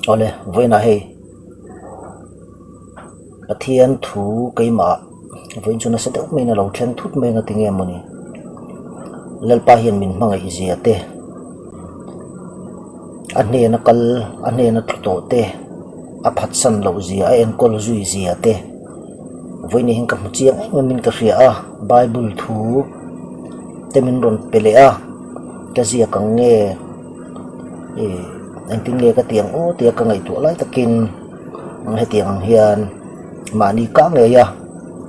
Awle, vawiinah hei Pathian thu keimah vawiin chu nasa deuh maiin a lo thleng thut mai ang a ti nge mawni. Lalpa hian min hmangaih zia te, a hnena kal a hnena tlu tawh te, a phatsan loh zia a enkawl zui zia te vawiin hian ka hmu chiang em em in ka hria a, bible thu te min rawn pe leh a, ka ziak ang nge. Ih engtin nge ka tih ang aw tia ka ngaihtuah lai takin hetiang ang hian mahni kah ngei a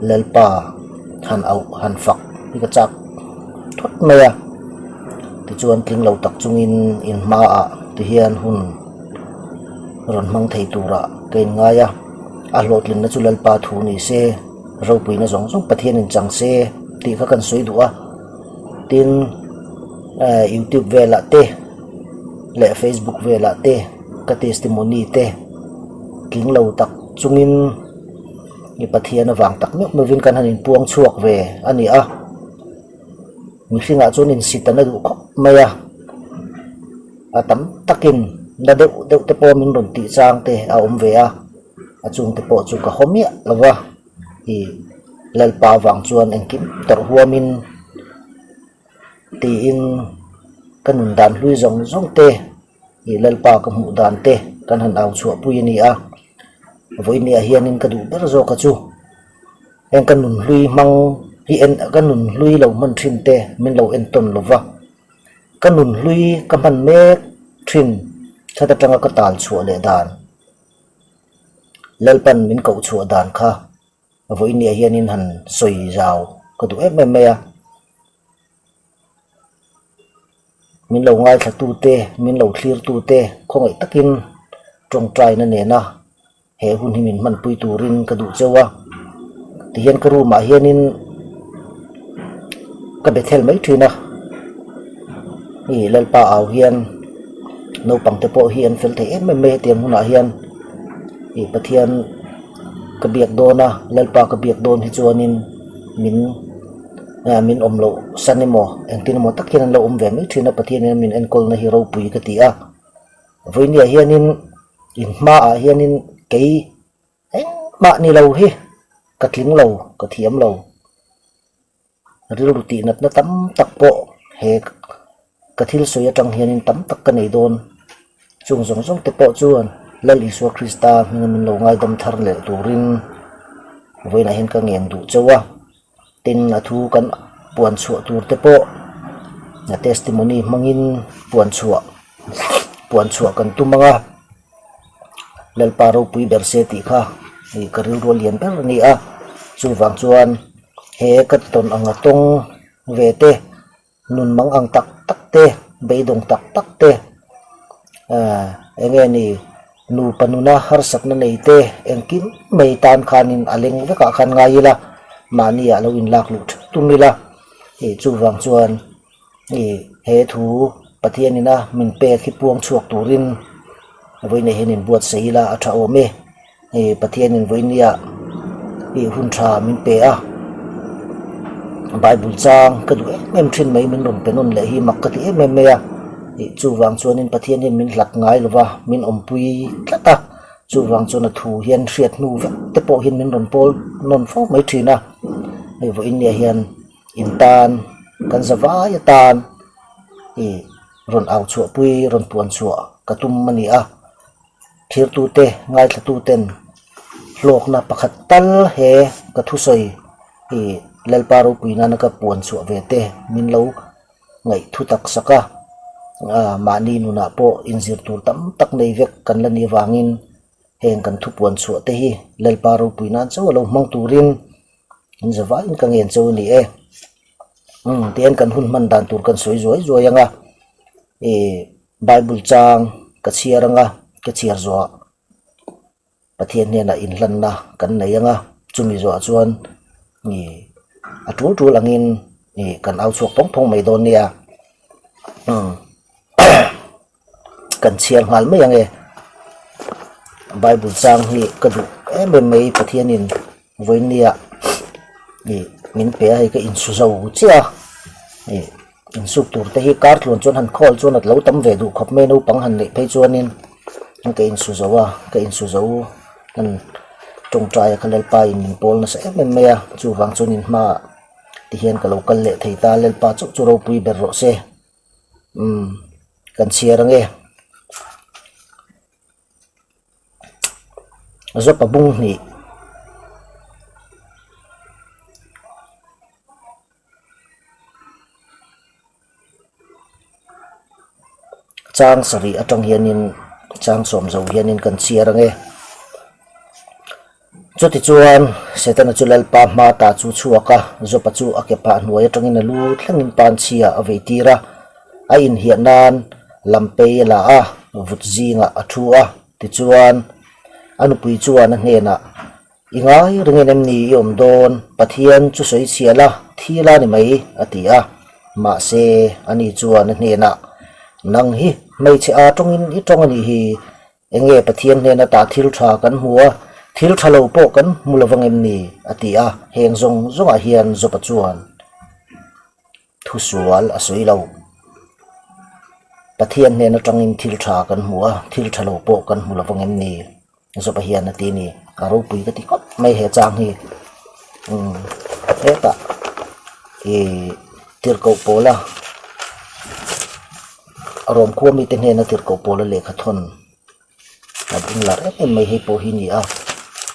Lalpa han auh han fak hi ka chak thawt mai a tichuan tling lo tak chungin in hmaah ti hian hun rawn hmang thei turah ka inngai a a hlawhtlinna chu Lalpa thu ni se ropuina zawng zawng Pathianin chang se tih kha kan sawi duh a. Tin eh youtube velah te leh facebook velah te ka testimony te tling lo tak chungin mi Pathian avang tak meuh meuhvin kan han inpuang chhuak ve a ni a mihringah chuan insit an la duh khawp mai a a tam takin na deuh deuh te pawh min rawn tih chang te a awm ve a a chungte pawh chu ka haw miah lo va. Ih Lalpa vang chuan engkim tawrh huamin tiin ka nun dan hlui zawng zawng te ih Lalpa ka hmuh dan te kan han au chhuah pui a ni a, vawinia hianin ka duh ber zawk a chu heng ka nun hlui hmang hi en ka nun hlui lo hman thin te min lo entawn lo va, ka nun hlui ka hman mek thin that atanga ka tal chhuah leh dan. Lalpan min koh chhuah dan kha vawinia hianin han sawi zau ka duh em em mai a. Min lo ngaithla tu te, min lo thlir tu te khawngaih takin tawngtaina nena he hun hi min hmanpui turin ka duh cheu a. Tihian ka room ah hianin ka be thel mai thin a, hei Lalpa au hian naupang te pawh hi an fel thei em em mai hetiang hunah hian ih Pathian ka biak dawn a Lalpa ka biak dawn hi chuanin min ah min awm loh san emaw engtin emaw tak hian an lo awm ve mai thin a Pathian in min enkawl na hi ropui ka ti a vawinia hianin in hmaah hianin kei. Engmah ni lo hi ka tling lo, ka thiam lo. Rilru tih natna tam tak pawh he ka thil sawi atang hianin tam tak ka nei dawn. Chung zawng zawng te pawh chuan Lal Isua Krista hminga min lo ngaidam thar leh turin vawiinah hian ka ngen duh chauh a. Tin, a thu kan puan chhuah tur te pawh a testimony hmangin puan chhuah puan chhuah kan tum ang a. Lalpa ropui ber se tih kha ih ka rilru a lian ber a ni a, chuvang chuan he ka tawn anga tawng ve te nun mang ang tak tak te beidawng tak tak te ah eng nge ni nupa nuna harsatna nei te engkim mai tan khanin a leng vekah khan ngai ila mahni ah lo inlak luh theuh tum ila ih chuvang chuan. Ih he thu Pathian ina min pek hi puang chhuak turin vawiin hian in buatsaih ila a tha awm e ih Pathian in vawinia ih hun tha min pe a bible chang ka duh em em thin mai min rawn pe nawn leh hi mak ka ti em em mai a ih chuvang chuanin Pathian hian min hlat ngai lova min awmpui tlat a chuvang chuan a thu hian hriat hnu vek te pawh hian min rawn pawl nawn fo mai thin a hei vawinia hian. In tan kan za vai atan ih rawn au chhuah pui rawn puan chhuah ka tum a ni a thirtute ngaithlatuten hlawkna pakhat tal he ka thusawi ih Lalpa ropui nana ka puan chhuah ve te min lo ngaih thu tak sak a ah mahni nunah pawh inzir tur tam tak nei vek kan la nih avangin heng kan thupuan chhuah te hi Lalpa ropui nan chauh a lo hmang turin. An za vaiin ka ngen chauh a ni e. Umm tihian kan hun hman dan tur kan sawi zuai zuai ang a, ih Bible chang ka chhiar ang a, ka chhiar zawhah Pathian hnenah inhlanna kan nei ang a, chumi zawhah chuan ih a tul tul angin ih kan au chhuak phawng phawng mai dawn nia. Umm kan chhiar nghal mai ang e. Bible chang hi ka duh em em mai Pathianin vawinia ih min pe a hei ka insu zo chiah a ih insuk tur te hi kar tluan chuan han khawl chuan a lo tam ve duh khawp mai naupang han neih phei chuanin. Ka insu zo a, ka insu zo hman tawngtai a kha Lalpa in min pawl nasa em em mai a, chuvang chuan in hmaah ti hian ka lo kal leh thei ta, Lalpa chauh chu ropui ber rawh se. Umm kan chhiar ange. Zawpa bung hnih. Chang sarih atang hianin chang sawm zo hianin kan chhiar ang e. Chutichuan Setana chu Lalpa hma ta chu chhuak a, Jopa chu a ke pah hnuai atangin a lu thlengin pan chhia a vei tir a, a inhiah nan lampei a la a, vut zingah a thu a. Tichuan a nupui chuan a hnenah, I ngai ringin em ni i awm dawn? Pathian chu sawi chhia la, thi la ni mai, a ti a. Mahse, ani chuan a hnenah, Nang hi hmeichhe a tawngin i tawng a nih hi. Enge Pathian hnena tah thil tha kan hmu a, thil tha lo pawh kan hmu lo vang em ni? a ti a. Heng zawng zawngah hian Joba chuan thusual a sawi lo. Pathian hnen atangin thil tha kan hmu a, thil tha lo pawh kan hmu lo vang em ni? Zawpa hian a ti a ni. A ropui ka ti khawp mai he chang hi. Umm hetah ih tirhkoh pawla Rawmkhua mite hnena tirhkoh pawla lehkha thawn a bung lar em em mai hei pawh hi a ni a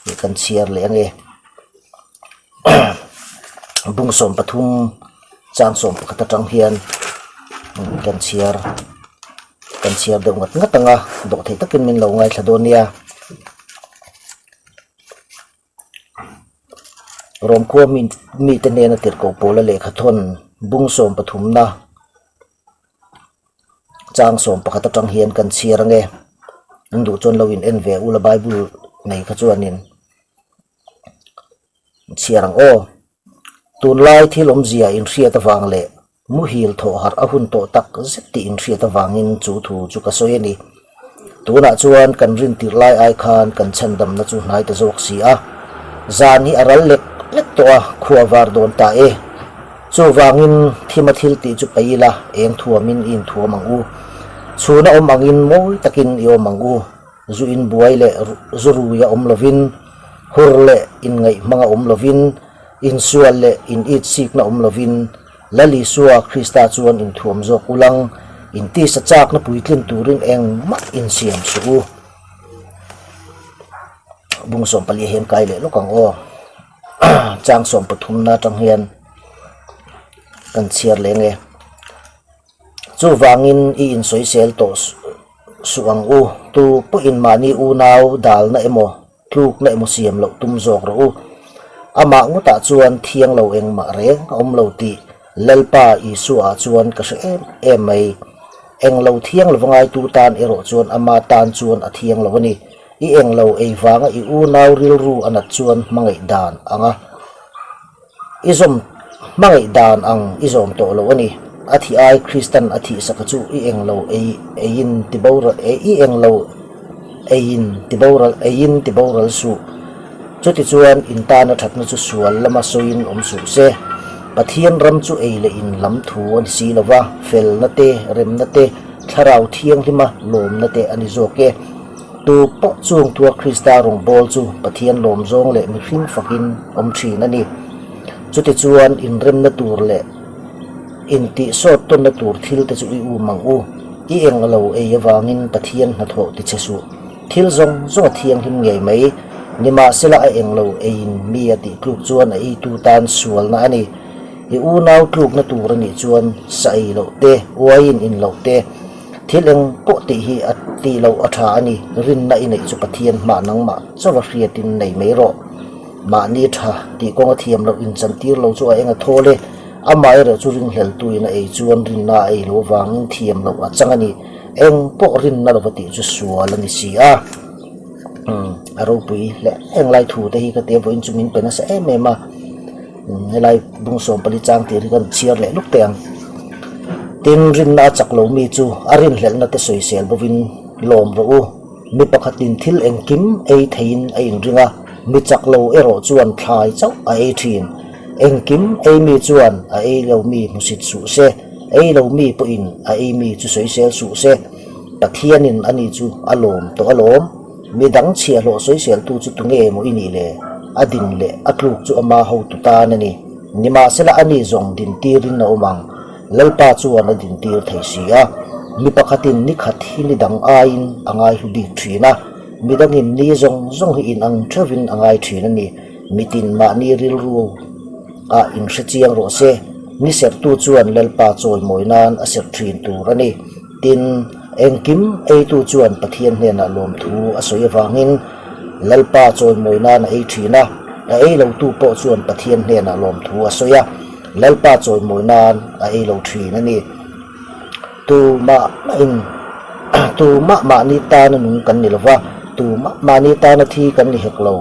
ih kan chhiar leh ange bung 13 chang 11 atang hian kan chhiar. Kan chhiar deuh ngat ngat ang a, dawhtheih takin min lo ngaithla dawn nia. Rawmkhua mi mite hnena tirhkoh pawla lehkha thawn bung 13 na chang 11 atang hian kan chhiar ang e. An duh chuan lo in en ve ula Bible nei kha chuanin chhiar ang aw. Tunlai thil awmzia inhriat avang leh Muhil thawh harh a hun tawh tak zet tih inhriat avangin chu thu chu ka sawi a ni. Tunah chuan kan rintirh lai ai khan kan chhandamna chu hnai ta zawk si a. Zan hi a ral lek lek tawh a, khua var dawn ta e. Chuvangin thima thil tih chu paih ila, eng thuamin i inthuam ang u. Chhuna awm angin mawi takin i awm ang u. Zu inbuai leh zu rui a awm lovin, hur leh inngaih hmang a awm lovin, insual leh in itsikna awm lovin, Lal Isua Krista chuan inthuam zawk ulang, intisa chakna puitlin turin engmah insiam suh u. Bung 14 hian kai leh lawk ang aw. Chang 13 na atang hian kan chhiar leng e. Chuvangin i insawisel tawh suh ang u, tu pawhin mahni unau dalna emaw Tlukna emaw siam loh tum zawk rawh u. Amah ngawtah chuan thiang lo engmah reng a awm lo tih Lalpa Isua-ah chuan ka hre em em mai. Eng lo thiang lova ngaitu tan erawh chuan ama tan chuan a thiang lo a ni. I eng lo ei vanga i unau rilru a nat chuan hmangaih dan anga I zawm hmangaih dan ang i zawm tawh lo a ni. A thih ai Kristan a thih saka chu i eng lo ei eiin ti boral i eng lo eiin ti boral eiin ti boral suh. Chutichuan in tana thatna chu sual lama sawiin awm suh se. Pathian ram chu ei leh in lam thu a ni si lo va, felna te, remna te, thlarau thianghlima lawmna te a ni zawk e. Tu pawh chung tua Krista rawngbâwl chu Pathian lawm zawng leh mihring fakin awm ṭhîn a ni. Chutichuan, inremna tûr leh intihsâwt tawnna tûr thilte chu i ûm ang u. I eng a lo ei avângin Pathian hnathawh tichhe suh. Thil zawng zawng a thianghlim ngei mai. Nimahsela a eng lo eiin mi a tih tlûk chuan a eitu tân sualna a ni. I unau tlûkna tûr a nih chuan sa ei loh te, uaiin in loh te, Thil eng pawh tih hi a tih loh a tha a ni, rinna i neih chu Pathian hmah nangmah chauh a hriatin nei mai rawh. Mahni tha tih kawng a thiam loh inchantir lo chu a eng a thawl e, amah erawh chu ringhleltuin a ei chuan rinna a ei lo avangin thiam loh a chang a ni, eng pawh rinna lova tih chu sual a ni si a. Umm a ropui hle eng lai thu te hi ka tia vawiin chu min pe nasa em em a. Helai bung 14 chang tir hi kan chhiar leh luk teh ang. Tin, rinna a chak lo mi chu a rinhlelhna te sawisel bovin lawm rawh u. Mi pakhatin thil engkim ei theiin a inring a, mi chak lo erawh chuan thlai chauh a ei thin. Engkim ei mi chuan a ei lo mi hmusit suh se, ei lo mi pawhin a ei mi chu sawisel suh se. Pathianin ani chu a lawm tawh alawm. Mi dang chhiahhlawh sawiseltu chu tunge emaw i nih le? A din leh a tluk chu ama hotu tan a ni. Nimahsela ani zawng dintirin a awm ang. Lalpa chuan a dintir thei si a. Mi pakhatin ni khat hi ni dang aiin a ngaihlu bik thin a. Mi dangin ni zawng zawng hi inang theuhin a ngai thin a ni. Mitin mahni rilru ah inhre chiang rawh se. Ni serhtu chuan Lalpa chawimawi nan a serh thin tur a ni. Tin, engkim eitu chuan Pathian hnenah lawmthu a sawi avangin Lalpa chawimawi nan a ei thin a, a ei lotu pawh chuan Pathian hnenah lawmthu a sawi a, Lalpa chawimawi nan a ei lo thin a ni. Tumah mahin tumah mahni tana nung kan ni lova, tumah mahni tana thi kan ni hek lo.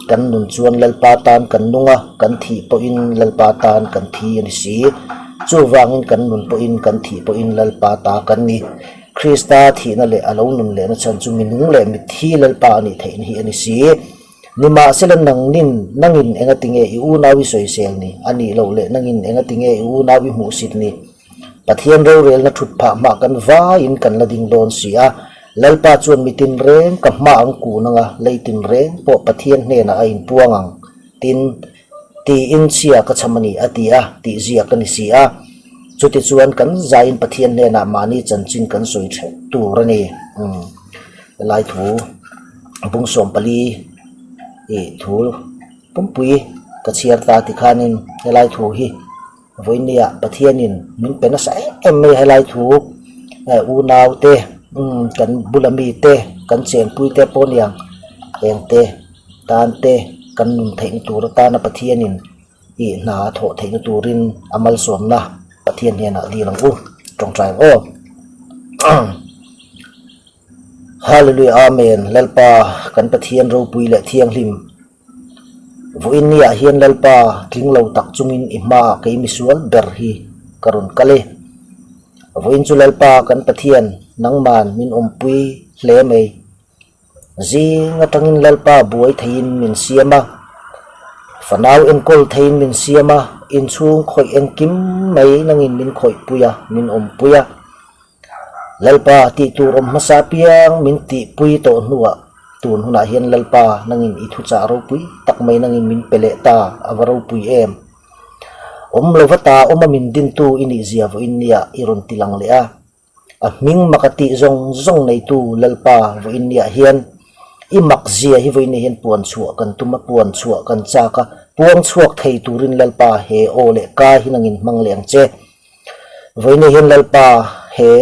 Kan nun chuan Lalpa tan kan nung a, kan thih pawhin Lalpa tan kan thi a ni si. Chuvangin kan nun pawhin kan thih pawhin Lalpa ta kan ni. Krista thihna leh a lo nun lehna chhan chu mi nung leh mitthi Lalpa a nih theihna hi a ni si. Nimahsela nangnin nangin engatinge i unau i sawisel ni? A nih loh leh nangin engatinge i unau i hmuhsit ni? Pathian rorelna thut phah hmah kan vaiin kan la ding dawn si a, Lalpa chuan mi tinreng ka hma ang kun anga lei tinreng pawh Pathian hnenah a inpuang ang, tin, tiin chhia ka chham a ni, a ti a, tih ziak a ni si a. Chutichuan kan zaiin Pathian hnenah mahni chanchin kan sawi theuh tur a ni. Umm, helai thu bung 14 ih thu pumpui ka chhiar ta tikhanin helai thu hi. Vawinia Pathianin min pe nasa em em mai a helai thu unau te kan bula mi te kan chenpui te pawh aniang eng te tan te kan nun theihna tur atana Pathianin ih hna a thawh theihna turin a malsawmna Pathian hnenah dil ang u tawngtai ang aw. Hallelujah Amen Lalpa kan Pathian ropui leh thianghlim. Vawiin niah hian Lalpa tling lo tak chungin i hmaah kei misual ber hi ka rawn kal e. Vawiin chu Lalpa kan Pathian nangman min awmpui hle mai. Zing atangin Lalpa buai theiin min siam a, fanau enkawl theiin min siam a, inchhung khawih engkim mai nangin min khawihpui a, min awmpui a. Lalpa tih tur awm hmasa piang min tihpui tawh hnuah tun hunah hian Lalpa nangin i thuchah ropui tak mai nangin min pe leh ta a va ropui em. Awm lova ta awma min dintu i nih zia vawiin nia i rawn ti lang leh a. A hming mak a tih zawng zawng neitu Lalpa vawiin niah hian i mak zia hi vawiin nia hian puan chhuah kan tum a, puan chhuah kan chak a, puang chhuak thei turin Lalpa he aw leh ka hi nangin hmang leh ang che. Vawiin hian Lalpa he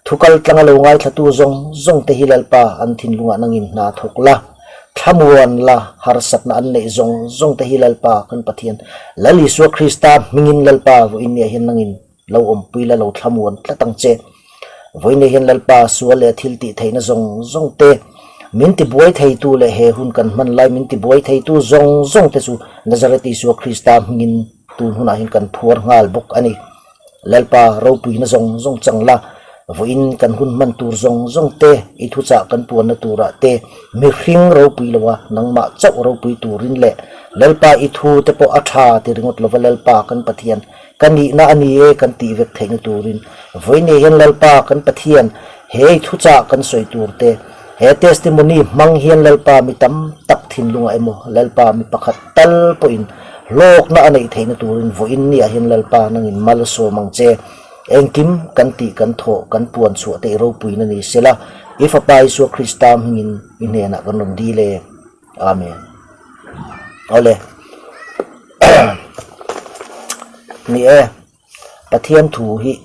thu kal tlanga lo ngaithlatu zawng zawng te hi Lalpa an thinlungah nangin hna thawk la, thlamuan la, harsatna an neih zawng zawng te hi Lalpa kan Pathian Lal Isua Krista hmingin Lalpa vawiin niah hian nangin lo awmpui la lo thlamuan tlat ang che. Vawiin hian Lalpa sual leh thil tih theihna zawng zawng te min tibuai theitu leh he hun kan hman lai min tibuai theitu zawng zawng te chu Nazareth Isua Krista hmingin Tun hunah hian kan phuar nghal bawk a ni. Lalpa ropuina zawng zawng chang la, vawiin kan hun hman tur zawng zawng te, i thuchah kan puanna turah te, mihring ropui loa nangmah chauh ropui turin leh Lalpa i thu te pawh a tha ti ringawt lova Lalpa kan Pathian ka nihna a ni e kan tih vek theihna turin vawiin hian Lalpa kan Pathian he i thuchah kan sawi tur te he testimony hmang hian Lalpa mi tam tak thinlungah emaw Lalpa mi pakhat tal pawhin hlawkna a neih theihna turin vawiin niah hian Lalpa nangin mal sawm ang che. Engkim kan tih kan thawh kan puan chhuah te i ropuina ni sela, i Fapa Isua Krista hmingin i hnenah kan rawn dil e. Amen. Awle. Ni e, Pathian thu hi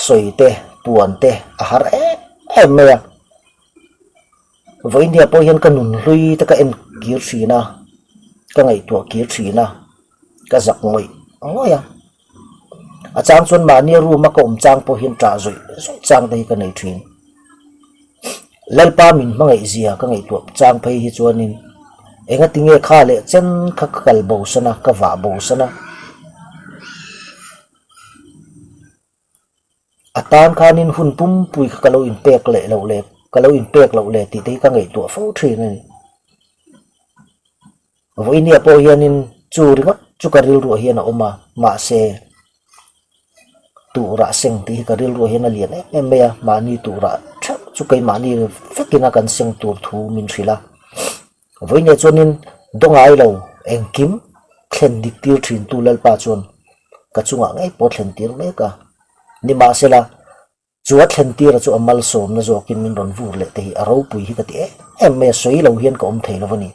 sawi te, puan te a har em em mai a. Vawinia pawh hian ka nun hlui te ka en kir thin a, ka ngaihtuah kir thin a, ka zak ngawih ngawih a. A chang chuan mahnia room a ka awm chang pawh hian ṭah zawih zawih chang te hi ka nei thin. Lalpa min hmangaih zia ka ngaihtuah chang phei hi chuanin engatinge kha leh chen kha ka kal bo san a, ka vah bo san a. A tan khanin hun pumpui kha ka lo inpek leh loh leh ka lo inpek loh leh tih te hi ka ngaihtuah fo thin a ni. Vawinia pawh hianin chu ringawt chu ka rilruah hian a awm a, mahse. Tuhrah seng tih hi ka rilruah hian a lian em em mai a, mahni tuhrah theuh chu keimahni vekin a kan seng tur thu min hrilh a. Vawiinah chuanin dawngai lo engkim thlen dik tir thintu Lalpa chuan ka chungah ngei pawh thlen tir mek a. Nimahsela, chu a thlen tira chu a malsawmna zawkin min rawn vur leh te hi a ropui hi ka ti em em mai a, sawi lo hian ka awm thei lo a ni.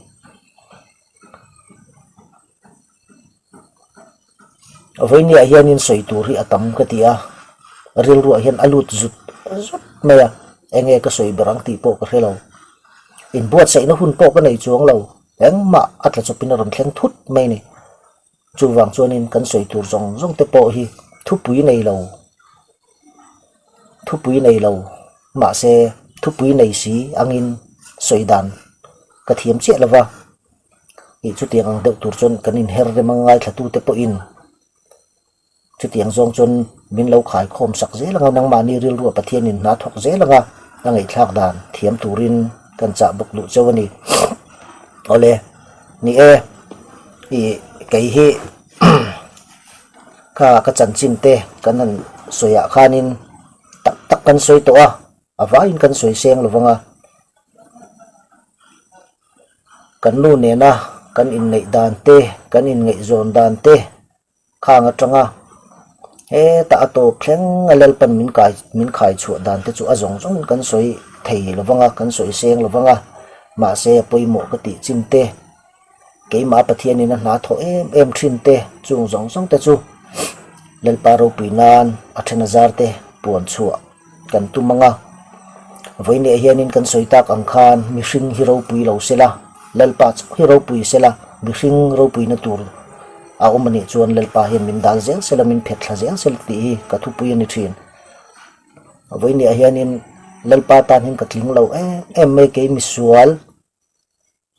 Vawinia hianin sawi tur hi a tam ka ti a, rilruah hian a lut zut zut mai a, enge ka sawi ber ang tih pawh ka hre lo. Inbuatsaihna hun pawh ka nei chuang lo, engmah a tla chawpin a rawn thleng thut mai a ni. Chuvang chuanin kan sawi tur zawng zawng te pawh hi thupui nei lo, thupui nei lo mahse thupui nei si angin sawi dan ka thiam chiah lo va. Ih chutiang ang deuh tur chuan kan inher rem a ngaithlatute pawhin chutiang zawng chuan min lo khaikhawm sak zel ang a, nangmahni rilrua Pathianin hna thawk zel ang a, a ngaihthlak dan thiam turin kan chah bawk duh chauh a ni. Awle, ni e, ih kei hi kha ka chanchin te kan han sawiah khanin tak tak kan sawi tawh a, a vaiin kan sawi seng lo vang a. Kan nu nena kan inneih dan te, kan inngaihzawn dan te khang atanga hetah a tawp thleng a Lalpan min kai min khai chhuah dan te chu a zawng zawngin kan sawi thei lo vang a, kan sawi seng lo vang a, mahse a pawimawh ka tih chin te. Keimah Pathianin a hna thawh em em thin te chung zawng zawng te chu Lalpa ropui nan a then a zar te puan chhuah kan tum ang a. Vawiinah hianin kan sawi tak ang khan mihring hi ropui lo se la, Lalpa chauh hi ropui se la, mihring ropuina tur a awm a nih chuan Lalpa hian min dal zel se la, min phet thla zel se la tih hi ka thupui a ni thin. Vawiinah hianin Lalpa tan hian ka tling lo em em mai kei misual.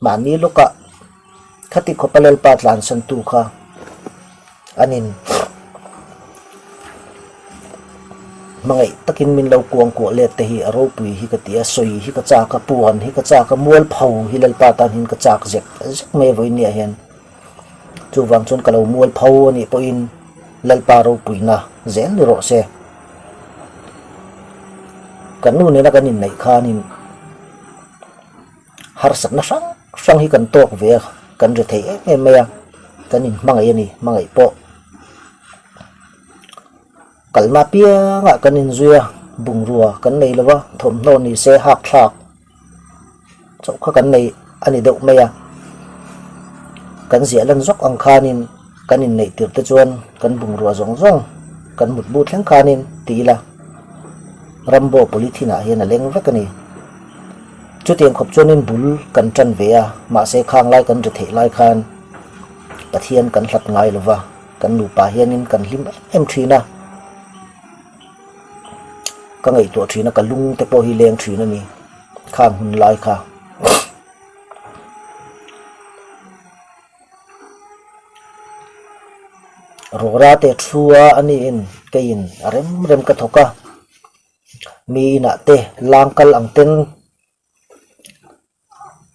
Mahni lawkah khati khawpa Lalpa tlansantu kha an in hmangaih takin min lo kuangkuah let te hi a ropui hi ka ti a, sawi hi ka chak a, puan hi ka chak a, mualpho hi Lalpa tan hian ka chak zek zek mai a vawinia hian. Chuvang chuan ka lo mualpho a nih pawhin Lalpa ropuina zel ni rawh se. Kan nu nena kan inneih khanin. Harsatna hrang hrang hi kan tawk ve a, kan ri thei em em mai a, kan inhmangaih a ni, hmangaih pawh kalna apiangah kan inzui a, bungrua kan nei lo va, thawmhnaw ni se hak thlak chauh kha kan nei a ni deuh mai a, kan ziah lan zawk ang khanin kan inneih tirh te chuan kan bungrua zawng zawng kan mutbu thleng khanin ti ila Rambo polythene ah hian a leng vek a ni. Chutiang khawp chuanin bul kan tan ve a, mahse khang lai kan ri theih lai khan Pathian kan hlat ngai lo va, kan nupa hianin kan hlim em em thin a, ka ngaihtuah thin a, ka lung te pawh hi leng thin a ni, khang hun lai kha. Rawra te thu a, aniin keiin a rem rem ka thawk a. Mi inah te lang kal ang ten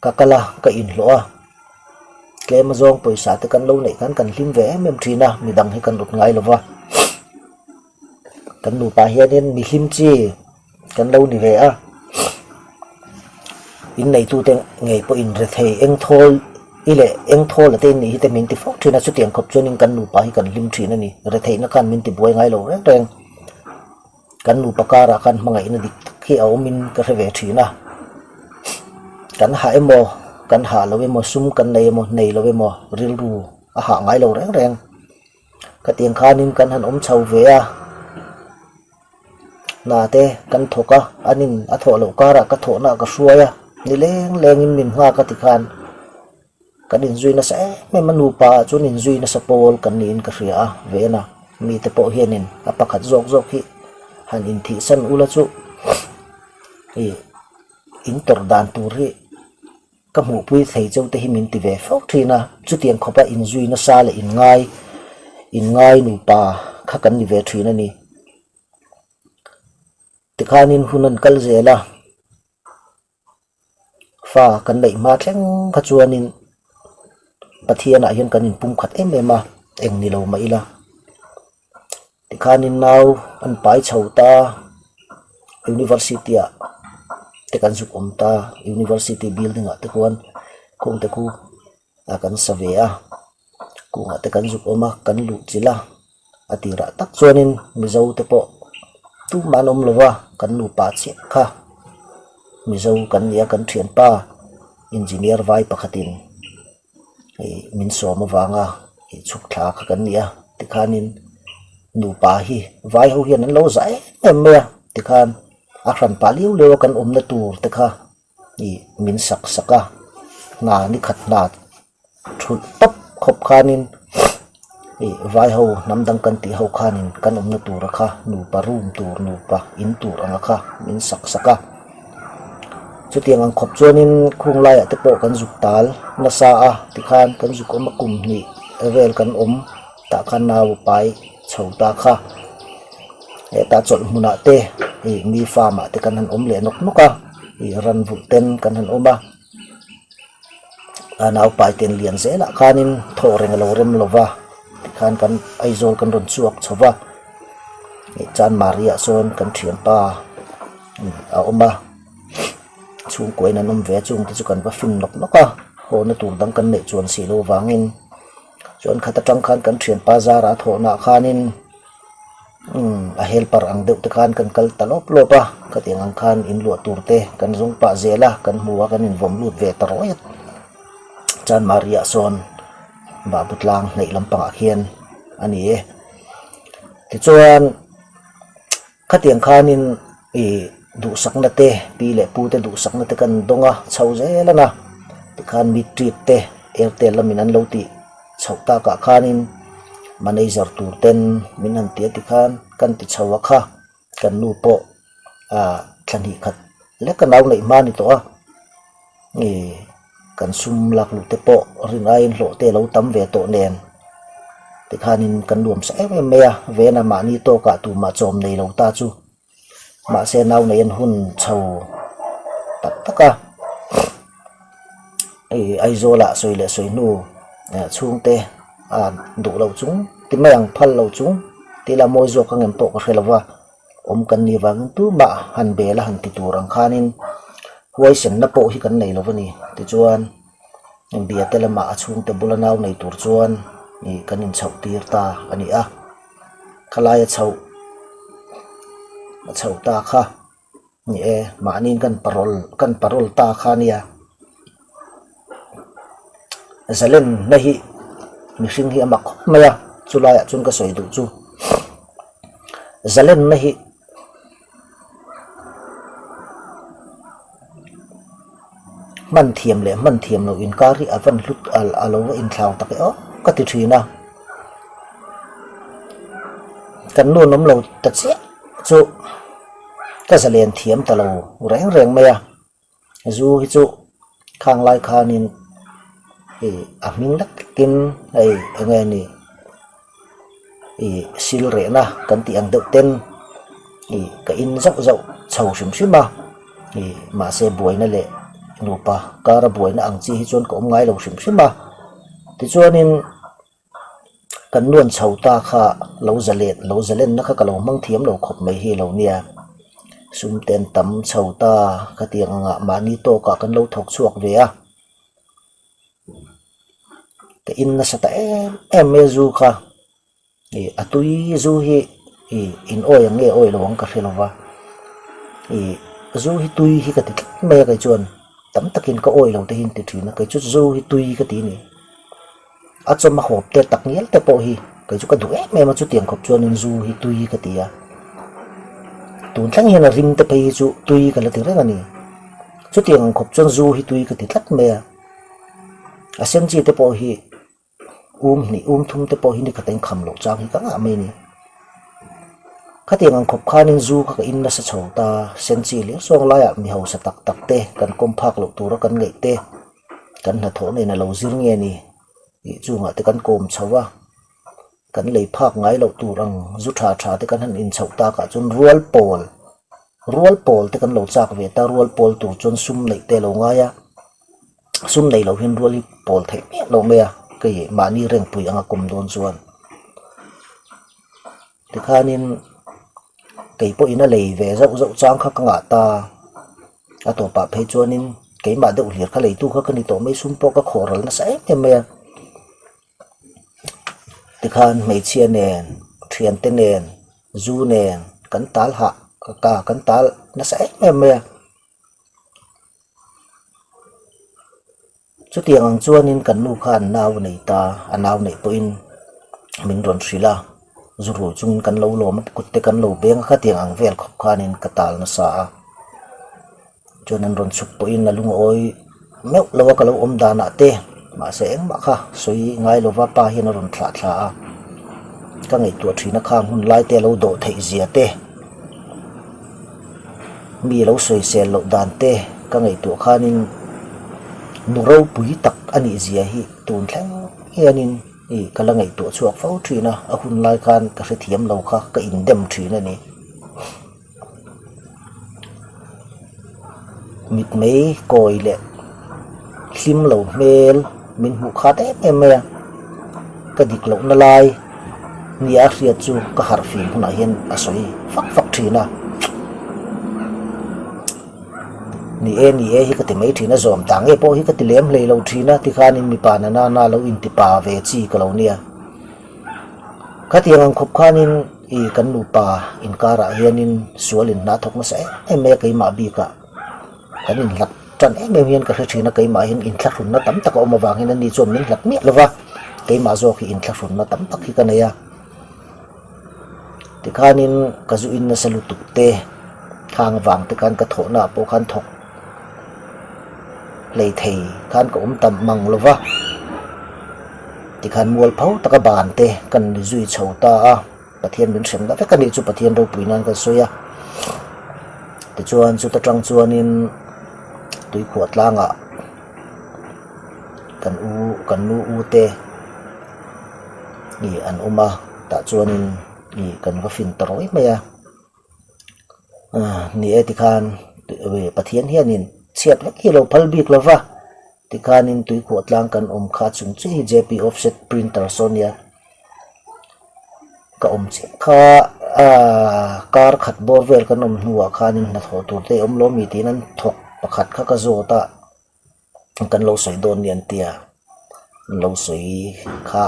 ka kal a, ka inhlawh a, tlem azawng pawisa te kan lo neih khan kan hlim ve em em thin a, midang hi kan rut ngai lo va, kan nupa hianin mi hlim chi kan lo ni ve a, inneitute ngei pawhin rethei eng thawl i leh eng thawl a te in nih hi te min ti fo thin a, chutiang khawp chuanin kan nupa hi kan hlim thin a ni, retheihna khan min tibuai ngai lo reng reng. Kan nupa karah khan hmangaihna dik tak hi a awmin ka hre ve thin a, kan hah emaw kan hah lo emaw sum kan nei emaw nei lo emaw rilru a hah ngai lo reng reng. Khatiang khanin kan han awm chho ve a, hna te kan thawk a, an in a thawh loh karah ka thawhna ah ka hruai a, ni leng lengin min nghak a tikhan. Kan inzui nasa em em a, nupa ah chuan inzui nasa pawl kan niin ka hria a, Vena mite pawh hianin a pakhat zawk zawk hi han inthihsan ula chu ih in tawrh dan tur hi ka hmuhpui thei cheu te hi min ti ve fo thin a, chutiang khawpa inzui nasa leh inngai inngai nupa kha kan ni ve thin a ni. Tikhanin hun an kal zel a. Fa kan neih hma thleng kha chuanin Pathianah hian kan inpumkhat em em a, eng ni lo mah ila. Tikhanin nau an pai chho ta, University ah te kan zuk awm ta, University building ah te khuan khung te khu a kan sa ve a, kungah te kan zuk awm a, kan luh chilh a, a tirah tak chuanin Mizo te pawh tumah an awm lo va, kan nupa chiah kha Mizo kan ni a, kan thianpa Engineer vai pakhatin ih min sawm avanga ih chhuk thla kha kan ni a, tikhanin nupa hi vai ho hian an lo zah em em mai a, tikhan a hran pah liau liau a kan awmna tur te kha. Ih min sak sak a, hna ni khat hna thulh tawp khawp khanin ih vai ho hnam dang kan tih ho khanin kan awmna tura kha nupa room tur nupa in tur anga kha min sak sak a. Chutiang ang khawp chuanin khung laiah te pawh kan zuk tal nasa a tikhan kan zuk awm a kum hnih vel kan awm tah khan nau a pai chho ta kha. Hetah chawlh hmunah te ih mi farm ah te kan han awm leh nawk nawk a ih ran vulh ten kan han awm a a naupai ten lian zelah khanin thaw reng a lo rem lo va tikhan kan Aizawl kan rawn chhuak chho va ih Chanmari ah sawn kan thianpa a awm a chhungkua in an awm ve a chung te chu kan va fin nawk nawk a haw na tur dang kan neih chuan si loh vangin chuan khat atang khan kan thianpa zara a thawhna ah khanin. Umm a helper ang deuh te khan kan kal ta lawp lawp a, khatiang ang khan in luah tur te kan zawng pah zel a, kan hmu a kan invawm lut ve ta rawih a. Chanmari ah sawn Babu tlang hnaih lampangah khian a ni e. Tichuan khatiang khanin ih duhsakna te pi leh pu te duhsakna te kan dawng a chho zel a na tikhan mi treat te Airtel lamin an lo tih. Chhoh takah khanin manager tur ten min han ti a tikhan kan ti chho a kha kan nu pawh ah thla hnih khat lek a nau neih hma a ni tawh a ih kan sum lak luh te pawh rin aiin hlawh te a lo tam ve tawh nen tikhanin kan nuam sa em em mai a vena mahni tawkah tumah chawm nei lo ta chu. Mahse nau nei an hun chho tak tak a, hei Aizawl ah sawi leh sawi hnu chhungte a duh loh chung ti mai ang phal loh chung tih lah mawi zawk ang em pawh ka hre lo va, awm kan nih vangin tumah han bel a han ti tur ang khanin huaisenna pawh hi kan nei lo a ni tichuan Biate lamah a chhungte bula nau nei tur chuan ih kan inchhoh tir ta a ni a. Khalai a chhoh a chhoh ta kha ni e mahniin kan parol kan parol ta kha ania zalenna hi mihring hi a mak khawp mai a chulaiah chuan ka sawi duh chu zalenna hi. Hman thiam leh hman thiam loh inkar hi a van hlut a lo va inthlau tak e aw ka ti thin a. Kan nu an awm lo ta chiah chu ka zalen thiam ta lo reng reng mai a. Zu hi chu khang lai khanin ih a hming lek lekin hei eng nge ni ih sil rehna kan tih ang deuh ten ih ka in zauh zauh chho hrim hrim a ih mahse buaina leh nupa kara buaina ang chi hi chuan ka awm ngai lo hrim hrim a tichuanin. Kan nuan chho ta kha lo zalen lo zalenna kha ka lo hmang thiam lo khawp mai hi lo nia. Sum ten tam chho ta khatiang angah mahni tawkah kan lo thawk chhuak ve a. Ka in nasa ta em em mai a zu kha. Ih a tui zu hi ih in awi ang nge awi lo ang ka hre lo va. Ih zu hi tui hi ka ti tlat mai a kei chuan tam takin ka awi lo te hi an ti thin a kei chu zu hi tui ka ti a ni. A chawm a hawp te tak ngial te pawh hi kei chu ka duh em em a chutiang khawp chuanin zu hi tui ka ti a tun thleng hian a rim te phei hi chu tui ka la ti reng a ni chutiang ang khawp chuan zu hi tui ka ti tlat mai a a sen chi te pawh hi um hnih um thum te pawh hi ni khat a inkham loh chang hi ka ngah mai a ni khatiang ang khawp khanin zu kha ka in nasa chho ta sen chi leh zawng laiah mi hausa tak tak te kan kawm phak loh tura kan ngaih te. Kan hnathawh nen a lo zir nge ni tih chungah te kan kawm chho a, kan lei phak ngai loh tur ang zu tha tha te kan han inchhoh takah chuan rual pawl rual pawl te kan lo chak ve ta, rual pawl tur chuan sum neih te a lo ngai a, sum nei loh hian rual hi pawl theih miah loh mai a, kei mahni rengpui anga kawm dawn chuan. Tikhanin kei pawhin a lei ve zauh zauh chang kha ka ngah ta. A tawpah phei chuanin keimah deuh hlir kha leitu kha ka ni tawh mai sum pawh ka khawh ral nasa em em mai a. Tikhan hmeichhia nen thiante nen zu nen kan tal hah ka kan tal nasa em em mai a. Chutiang ang chuanin kan nu khan nau a nei ta, a nau neih pawhin min rawn hrilh a, zu rul chungin kan lo lawm a, kut te kan lo beng a, khatiang ang vel khawp khanin ka tal nasa a. Chuan an rawn chhuk pawhin a lungawi meuh lo a ka lo awm danah te, mahse engmah kha sawi ngai lova pa hian a rawn thlah thla a, ka ngaihtuah thin a khang hun lai te a lo dawh theih zia te. Mi lo sawisel loh dan te ka ngaihtuah khanin nu ropui tak a nih zia hi tun thleng hianin ih ka la ngaihtuah chhuak fo thin a, a hun lai khan ka hrethiam lo kha ka indem thin a ni. Mitmei kawi leh hlim lo hmel min hmuh khat em em mai a, ka dik lohna lai nia hriat chu ka harh fim hunah hian a sawi fak fak thin a, ni e ni e hi ka ti mai thin a, zawm ta nge pawh hi ka ti lem hlei lo thin a tikhanin mipa na nana lo intipa ve chi ka lo nia. Khatiang ang khawp khanin ih kan nupa inkarah hianin sual in hna thawk nasa em em mai a keimah bikah kan inhlat tan em em hian ka hre thin a keimah hian inthlahrunna tam tak a awm avang hian ani chuan min hlat miah lova keimah zawk hi inthlahrunna tam tak hi ka nei a tikhanin ka zu in nasa lutuk te khang avang te khan ka thawhna ah pawh khan thawk hlei thei khan ka awm tam mang lova tikhan mual pho taka ban te kan ni zui chho ta a. Pathian min hrem na vek a nih chu Pathian ropui nan kan sawi a tichuan chuta tang chuanin tuikhuah tlangah kan u kan nu u te ih an awm a tah chuanin ih kan va fin ta rawih mai a ah ni e tikhan Pathian hianin chhiat vek hi a lo phal bik lo va tikhanin tuikhuah tlang kan awm kha chung chiah hi J P offset printer saw nia. Ka awm chiah kha aaa kar khat bawr vel kan awm hnuah khanin hnathawh tur te a awm lo mi tiin an thawk pakhat kha ka zawt a kan lo sawi dawn nia an ti a an lo sawi kha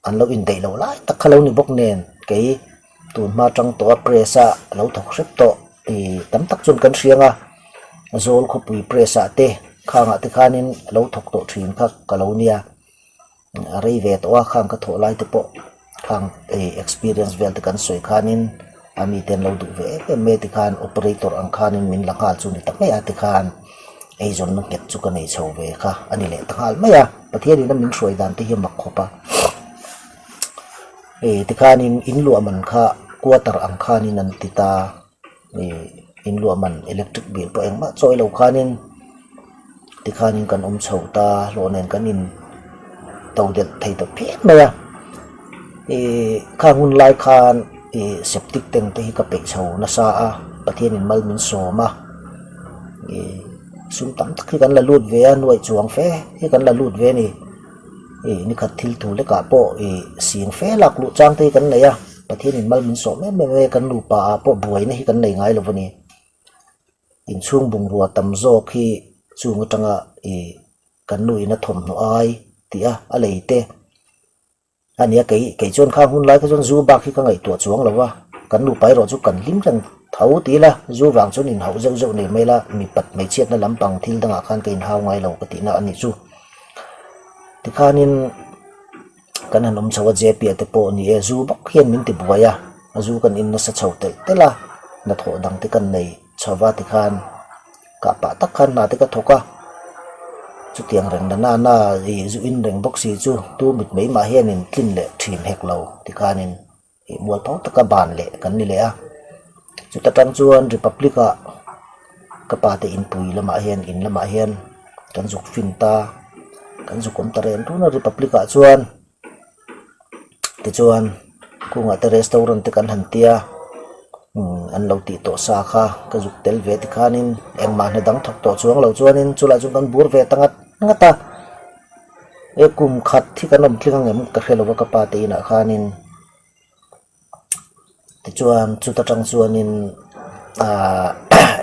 an lo indaih loh lai tak kha lo ni bawk nen kei tun hma tang tawh a press a lo thawk hrep tawh ih tam tak chuan kan hria ang a zawl khawpui press ah te khangah te khanin a lo thawk tawh thin kha ka lo nia. A rei ve tawh a, khang ka thawh lai te pawh khang ei experience vel te kan sawi khanin a mite an lo duh ve em em mai a tikhan operator ang khanin min la nghal chu ni ta mai a tikhan eizawnna nghet chu ka nei chho ve kha a ni leh ta nghal mai a, Pathianin a min hruai dan te hi a mak khawp a, ei tikhanin in luah man kha quarter ang khanin an ti ta. Ih in luah man electric bill pawh engmah chawi lo khanin tikhanin kan awm chho ta hlawh nen kan in to delh thei ta phian mai a ih khang hun lai khan ih septic tank te hi ka peih chho nasa a Pathian in mal min sawm a ih sum tam tak hi kan la lut ve a nuaih chuang fe hi kan la lut ve a ni. Ih nikhat thil thu lekah pawh ih sing fe lak luh chang te hi kan nei a, Pathianin mal min sawm em em e, kan nupa ah pawh buaina hi kan nei ngai lo a ni. Inchhung bungrua tam zawk hi chung atanga ih kan nu in a thawmhnaw ai tih a a lei te a nia kei kei chuan khang hun lai kha chuan zu bak hi ka ngaihtuah chuang lo va, kan nupa erawh chu kan hlim reng tho ti ila zu vang chuan inhauh zeuh zeuh nei mai ila mipat hmeichhiatna lampang thil dangah khan ka inhau ngai lo ka tihna a nih chu. Tikhanin kan han awm chho a J P a te pawh ni e zu bawk hian min ti buai a a zu kan in nasa chho telh telh a hnathawh dang te kan nei chho va tikhan kah pah tak khan hna te ka thawk a chutiang reng na nana ih zu in reng bawk si chu tu mit mai mah hianin tlin leh thin hek lo tikhanin. Ih mual tho taka ban leh kan ni leh a chuta tang chuan republic ah ka pa te inpui lamah hian in lamah hian kan zuk fin ta kan zuk awm ta reng run a republic ah chuan tichuan kungah te restaurant te kan han tia umm an lo tih tawh sa kha ka zuk tel ve tikhanin engmah hna dang thawk tawh chuang lo chuanin chulai chu kan bur ve ta ngat ngat a. He kum khat hi kan awm tling ang em ka hre lo a ka pa te inah khanin. Tichuan chuta tang chuanin ahh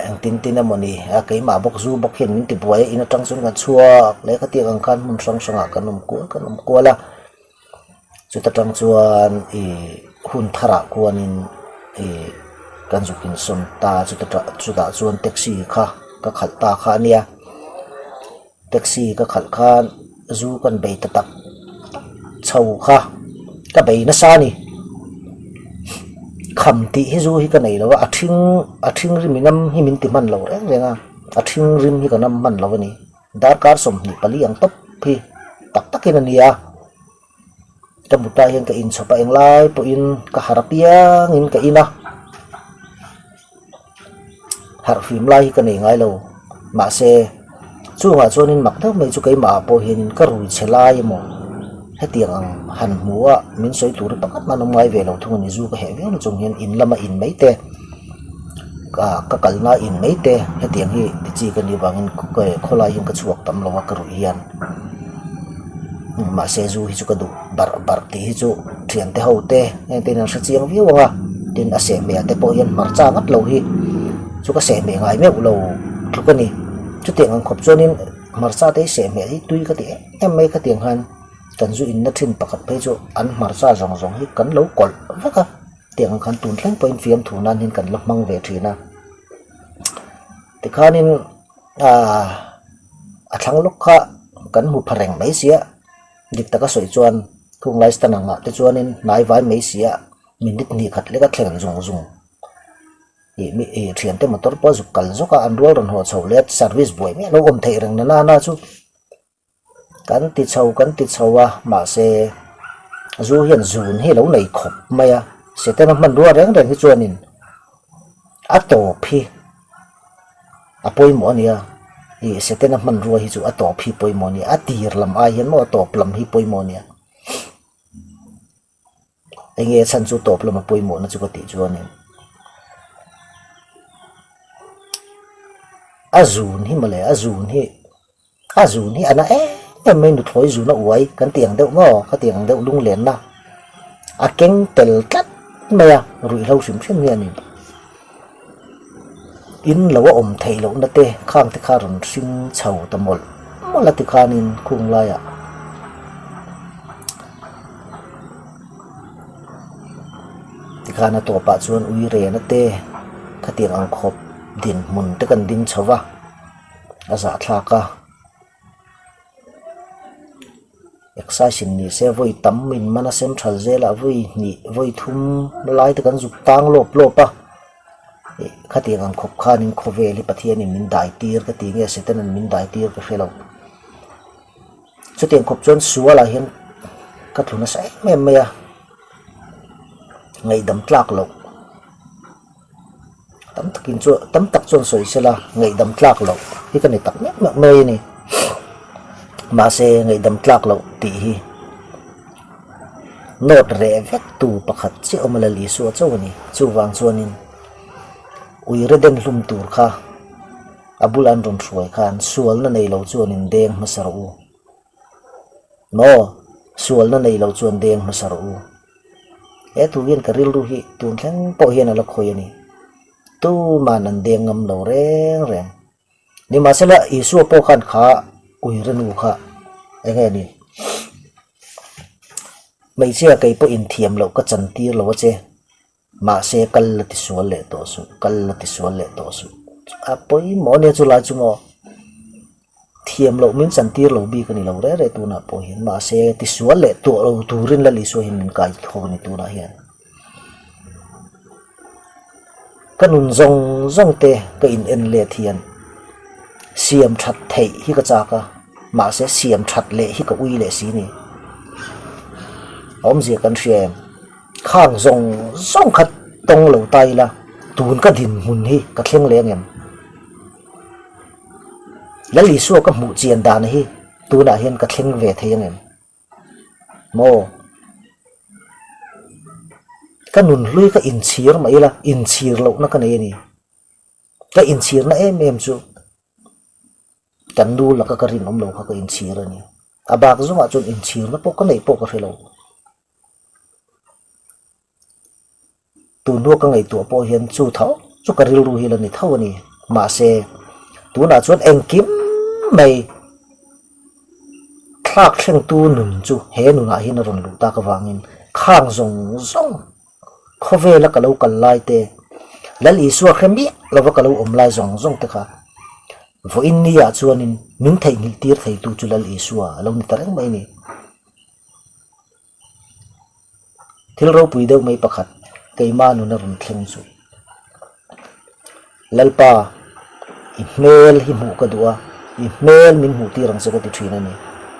engtin tin emawni a keimah bawk zu bawk hian min ti buai a in atang chuan kan chhuak leh khatiang ang khan hmun hrang hrangah kan awm kual kan awm kual a chuta tang chuan ih hun tharah khuanin ih kan zuk insawn ta chuta chutah chuan taxi kha ka khalh ta kha a nia. Taxi ka khalh khan zu kan bei ta tak tak chho kha ka bei nasa a ni. Kham tih hi zu hi ka nei lo a, a ṭhing a ṭhing rim i nam hi min ti hman lo reng reng a, a ṭhing rim hi ka nam hman lo a ni. Darkar 24 ang tawp hi tak takin a ni a. Ka mutah hian ka inchhawp a englai pawhin ka harh apiangin ka in a, harh fim lai hi ka nei ngai lo. Mahse, chungah chuanin mak deuh mai chu keimah ah pawh hianin ka rui chhe lai emaw hetiang ang han hmu a min sawi tur hi pakhat mah an awm ngai ve lo thung a ni. Zu ka heh viau na chung hian in lama in mai te. Ka kalna in mai te hetiang hi ti chi ka nih vangin khawlai hian ka chhuak tam lo a ka ruih hian mahse zu hi chu ka duh barh barh tih hi chu thiante ho te heng te hian an hre chiang viau ang a tin a sehhmeh ah te pawh hian hmarcha ngat lo hi chu ka sehhmeh ngai meuh lo tluk a ni chutiang ang khawp chuanin hmarcha te hi sehhmeh hi tui ka ti em em mai khatiang khan kan zu inna thin pakhat phei chu an hmarcha zawng zawng hi kan lo kawlh vek a. Tiang ang khan tun thleng pawhin fiamthu nan hian kan la hmang ve thin a. Tikhanin aaa a thlang lawk kha kan hmu pha reng mai sia, dik taka sawi chuan khung lai stand angah te chuanin hnai vai mai sia minute hnih khat leka thleng zung zung ih mi ih thiante motor pawh a zuk kal zawk a an rual rawn haw chho leh a service buai miah lo awm theih reng na nana chu. Kan ti chho kan ti chho a, mahse zu hian zun hi a lo nei khawp mai a, Setana hmanrua reng reng hi chuanin a tawp hi a pawimawh a nia, ih Setana hmanrua hi chu a tawp hi pawimawh a nia, a tir lam ai hian maw a tawp lam hi pawimawh a nia. Enge chhan chu tawp lama pawimawhna chu ka tih chuanin a zun hi mawle a zun hi a zun hi a na em em mai nuthlawi zun a uai kan tih ang deuh maw ka tih ang deuh lunglenna a keng tel tlat mai a ruihhlo hrim hrim hianin in lo a awm theih lohna te khang te kha rawn hring chho ta mawlh mawlh a tikhanin khung laiah. Tikhan a tawpah chuan ui rena te khatiang ang khawp dinhmun te kan ding chho va a zahthlak a exercise in ni se vawi tam in man a central zelah vawi hnih vawi thum lai te kan zuk tang lawp lawp a ih khatiang ang khawp khanin khawvel hi Pathianin min dai tir ka ti nge Satan-a'n min dai tir ka hre lo. Chutiang khawp chuan sualah hian ka tlu nasa em em mai a, ngaihdam tlak loh tam takin chu tam tak chuan sawi sela ngaihdam tlak loh hi ka ni tak meuh meuh mai a ni. Mahse ngaihdam tlak loh tih hi nawt reh vek tu pakhat chiah awm a Lal Isua chauh a ni. Chuvang chuanin uire den hlum tur kha. A bula an rawn hruai khan sualna nei lo chuan in deng hmasa rawh u. Maw? Sualna nei lo chuan deng hmasa rawh u. He thu hian ka rilru hi tun thleng pawh hian a la khawi a ni. Tuman an deng ngam lo reng reng. Nimahsela Isua pawh khan kha uire nu kha eng nge ni? Hmeichhia kei pawh inthiam loh ka chantir lo a che. Mahse kal la ti sual leh tawh suh, kal la ti sual leh tawh suh. A pawimawh ania chu lai chu maw? Thiam loh min chantir lo bik a ni lo reh reh tunah pawh hian. Mahse ti sual leh tawh lo turin Lal Isua hian min kai thawk a ni tunah hian. Ka nun zawng zawng te ka in en let hian siam that theih hi ka chak a, mahse siam that leh hi ka ui leh si ni. A awmzia kan hria em? Khang zawng zawng kha tawng lo ta ila tun ka dinhmun hi ka thleng leh angem? Lal Isua ka hmuh chian dan hi tunah hian ka thleng ve thei angem? Maw? Ka nun hlui ka inchhir mah ila inchhir lohna ka nei a ni. Ka inchhirna em em chu Kan nu laka ka rinawm lo kha ka inchhir a ni. A bak zawngah chuan inchhirna pawh ka neih pawh ka hre lo. Tun hnu ka ngaihtuah pawh hian chu tho chu ka rilru hi la ni tho a ni. Mahse, tunah chuan engkim mai thlak thlengtu nun chu he nunah hian a rawn luh tak avangin khang zawng zawng khawvela ka lo kal lai te, Lal Isua hre miah lova ka lo awm lai zawng zawng te kha vawiin niah chuanin min theihnghilh tir theitu chu Lal Isua a lo ni ta reng mai a ni. Thil ropui deuh mai pakhat keima nuna rawn thleng chu Lalpa i hmel hi hmuh ka duh a, i hmel min hmuh tir ang che ka ti thin a ni.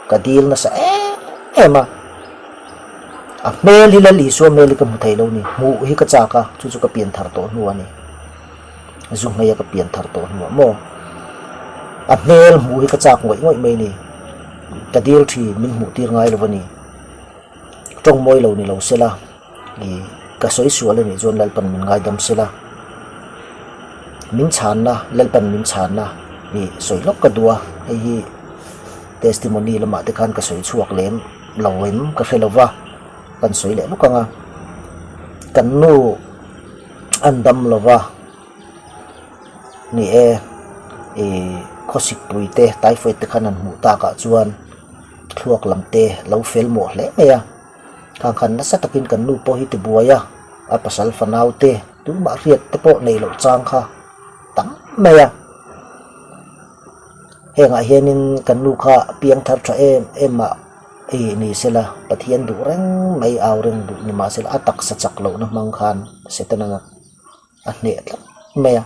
Ka dil nasa em em a, a hmel hi Lal Isua hmel hi ka hmu thei lo ni, hmuh hi ka chak a, chu chu ka pian thar tawh hnu a ni. Zu hmeia ka pian thar tawh hnuah maw? A hmel hmuh hi ka chak ngawih ngawih mai ni. Ka dil thin min hmuh tir ngai lo a ni. Tawng mawi lo ni lo sela, ih ka sawi sual a nih chuan Lalpan min ngaidam sela. Min chhanna, Lalpan min chhanna ih sawi lawk ka duh a, hei hi testimony lamah te khan ka sawi chhuak lem lo em ka hre lo va, kan sawi leh lawk ang a. Kan nu. An dam lo va, ni e, ih khawsikpui te typhoid te khan an hmuh takah chuan thluak lam te lo fel mawh hle mai a, khang khan nasa takin kan nu pawh hi tibuai a, a pasal fanau te tumah hriat te pawh neih loh chang kha tam mai a, hengah hianin kan nu kha piang thar tha em em a. Ih ni sela, Pathian duh reng mai au reng duh ni mahsela a taksa chak lohna hmang khan Setana a hneh tlat mai a.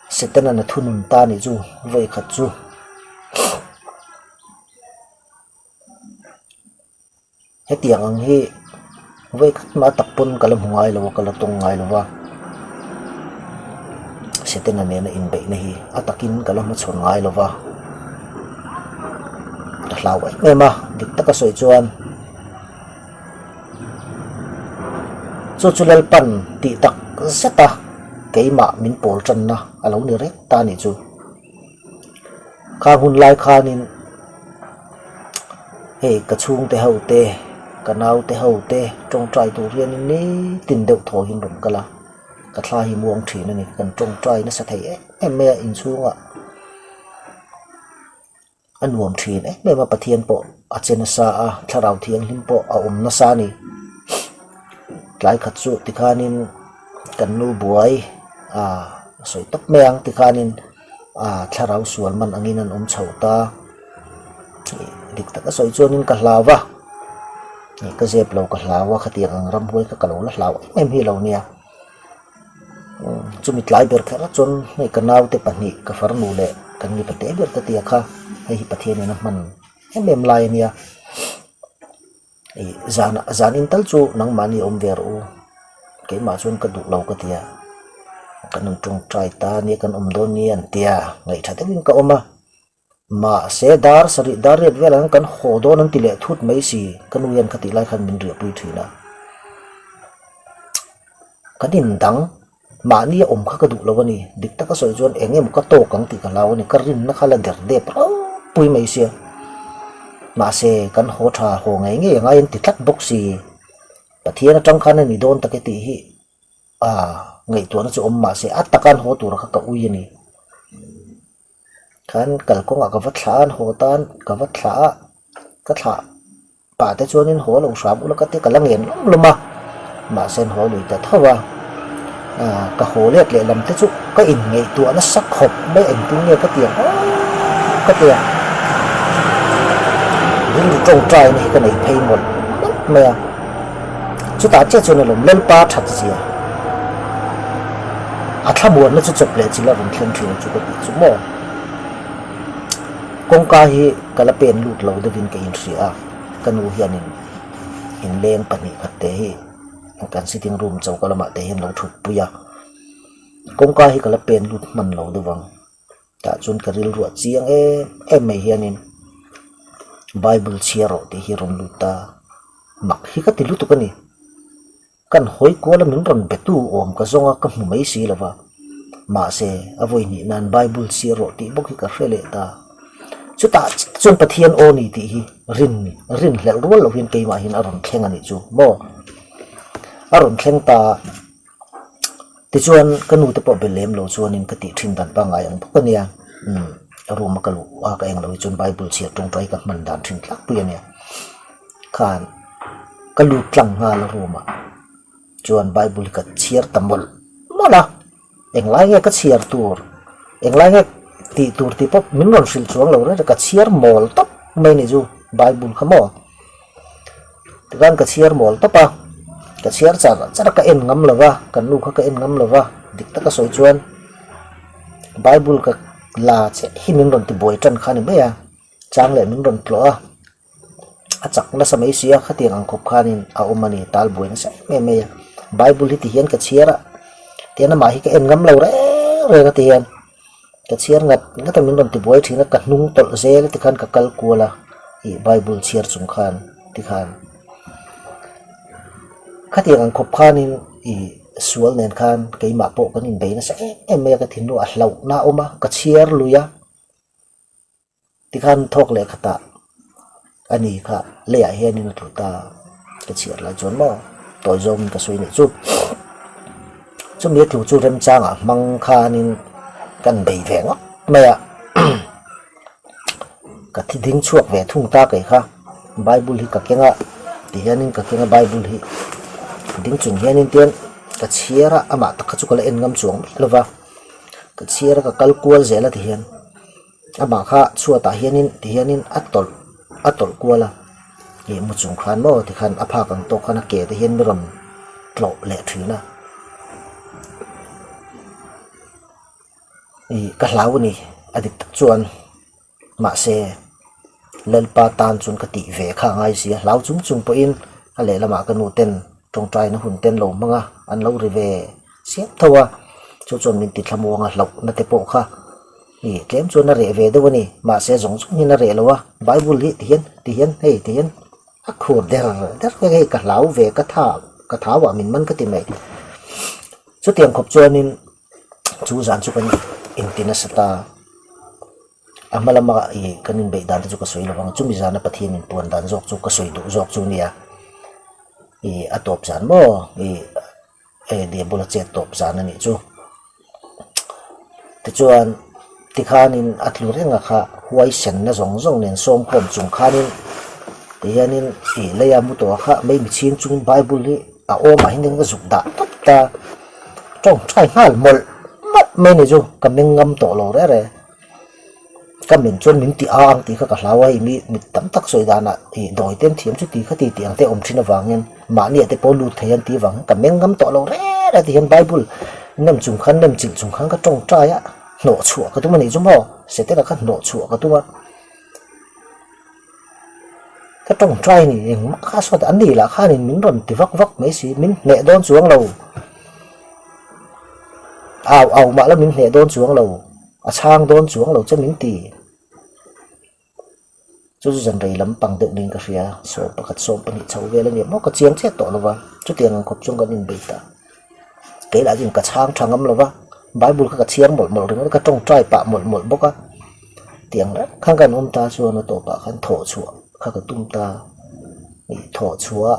Setana na thunun ta nih chu vawikhat chu. Hetiang ang hi vawi khat mah tak pawn ka la hmu ngai lo a, ka la tawng ngai lo va. Setana nena inbeihna hi a takin ka la hmachhawn ngai lo va. Ka hlau em em a, dik taka sawi chuan chu chu Lalpan tih tak zet a keimah min pawl tanna a lo ni reng ta a nih chu. Khang hun lai khanin hei ka chhungte ho te ka naute ho te tawngtai tur hianin nitin deuh thaw hian rawn kal a ka thla hi muang thin a ni kan tawngtai nasa thei em em mai a inchhungah. A nuam thin em em a, Pathian pawh a che nasa a, Thlarau Thianghlim pawh a awm nasa a ni. Tlai khat chu tikhanin kan nu buai ah a sawi tawp mai ang tikhanin ah Thlarau sual man angin an awm chho ta. Dik taka sawi chuanin ka hlau va, ka zep lo ka hlau a, khatiang ang ramhuai kha ka lo la hlau em em hi lo nia. Chumi tlai ber kher chuan hei ka naute pahnih ka farnu leh kan mipa te ber ka tia kha hei hi Pathian in a hman em em lai a nia ih zan zan in tal chu nangmahni awm ve rawh u keimah chuan ka duh lo ka tia kan rawn tawngtai ta nia kan awm dawn nia an tia ngaihtha deuhin ka awm a. Mahse, dar sarih dar riat velah hian kan haw dawn an ti leh thut mai si, ka nu hian khatih lai khan min riahpui thin a. Kan indang, mahni a awm kha ka duh lo a ni, dik taka sawi chuan eng emaw ka tawk ang tih ka hlau a ni, ka rinna kha la der dep ropui mai sia. Mahse, kan haw tha haw ngei ngei angai an ti tlat bawk si, Pathian atang khan a ni dawn tak e tih hi a ngaihtuahna chu awm mahse a taka an haw tura kha ka ui a ni. Khan kalkawngah ka va thlah a, an haw tan ka va thlah a, ka thlah pah te chuanin haw lo hram ula ka ti ka la ngen lawm lawm a, mahse an haw lui ta tho a, ah ka haw let leh lam te chu ka inngaihtuah nasa khawp mai engtin nge ka ti ang aw ka ti a, rilru tawngtaina hi ka nei phei mawlh mawlh mai a. Chutah chiah chuan a lawm Lalpa that zia a thlamuanna chu chawp leh chilh a rawn thleng thin chu ka tih chu maw. Kawngka hi ka la pen lut lo deuhin ka inhria a, ka nu hianin inleng pahnihkhat te hi kan sitting room choka lamah te hian lo thutpui a, kawngka hi ka la pen lut hman lo deuh ang. Tah chuan ka rilruah chiang em em mai hianin Bible chhiar rawh tih hi rawn lut ta mak hi ka ti lutuk a ni. Kan hawi kual a min rawn be tu awm ka zawng a ka hmu mai si lo va, mahse a vawi hnih nan Bible chhiar rawh tih bawk hi ka hre leh ta. Chutah chiah chuan Pathian aw ni tih hi. Rin rinhlelh rual loh hian keimah hian a rawn thleng a nih chu maw? A rawn thleng ta a, tichuan ka nu te pawh be lem lo chuanin ka tih thin dan pangngai ang bawk a nia. Umm room a ka luh a ka eng lo hi chuan bible chhiar tawngtai ka hman dan thin tlangpui a nia. Khan ka lut tlang nghal a room ah chuan bible hi ka chhiar ta mawlh mawlh a. Englai nge ka chhiar tur, englai nge tih tur tih pawh min rawn hrilh chuang lo reng reng, ka chhiar mawl tawp mai ni chu Bible kha maw. Tikhan ka chhiar mawl tawp a, ka chhiar char char a, ka en ngam lo va, kan nu kha ka en ngam lo va, dik taka sawi chuan Bible ka la che hi min rawn ti buai tan kha a ni mai a, chang leh min rawn tlawh a. A chak nasa mai si a, khatiang ang khawp khanin a awm a ni, tal buai nasa em em mai a. Bible hi ti hian ka chhiar a, tihian amah hi ka en ngam lo reng reng a ti hian ka chhiar ngat ngat a min rawn ti buai thin a, ka hnung tawlh zel ti khan ka kal kual a, ih Bible chhiar chung khan ti khan khatiang ang khawp khanin ih sual nen khan keimah pawh kan inbei nasa em em mai a, ka thinlung a hlauhna a awm a, ka chhiar lui a. Tikhan thawk leh khatah a ni kha leiah hianin a tlu ta ka chhiar lai chuan maw tawi zawngin ka sawi nih chu. Chumi a tlu chu remchangah hmang khanin kan bei ve ngawt mai a, ka thi ding chhuak ve thung ta kei kha Bible hi ka keng a tihianin ka keng a Bible hi ding chung hianin tian ka chhiar a amah tak kha chu ka la en ngam chuang miah lo va ka chhiar a ka kal kual zel a tihian. Amah kha chhuatah hianin ti hianin a tawlh a tawlh kual a, ih mu chung khan maw ti khan a phak ang tawk khan a ke te hian mi rawn tlawh leh thin a, ih ka hlau a ni a dik tak chuan mahse Lalpa tan chuan ka tih ve kha a ngai si a, hlau chung chung pawhin a lehlamah ka nu ten tawngtaina hun ten lo hmang a an lo ri ve siam tho a, chu chuan min ti thlamuang a hlauhna te pawh kha. Ih tlem chuan a reh ve deuh a ni, mahse zawng zawng hian a reh lo a, Bible hi ti hian ti hian hei ti hian a khur der der vek a hei ka hlau ve ka tha ka thau ah min man ka ti mai. Chutiang khawp chuanin chu zan chu kan inti nasa ta, a hma lama ih kan inbeih dan te chu ka sawi lo vang, chumi zana Pathian inpuan dan zawk chu ka sawi duh zawk chu nia, ih a tawp zan maw ih. Hei dia bula chet tawp zan a nih chu. Tichuan tikhanin a tlu reng a kha huaisenna zawng zawng nen sawmkhawm chung khanin tihianin ih leia mu tawh a kha mai michhing chungin bible hi a awmah hian ka zuk dah tawp ta tawngtai nghal mawlh mawlh mai a ni chu ka meng ngam tawh lo reng reng. Ka men chuan min ti a ang tih kha ka hlau a, hei mi mit tam tak sawi danah ih dawi te an thiam chu ti kha ti tih ang te a awm thin avangin mahni ah te pawh lut thei an tih avang hian ka meng ngam tawh lo reng reng ti hian Bible nem chung khan nem chilh chung khan ka tawngtai a, hnawh chhuah ka tum a nih chu maw, Setana kha hnawh chhuah ka tum a, ka tawngtai a ni engmah kha sawt an nih lah khanin min rawn ti vak vak mai si, min hneh dawn chuang lo, au au mah la min hneh dawn chuang lo. A chhang dawn chuang lo che min ti. Chu chu zan rei lampang deuh niin ka hria, 11, 12 chho vel a nia maw ka chiang chiah tawh lo va, chutiang ang khawp chuan kan inbei ta. Kei lah chuan ka chhang tha ngam lo va, Bible kha ka chhiar mawlh mawlh ringawt a, ka tawngtai pah mawlh mawlh bawk a. Tiang reng khan kan awm ta chuan a tawpah khan thawh chhuah kha ka tum ta, ih thawh chhuah.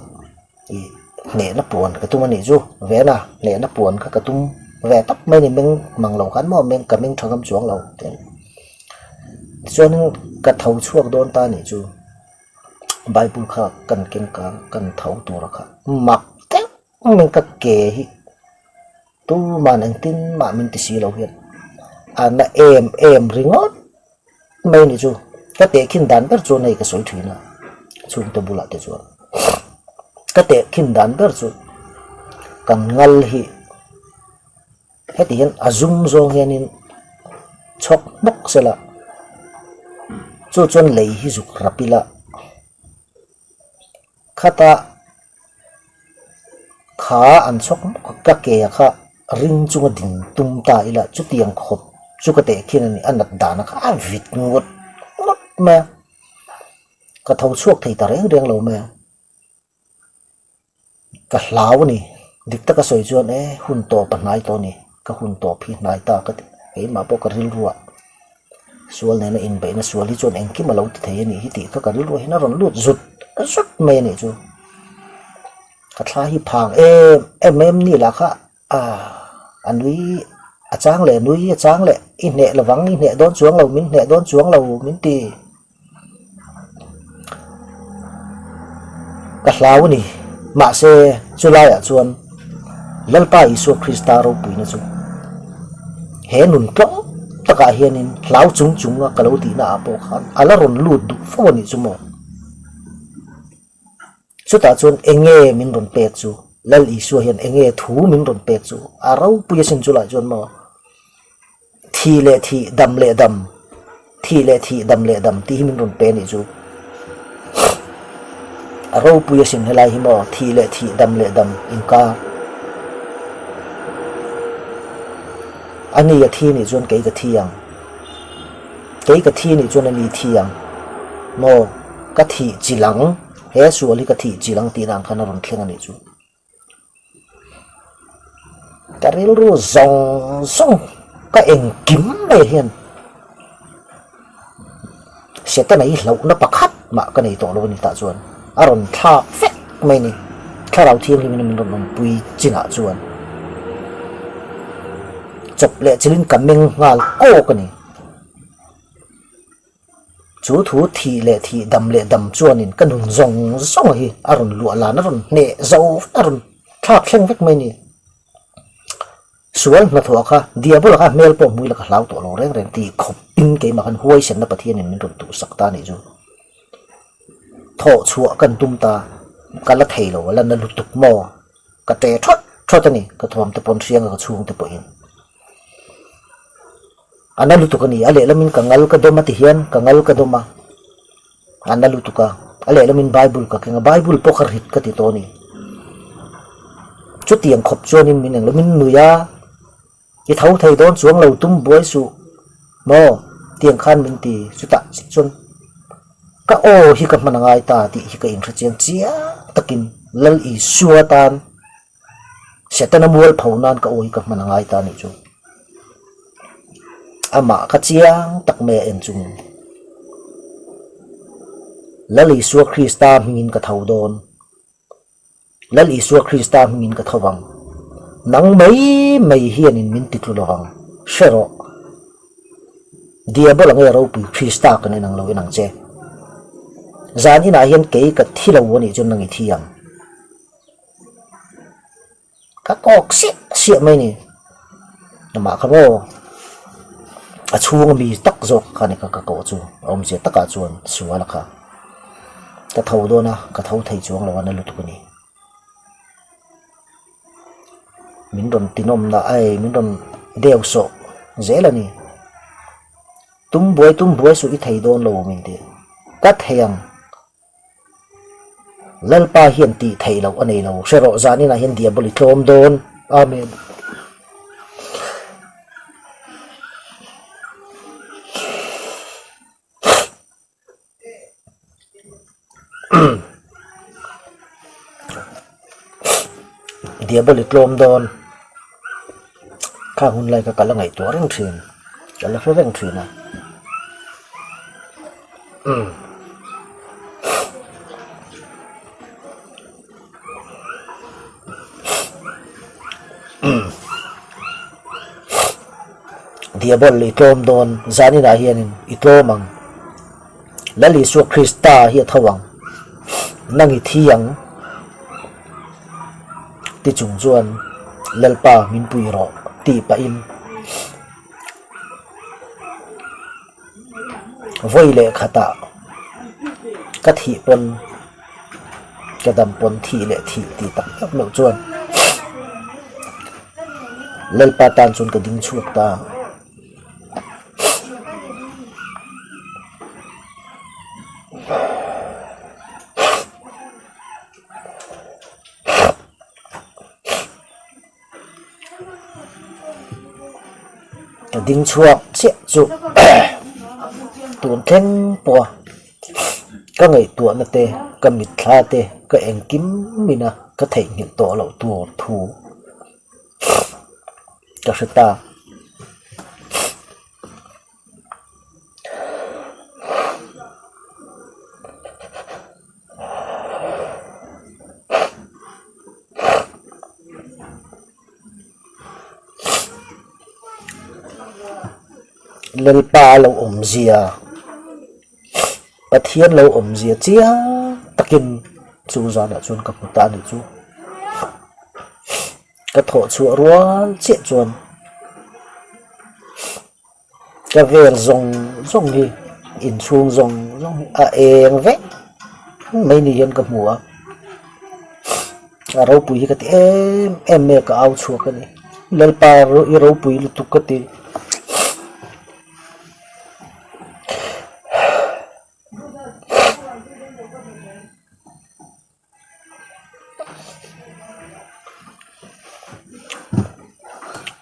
Ih hnehna puan ka tum a nih chu Vena hnehna puan kha ka tum ve tawp mai a ni meng mang lo khan maw meng ka meng tha ngam chuang lo ti a ni tichuanin ka tho chhuak dawn ta a nih chu Bible kha kan keng kang kan tho tur a kha mak deuh mai ka ke hi tuman engtin mah min ti si lo hian a na em em ringawt. Mai ni chu ka tehkhin dan ber chuan hei ka sawi thin a, chhungte bulah te chuan ka tehkhin dan ber chu kan ngal hi heti hian a zum zawng hianin chhawk hmawk sela chu chuan lei hi zuk rap ila khata Kha an chhawk bawk a, ka ke a kha ring chunga ding tum ta ila chutiang khawp chu ka teh khian a ni, a nat dan a kha a vit ngawt ngawt mai a, ka tho chhuak thei ta reng reng lo mai a, ka hlau a ni, dik taka sawi chuan e hun tawp a hnai tawh a ni, ka hun tawp hi hnai ta ka ti, keimah pawh ka rilru ah. Sual nena inbeihna sual hi chuan engkim a lo ti thei a nih hi tih kha ka rilruah hian a rawn lut zut zut mai a nih chu. Ka thla hi phang em em em ni lah kha a nui a chang leh nui a chang leh i hneh lovang i hneh dawn chuang lo min hneh dawn chuang lo min ti. Ka hlau a ni. Mahse, chu laiah chuan Lalpa Isua Krista ropuina chu he nun tlawm takah hianin hlau chung chunga ka lo tihna ah pawh khan a la rawn lut duh fo a nih chu maw? Chutah chuan enge min rawn pek chu? Lal Isua hian enge thu min rawn pek chu? A ropui asin chu lai chuan maw? Thih leh thih, dam leh dam, thih leh thih, dam leh dam tih hi min rawn pe a nih chu. A ropui asin helai hi maw, thih leh thih, dam leh dam inkar. A ni a thi nih chuan kei ka thi ang. Kei ka thi nih chuan a ni thi ang. Maw, ka thih chilh ang, he sual hi ka thih chilh ang tih dan khan a rawn thleng a nih chu. Ka rilru zawng zawng ka engkim mai hian Setana hi hlauhna pakhat mah ka nei tawh lo a ni tah chuan a rawn thlak vek mai a ni. Thlarau Thianghlim in min rawn awmpui chinah chuan chawp leh chilhin ka meng nghal kawk a ni. Chu thu thih leh thih dam leh dam chuanin ka nun zawng zawng hi a rawn luah lan, a rawn hneh zo vek, a rawn thlak thleng vek mai a ni. Sual hnathawh kha Diabola kha hmel pawh hmui la ka hlau tawh lo reng reng tih khawpin keimah khan huaisenna Pathianin min rawn tuhsak ta a nih chu. Thawh chhuah kan tum ta, ka la thei lo, a la na lutuk maw? Ka ṭe ṭhawt ṭhawt a ni, ka thuam te pawn hrianga ka chhung te pawhin. A na lutuk a ni, a lehlamin ka ngal ka dawm a ti hian ka ngal ka dawm a, a na lutuk a, a lehlamin Bible ka keng a, Bible pawh kha rit ka ti tawh a ni. Chutiang khawp chuanin min englo min nui a, i tho thei dawn chuang lo tum buai suh maw tiang khan min ti, chutah chiah chuan ka aw hi ka hman a ngai ta tih hi ka inhre chiang chiang takin Lal Isua tan Setana mual pho nan ka awi ka hman a ngai ta nih chu. Amah kha chiang tak mai a en chungin Lal Isua Krista hmingin ka tho dawn. Lal Isua Krista hmingin ka tho vang. Nang mai mai hianin min ti tlu lovang. Hre rawh. Diabol ange ropui Krista kan en ang lo en ang che. Zan inah hian kei ka thi lo anih chuan nang i thi ang. Ka kawk siah siah mai ni. Amah kha maw a chhung ami tak zawk kha ni ka ka kawh chu a awmzia takah chuan sual a kha. Ka tho dawn a, ka tho thei chuang lo a na lutuk a ni. Min rawn tinawmna ai min rawn deu sawh zel a ni. Tum buai tum buai suh i thei dawn lo min ti. Ka thei ang. Lalpa hian tih theih loh a nei lo. Hre rawh, zaninah hian Diabol i tlawm dawn. Amen. Diabol i tlawm dawn. Khang hun lai kha ka la ngaihtuah reng thin. Ka la hre reng thin a. Diabol i tlawm dawn zaninah hianin i tlawm ang. Lal Isua Krista hi a tho ang. Nang i thi ang ti chung chuan Lalpa min pui rawh tih pahin. Vawi leh khatah ka thih pawn ka dam pawn thih leh thih tih tak tak loh chuan Lalpa tan chuan ka ding chhuak ta. Ka ding chhuak chiah chu tun thleng pawh a ka ngaihtuahna te ka mitthla te ka engkim in a ka theihnghilh tawh loh tur thu ka hre ta. Lalpa lo awmzia, Pathian lo awmzia chiang takin chu zanah chuan ka hmu ta a nih chu. Ka thawh chhuah rual chiah chuan Ka vel zawng zawng hi inchhung zawng zawng hi a eng vek mai ni hian ka hmu a, a ropui hi ka ti em em mai a ka au chhuak a ni Lalpa i ropui lutuk ka ti.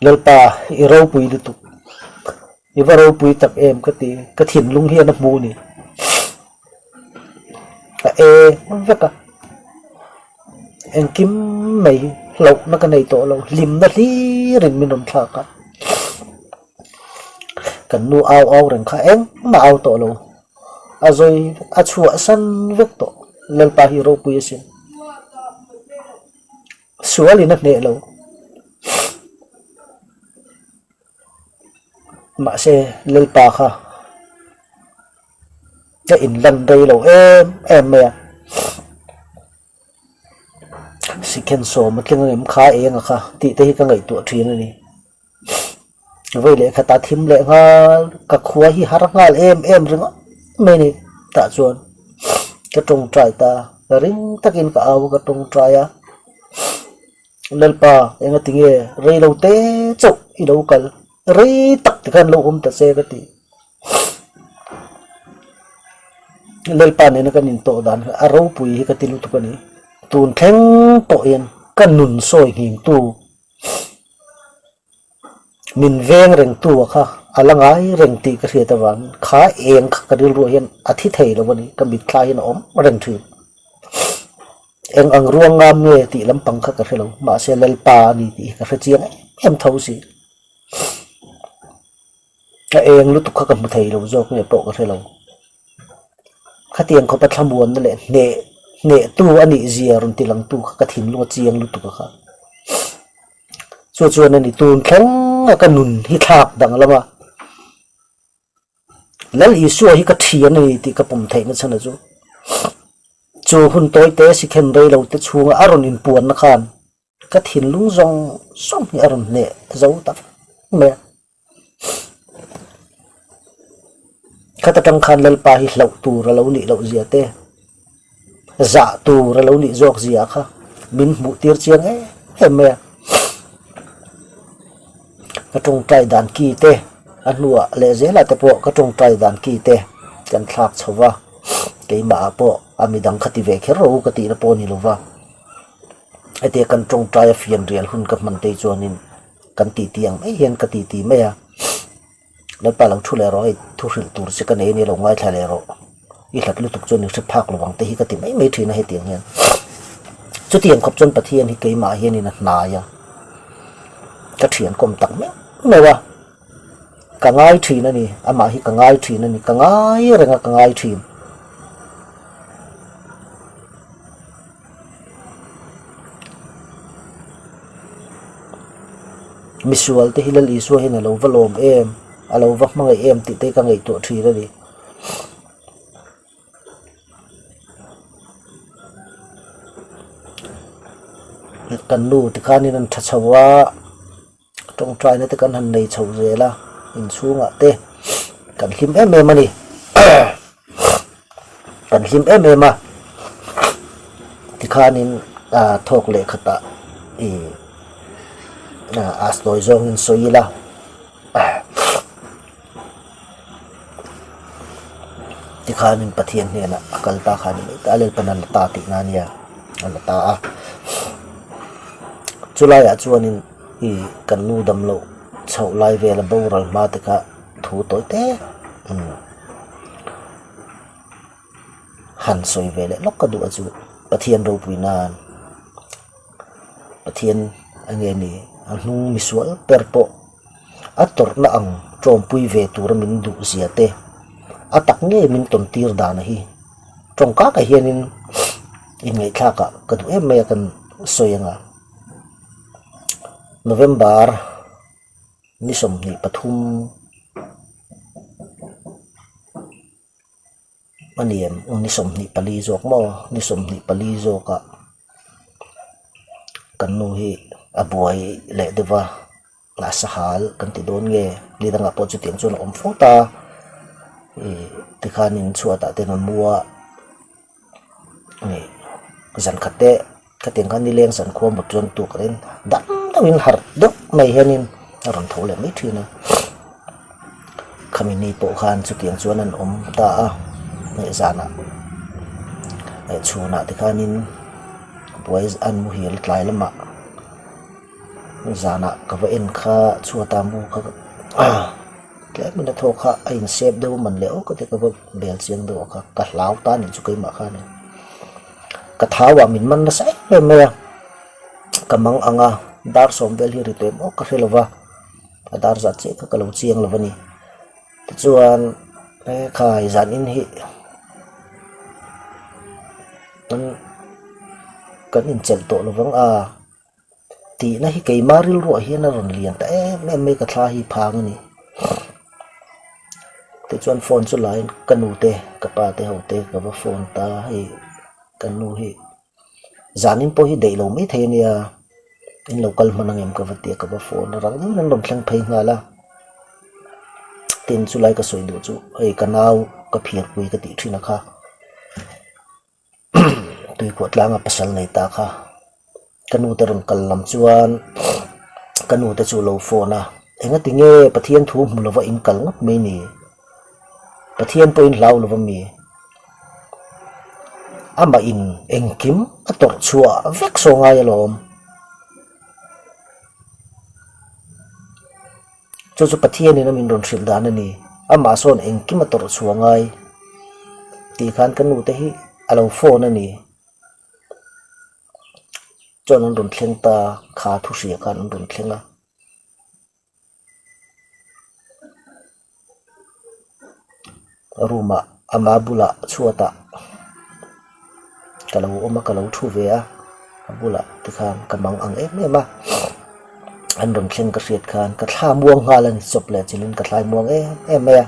Lalpa i ropui lutuk i va ropui tak em ka ti ka thinlung hian a hmu a ni a eng vek a engkim mai hlauhna ka nei tawh lo hlimna hlir in min rawn thlak a kan nu au au reng kha engmah au tawh lo. A zawi a chhuah san vek tawh Lalpa hi ropui asin. Sual in a hneh lo. Mahse Lalpa kha a inlan rei lo em em mai a. Sikhen sawm a tling ang em kha eng a kha tih te hi ka ngaihtuah thin a ni. Vawi leh khat a thim leh nghal ka khua hi har nghal em em ringawt mai a ni tah chuan ka tawngtai ta ring takin ka au a ka tawngtai a Lalpa enga tinge rei lo te chauh i lo kal rei tak te khan lo awm ta che ka ti Lalpa nena kan intawh dan kha a ropui hi ka ti lutuk a ni tun thleng pawh hian ka nun sawi nghing tu. Min veng reng tu a kha a la ngai reng tih ka hriat avangin kha eng kha ka rilruah hian a thi thei lo a ni, ka mitthla hian a awm reng thin. Eng ang ruang ngam nge tih lampang kha ka hre lo, mahse Lalpa a ni tih hi ka hre chiang em em tho si. A eng lutuk kha ka hmu thei lo zawk nge pawh ka hre lo. Khatiang khawpa thlamuanna leh hneh hnehtu a nih zia rawn ti langtu kha ka thinlung a chiang lutuk a kha. Chu chuan a ni tun thleng a ka nun hi thlak danglam a, Lal Isua hi ka thian a ni tih ka pawm theihna chhan a chu. Chu hun tawi te sikhen rei lo te chhunga a rawn inpuanna khan ka thinlung zawng zawng hi a rawn hneh zo ta vek mai a. Khat atang khan Lalpa hi hlauh tur a lo nih loh zia te, zah tur a lo nih zawk zia kha min hmuh tir chiang em em mai a. Ka tawngtai dan ki te a hnuah leh zelah te pawh ka tawngtai dan ki te kan thlak chho va, keimah ah pawh a midang kha ti ve kher rawh u ka tihna pawh a ni lo va. Hetia kan tawngtai a fianrial hun ka hman te chuanin kan titi ang mai hian ka titi mai a, Lalpa lo thu leh rawh hei thu hrilh tur che ka nei a nia lo ngaithla leh rawh, i hlat lutuk chuan i hre phak lo ang te hi ka ti mai mai thin a hetiang hian. Chutiang khawp chuan Pathian hi keimah hianin a hnai a, ka thian kawm tak meuh meuh a, ka ngai thin a ni, amah hi ka ngai thin a ni, ka ngai reng a ka ngai thin. Misual te hi Lal Isua hian a lo va lawm em, a lo va hmangaih em tih te ka ngaihtuah thin a ni. Kan nu tikhanin an tha chho a. Tawngtaina te kan han nei chho zel a, inchhungah te kan hlim em em a ni. Kan hlim em em a, tikhanin ah thawk leh khatah ih ah a sawi zawngin sawi ila. Tikhanin Pathian hnenah a kal ta kha a ni mai ta a, Lalpan a la ta tihna a nia, a la ta a. Chulaiah chuanin ih kan nu dam loh chhoh lai vela boral hma te kha thu tawi te umm han sawi ve leh lawk ka duh a chu Pathian ropui nan Pathian a nge ni a hnung misual ber pawh. A tawrhna ang tawmpui ve tura min duh zia te, a tak ngei min tawn tir dan hi tawngkakah hianin inngaihthlakah ka duh em mai a kan sawi ang a. November ni 23. a ni em? Ni 24 zawk maw? Ni 24 zawkah kan nu hi a buai leh deuh va, a sahal kan ti dawn nge? Ni dangah pawh chutiang chuan a awm fo ta. Ih tikhanin chhuatah te an mu a. Zan khat te khatiang khan nileng zan khua mut chuan tuk reng dang deuhin harh deuh mai hianin a rawn tho leh mai thin a. Khami ni pawh khan chutiang chuan an awm ta a, hei zanah eh chhunah te khanin buai an muhil tlai lamah zanah ka va en kha chhuata mu kha Tlemin a thawk kha a insep deuh a man leh awk a ti ka va bel chiang deuh a kha ka hlau ta nih chu keimah khan in ka thau ah min man nasa em em mai a ka mang ang a dar sawm vel hi ri tawh em awk ka hre lo va a dar zat chiah kha ka lo chiang lo a ni tichuan he khai zan in hi kan kan inchelh tawh lo vang a. Tihna hi keimah rilruah hian a rawn lian ta em em mai ka thla hi phang a ni. Tichuan phone chu laiin ka nu te ka pa te ho te ka va phone ta hei ka nu hi zanin pawh hi daih lo mai thei a nia in lo kal hman ang em ka va ti a ka va phone a rang deuhin an rawn thleng phei nghal a. Tin chulai ka sawi duh chu hei ka nau ka phiarpui ka tih thin a kha. Tuikhuah tlanga pasal nei ta kha ka nu te rawn kal lam chuan ka nu te chu lo phone a engati nge Pathian thu hmu lova in kal ngawt mai ni Pathian pawhin hlau lova mi amah in engkim a tawrh chhuah vek saw ngai alawm. Chu chu Pathianin a min rawn hrilh dan a ni. Amah sawn engkim a tawrh chhuah ngai tih khan ka nu te hi a lo phone a ni. Chuan an rawn thleng ta, kha thu hria khan an rawn thleng a. Room ah ama bulah chhuatah ka lo awm a ka lo thu ve a a bulah tikhan ka mang ang em em a an rawn thleng ka hriat khan ka thla muang nghal a ni chawp leh chilhin ka thlai muang em em mai a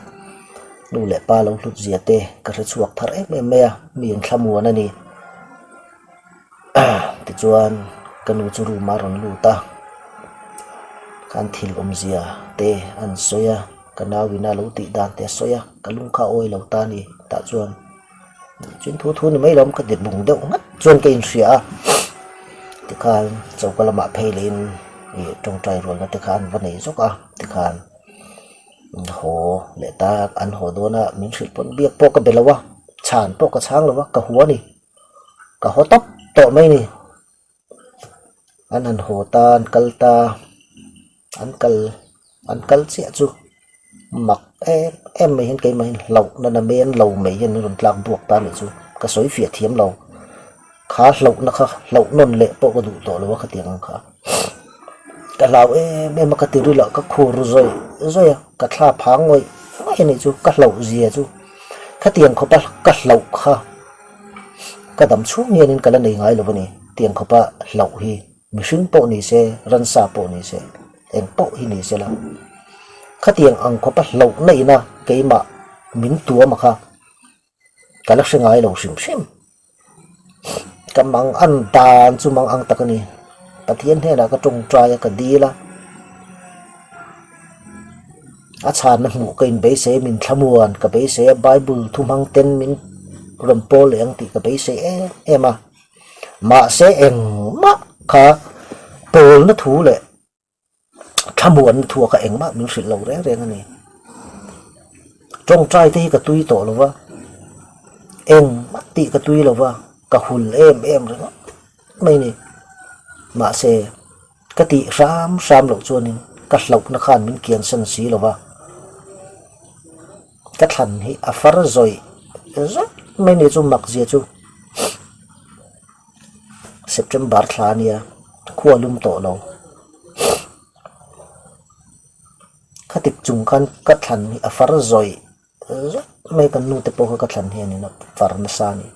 nu leh pa lo hlut zia te ka hre chhuak thar em em mai a mi an thla muan a ni tichuan ka nu chu room ah a rawn lut a khan thil awmzia te an sawi a. Ka nau in a lo tih dan te a sawi a, ka lung kha a awi lo ta a ni tah chuan chin thu thu ni mai lo ka ti bung deuh nghat chuan ka inhria a tikhan choka lamah phei leh in ih tawngtai rualna te kha an va nei zawk a tikhan haw leh ta an haw dawn a min hrilh pawn biak pawh ka be lo a chhan pawh ka chhang lo a ka hua a ni ka haw tawp tawh mai a ni. An han haw ta an kal ta an kal an kal chiah chu mak em em mai hian keimah hian hlauhna na men lo mai hian an rawn tlak buak ta anih chu ka sawi fiah thiam lo kha hlauhna kha hlauh nawn leh pawh ka duh tawh lo a khatiang ang kha ka hlau em em a ka ti ril ah ka khur zawih zawih a ka thla phang ngawih ngawih anih chu ka hlauh zia chu khatiang khawpa ka hlauh kha. Ka dam chhung hianin ka la nei ngai lo a ni. Tiang khawpa hlauh hi mihring pawh ni se, ransa pawh ni se, eng pawh hi ni se la. Khatiang ang khawpa hlauh na ina keimah min tuam a kha ka la hre ngai lo hrim hrim. Ka mang an dan chu mang ang tak a ni. Pathian hnenah ka tawngtai a, ka dil a. A chhanna hmuh ka inbeisei a, min thlamuan ka beisei a, Bible thu hmang ten min rawn pawl leh ang tih ka beisei em em a. Mahse engmah kha pawlna thu leh thlamuanna thu ah kha engmah min hrilh lo reng reng a ni. Tawngtai te hi ka tui tawh lo va, engmah tih ka tui lo va, ka hul em em ringawt mai a ni. Mahse. Ka tih hram hram loh chuanin ka hlauhna khan min kiansan si lo va, ka thlan hi a far zawih zawih mai ni chu mak zia chu September thla a nia khua lum tawh lo. Khatik chung khan ka thlan hi a far zawih zawih mai kan nu te pawh kha ka thlan hianin a far nasa a ni.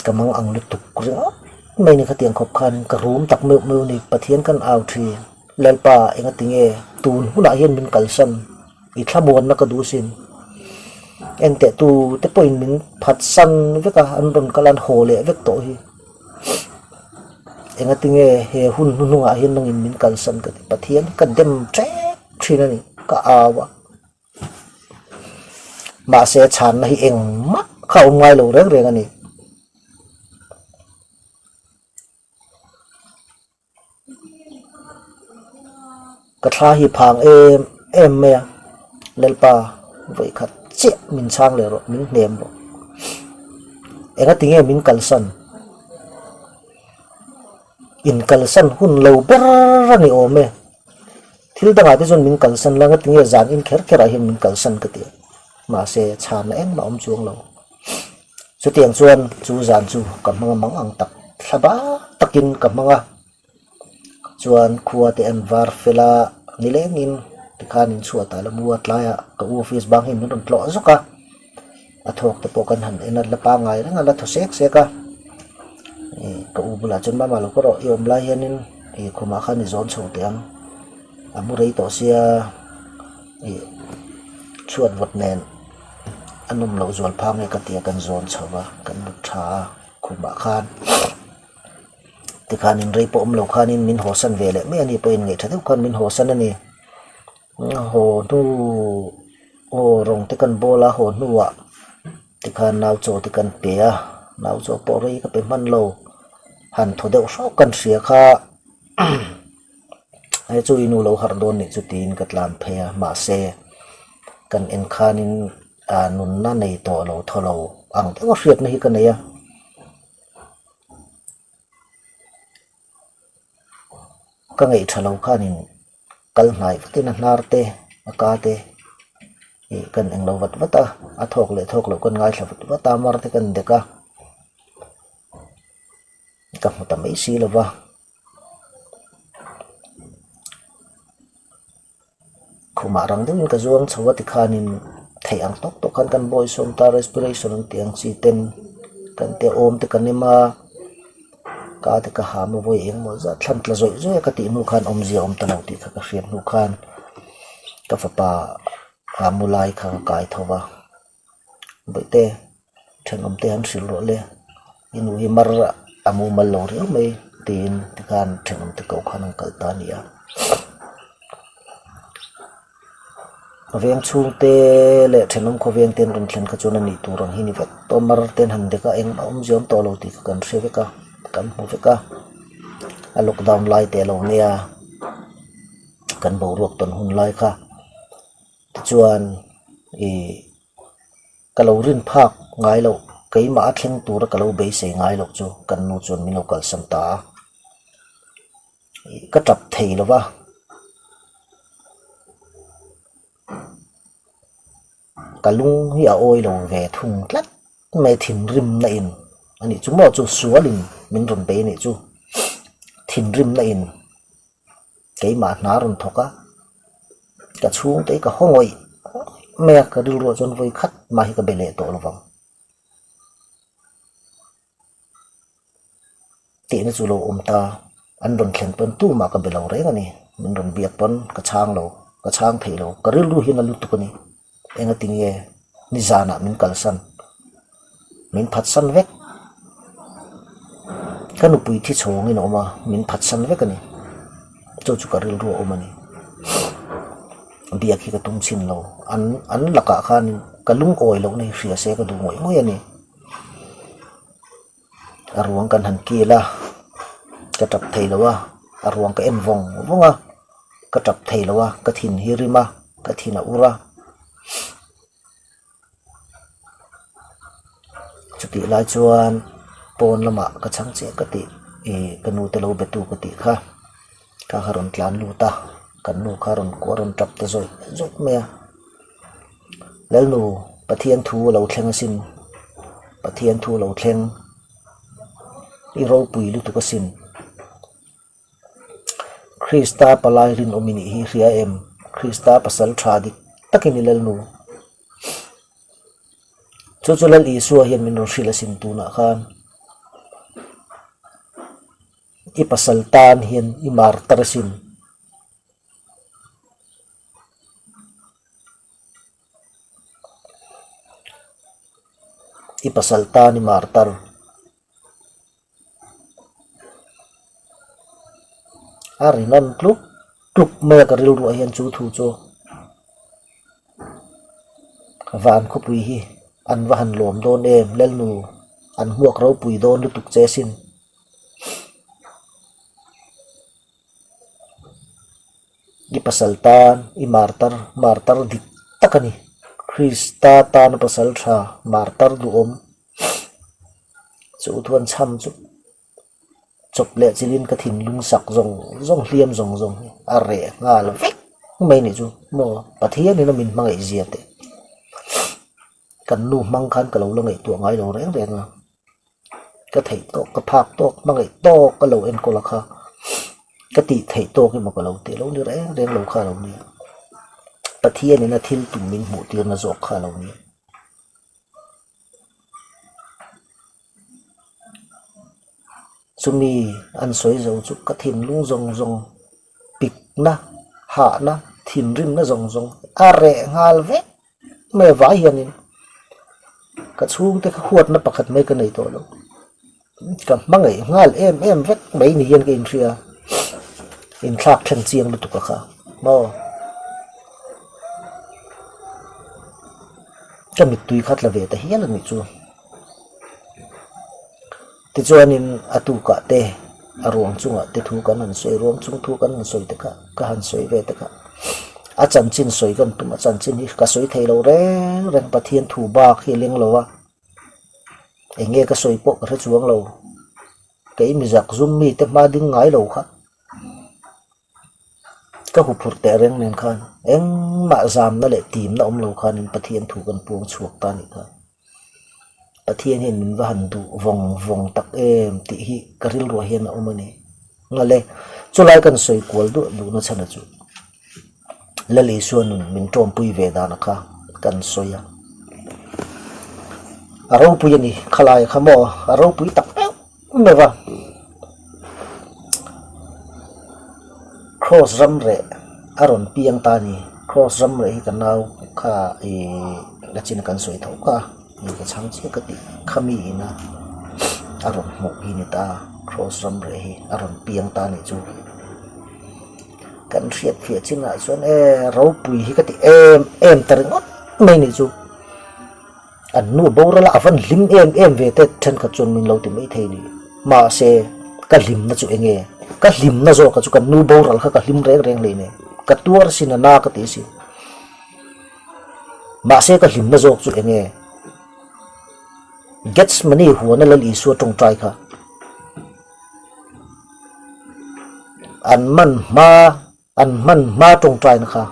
Ka mang ang lutuk ringawt mai ni khatiang khawp khanin ka rum tak meuh meuh a ni. Pathian kan au thin, Lalpa enga tinge tun hunah hian min kalsan i thlamuanna ka duh sin. Enteh tu te pawhin min phatsan vek a, an rawn kal a an haw leh vek tawh hi. Engatinge he hun hnuhnungah hian nangin min kalsan ka ti. Pathian hi ka dem tep thin a ni, ka au a. Mahse chhanna hi engmah kha a awm ngai lo reng reng a ni. Ka thla hi phang em em mai a, Lalpa vawikhat chiah min chhang leh rawh, min hnem rawh. Engatinge min kalsan? In kalsan hun lo ber a ni awm e. Thil dangah te chuan min kalsan la, engatinge zan in kher kherah hian min kalsan ka ti a. Mahse chhanna engmah a awm chuang lo. Chutiang chuan chu zan chu ka hmang a mang ang tak thla bak takin ka hmang a, chuan khua te an var fel a, nilengin tikhan in chhuah tah la mu a, tlaiah ka u office bang hi min rawn tlawh zawk a, a thawk te pawh kan han en a, la pangngai reng a, la thaw sek sek a, ih ka u bulah chuan mama lo ka rawh i awm lai hianin ih khumah khan i zawn chho teh ang, a mu rei tawh sia ih chhuat vawt nen. A nawm loh zual phang nge ka tia kan zawn chho va, kan mut tha a khumah khan tikhanin rei pawh awm lo khanin min haw san ve leh mai a ni pawhin ngaih tha deuh khan min haw san a ni. Haw hnu aw rawng te kan bawl a haw hnuah tikhan nau chaw te kan pe a, nau chaw pawh rei ka pe hman lo, han thaw deuh hrawk kan hria kha. Hei chu i nu lo harh dawn nih chu tiin ka tlan phei a, mahse kan en khanin ah nunna nei tawh lo thaw lo ang deuh a hriatna hi ka nei a. Ka ngaih tha lo khanin kal hnai vatin a hnar te a ka te ih kan englo vat vat a, a thawk leh thawk loh kan ngaithla vat vat a, mar te kan dek a, ka hmu ta mai si lo va. Khumah rang deuhin ka zuang chho a tikhanin theih ang tawk tawk khan kan bawisawm ta respiration an tih ang chi ten kan te awm te kan em a ka te ka ham a vawi engemaw zat thlan tla zawih zawih a ka tih hnu khan awmzia awm ta lo tih kha ka hriat hnu khan ka fapa a mu lai kha ka kai tho va. Bawihte thenawm te an hrilh rawh le i nu hi mar a mumal lo riau mai tiin tikhan thenawm te ko khan an kal ta a ni a. Veng chhungte leh thenawm khawveng te an rawn thlen kha chuan a nih tur ang hi ni vek tawh mar te an han dek a engmah awmzia awm tawh lo tih kha kan hre vek a kan hmu vek a a lockdown lai te a lo nia kan boruak tawn hun lai kha. Tichuan ih ka lo rin phak ngai loh keimah a thleng tura ka lo beisei ngai loh chu kan nu chuan min lo kalsan ta a, ih ka tap thei lo va, ka lung hi a awi lo ve thung tlat mai thinrimna in a nih chu maw chu sualin min rawn bei a nih chu thinrimna in. Keimah hna rawn thawk a, ka chhungte hi ka haw ngawih ngawih mai a, ka rilruah chuan vawi khat mah hi ka be leh tawh lovang. Tihna chu lo awm ta, an rawn thlen pawn tumah ka be lo reng a ni, min rawn biak pawn ka chhang lo, ka chhang thei lo, ka rilru hian a lutuk a ni. Engatinge nizanah min kalsan, min phatsan vek. Ka nupui thi chhawngin a awm a, min phatsan vek a ni. Chu chu ka rilru a awm a ni. Biak hi ka tum chhin lo, an an lakah khanin ka lungawi lohna hi hria se ka duh ngawih ngawih a ni. A ruang kan han kil a, ka tap thei lo a, a ruang ka en vawng vawng a, ka tap thei lo a, ka thin hi rim a, ka thin a ur a. Chutih lai chuan pawn lamah ka chhang chiah ka tih ih ka nu te lo be tu ka tih kha, kha kha rawn tlan lut a, kan nu kha rawn kuah rawn tap ta zawih zawih mai a. Lalnu Pathian thu a lo thleng asin, Pathian thu a lo thleng i ropui lutuk asin. Krista palai rinawm i nih hi hria em? Krista pasal tha dik takin i Lalnu. Chu chu Lal Isua hian min rawn hrilh asin tunah khan. I pasal tan hian i mar tar asin. I pasal tan i martar. A ri nawn tluk tluk mai a ka rilruah hian chu thu chu van khawpui hi an va han lawm dawn em Lalnu an hmuak ropui dawn lutuk che sin. I pasal tan i martar martar dik tak a ni Krista tana pasal tha martar duhawm. Chu thuan chham chu chawp leh chilhin ka thinlung sak zawng zawng hliam zawng zawng hi a reh nghal vek mai nih chu maw Pathianin a min hmangaih zia teh kan nu hmang khan ka lo la ngaihtuah ngai lo reng reng a ka theih tawk ka phak tawk hmangaih tawk ka lo enkawl a kha ka tih theih tawk emaw ka lo tih lo ni reng reng lo kha a lo nia Pathianin a thil tum min hmuh tirna zawk kha a lo nia. Chumi an sawi zo chu ka thinlung zawng zawng pikna, hahna, thinrimna zawng zawng a reh nghal vek mai avai hianin ka chhungte kha huatna pakhat mai ka nei tawh lo. Ka hmangaih nghal em em vek mai ni hian ka inhria inthlak thleng chiang lutuk a kha maw. Ka mittui kha tla ve ta hial a nih chu. Tichuanin a tukah te a ruang chungah te thu kan han sawi ruang chung thu kan han sawi te kha ka han sawi ve te kha a chanchin sawi kan tum a chanchin hi ka sawi thei lo reng reng Pathian thu bak hi a leng lo a eng nge ka sawi pawh ka hre chuang lo kei mizak zum mite hma ding ngai lo kha. Ka huphurh teh reng nen khan engmah zamna leh timna awm lo khanin Pathian thu kan puang chhuak ta anih kha. Pathian hian min va han duh vawng vawng tak em tih hi ka rilruah hian a awm a ni. Ngale, chulai kan sawi kual duah duhna chhan a chu Lal Isua nun min tawmpui ve dana kha kan sawi a. A ropui a ni, khalai kha maw a ropui tak meuh. Meuh a, Kraws ram reh a rawn piang ta a ni. Kraws ram reh hi ka nau kha ih la chin a kan sawi tho kha a, ka chhang chiah ka tih kha mi ina a rawn hmuh hi ni ta. Kraws ram reh hi a rawn piang ta a nih chu. Kan hriat fiah chinah chuan e ropui hi ka ti em em ta ringawt mai a nih chu. An nu boral a, a van hlim em em ve te thenkhat chuan min lo ti mai thei ni. Mahse, ka hlimna chu eng nge? Ka hlimna zawk chu kan nu boral kha ka hlim reng reng hlei nen. Ka tuar sin a na ka ti sin. Mahse, ka hlimna zawk chu eng nge? Gethsemane huana Lal Isua tawngtai kha an man hma. An hman hma tawngtaina kha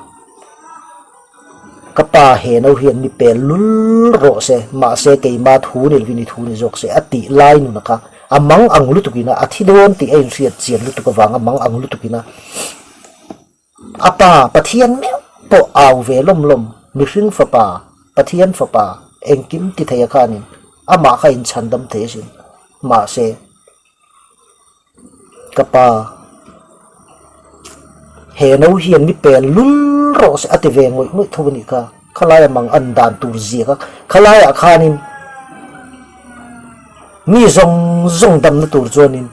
ka pa he no hian mi pel lul rawh se, mahse keima thu ni lovin i thu ni zawk se a tih lai nuna kha a mang ang lutukin a, a thi dawn tih a inhriat chian lutuk avang a mang ang lutukin a a pa Pathian meuh pawh au ve lawm lawm mihring fapa Pathian fapa engkim ti thei a khanin amah kha inchhandam thei asin mahse Ka pa, he no hian mi pel lul rawh se a ti ve ngawih ngawih tho a nih kha. Khalaia mang an dan tur zia kha, khalaiah khanin mi zawng zawng damna tur chuanin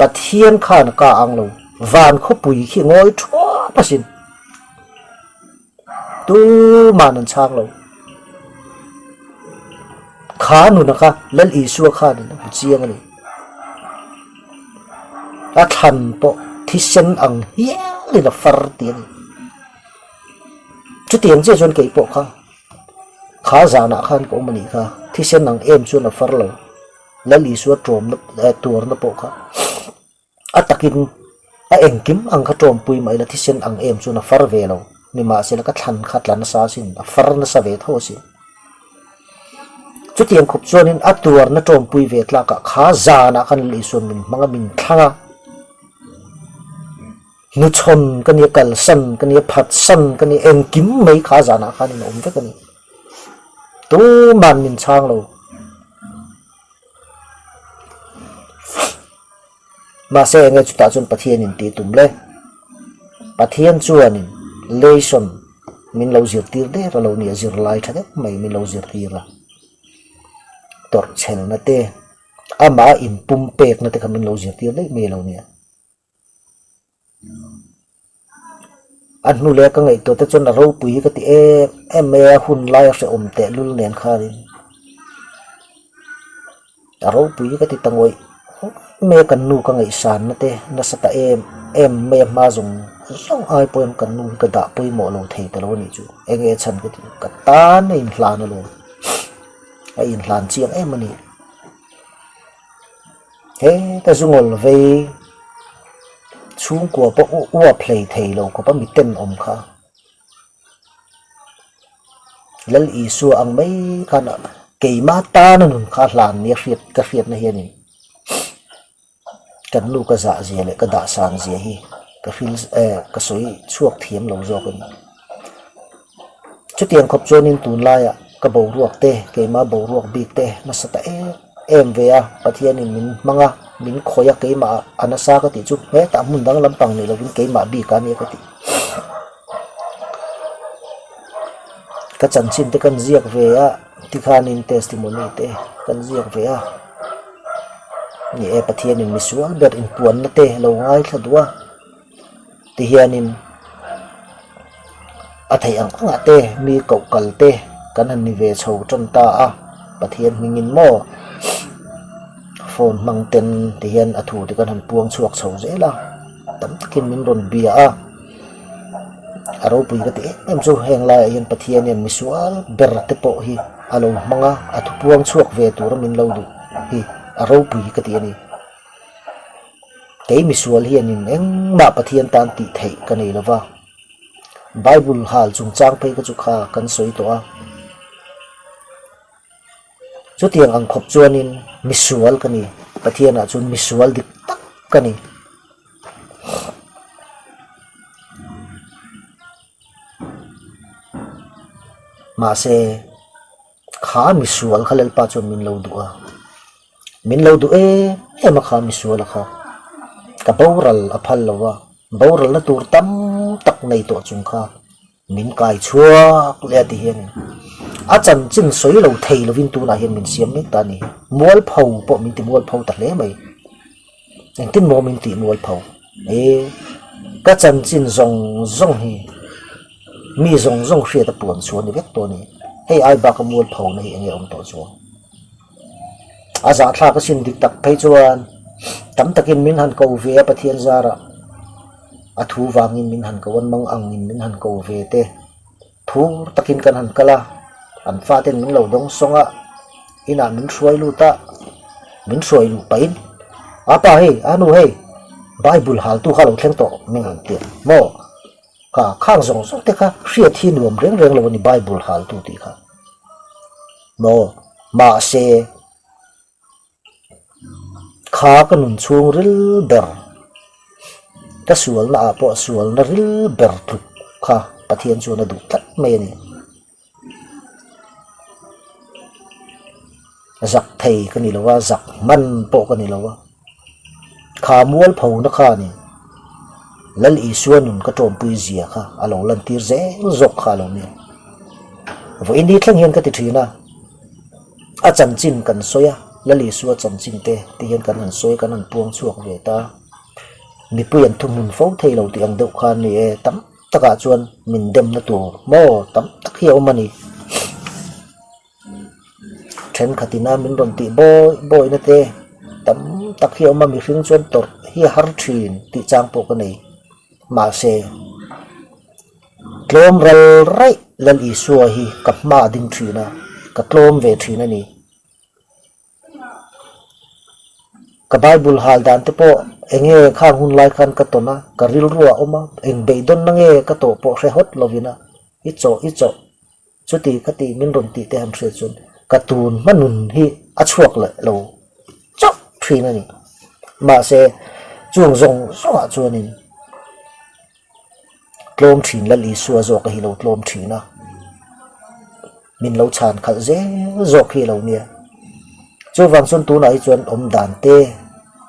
Pathian khan a ka ang lo, van khawpui khi ngawi thuap asin. Tuman an chhang lo. Kha nuna kha Lal Isua khanin a hmu chiang a ni. A thlan pawh thisen ang hialin a far tih a ni. Chutiang chiah chuan kei pawh kha kha zanah khan ka awm a nih kha. Thisen ang em chuan a far lo. Lal Isua ṭawmna tuarna pawh kha. A takin a engkim ang kha tawmpui mah ila thisen ang em chuan a far ve lo. Nimahsela ka thlan kha tla nasa asin, a far nasa ve tho asin. Chutiang khup chuanin a tuarna tawmpui ve tlakah kha zanah khan Lal Isuan min hmang a, min thlang a. Hnuchhawn ka nia, kalsan ka nia, phatsan ka nia, engkim mai kha zanah khanin a awm vek a ni. Tuman min chhang lo. Mahse enge chutah chuan Pathian in tih tum le? Pathian chuanin lesson min lo zirtir der a lo nia, zirlai tha deuh mai min lo zirtir a. Tawrhchhelna te, amah a inpumpekna te kha min lo zirtir daih mai lo nia. A hnu leh ka ngaihtuah te chuan a ropui hi ka ti em em mai a, hun lai a hrehawm tehlul nen khanin a ropui hi ka ti ta ngawih mai a, kan nu ka ngaihsanna te nasa ta em em mai a hma zawng zawng ai pawhin kan nu hi ka dah pawimawh lo thei ta lo a nih chu, eng nge chhan ka ti ka tan a inhlan alawm. A inhlan chiang em a ni. Heta zungawl vei chhungkua pawh uap hlei thei lo khawp a mi tenawm kha. Lal Isua ang mai khan keimah tana nun kha hlan nia hriat ka hriatna hianin Kan nu ka zah zia leh ka dah san zia hi ka hril eh ka sawi chhuak thiam lo zawk a ni. Chutiang khawp chuanin tunlaiah ka boruak te, keimah boruak bik te nasa ta em em ve a, Pathianin min hmang a, min khawih a keimah a nasa ka tih chu hetah hmun dang lampang ni lovin keimah bik a nia ka tih. Ka chanchin te kan ziak ve a, tikhanin testimony te kan ziak ve a. Ni e, Pathianin misual ber inpuanna te lo ngaithla duh a, tihianin a theih ang angah te mi koh kal te kan han ni ve chho tan ta a, Pathian hmingin maw phone hmang ten tihian a thu te kan han puang chhuak chho zel a, tam takin min rawn bia a. A ropui ka ti em em chu heng laiah hian Pathian hian misual ber te pawh hi a lo hmang a, a thupuang chhuak ve tura min lo duh hi a ropui ka ti a ni. Kei misual hianin engmah Pathian tan tih theih ka nei lo va, Bible hal chungchang phei kha chu kha kan sawi tawh a. Chutiang ang khawp chuanin misual ka ni, Pathianah chuan misual dik tak ka ni. Mahse, kha misual kha Lalpa chuan min lo duh a, min lo duh em em a kha misual a kha. Ka boral a phal lo a, boralna tur tam tak nei tawh chung kha. Min kai chhuak leh a ti hian a chanchin sawi lo thei lovin tunah hian min siam mek ta a ni. Mualpho pawh min ti mualpho ta hle mai. Engtin maw min tih mualpho? E, ka chanchin zawng zawng hi mi zawng zawng hriat a puan chhuah a ni vek tawh a ni. Hei ai baka mualpho na hi enge awm tawh chuang? A zahthlak asin dik tak phei chuan tam takin min han ko ve a Pathian zarah. A thu vangin min han ko an mang angin min han ko ve te. Phur takin kan han kal a, an faten min lo dawng sawng a, inah min hruai lut a, min hruai luh pahin, A pa hei, a nu hei, Bible haltu kha lo thleng tawh min han ti a, maw? Kha khang zawng zawng te kha hriat hi nuam reng reng lo a ni Bible haltu tih kha. Maw? Mahse. Kha ka nun chhung ril ber, ka sualna ah pawh sualna ril ber tluk kha Pathian chuan a duh tlat mai a ni. Zak thei ka ni lo a, zak hman pawh ka ni lo a. Kha mualpho na kha a ni. Lal Isua nun ka tawmpui zia kha a lo lantir zel zawk kha a lo nia. Vawiin ni thleng hian ka ti thin a. A chanchin kan sawi a, Lal Isua chanchin te ti hian kan han sawi kan han puang chhuak ve ta. Mipui an thuhmun fo thei lo tih ang deuh kha a ni e, tam takah chuan min demna tur maw tam tak hi a awm a ni. Thenkhatin a min rawn tih bawi bawina te tam tak hi a awm a, mihring chuan tawrh hi a har thin tih chang pawh ka nei. Mahse. Tlawm ral raih Lal Isua hi ka hma a ding thin a, ka tlawm ve thin a ni. Ka Bible hal dan te pawh eng nge khang hun lai khan ka tawn a, ka rilru a awm a, eng beidawnna nge ka tawh pawh hre hawt lovin a, i chawh i chawh chuti khati min rawn tih te han hriat chuan ka tun hma nun hi a chhuak leh lo chauh thin a ni. Mahse, chung zawng zawngah chuanin. Tlawm thin Lal Isua zawk a hi lo tlawm thin a, min lo chhan khalh zel zawk hi a lo nia. Chuvang chuan tunah hi chuan awm dan te,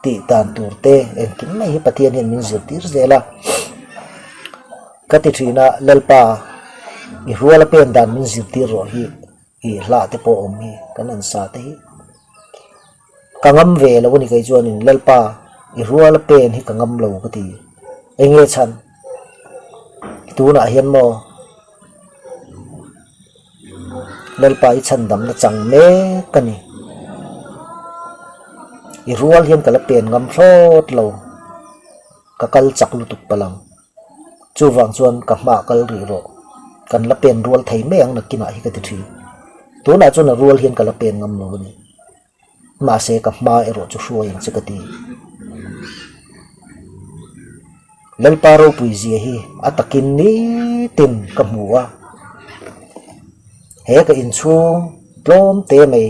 tih dan tur te engkim mai hi Pathian hian min zirtir zel a. Ka ti thin a, Lalpa i ruala pen dan min zirtir rawh hi, i hlah te pawh awm hi kan han sa te hi. Ka ngam ve lo a ni kei chuanin Lalpa i ruala pen hi ka ngam lo ka ti. Eng nge chhan? Tunah hian maw Lalpa i chhandamna chang mek a ni. I rual hian ka la pen ngam thlawt lo. Ka kal chak lutuk palh ang. Chuvang chuan ka hmah kal rih rawh. Kan la pen rual thei mai ang nakinah hi ka ti thin. Tunah chuan a rual hian ka la pen ngam lo a ni. Mahse ka hma erawh chu hruai ang che ka ti. Lalpa ropui zia hi a takin nitin ka hmu a. He ka inchhung tlawm te mai.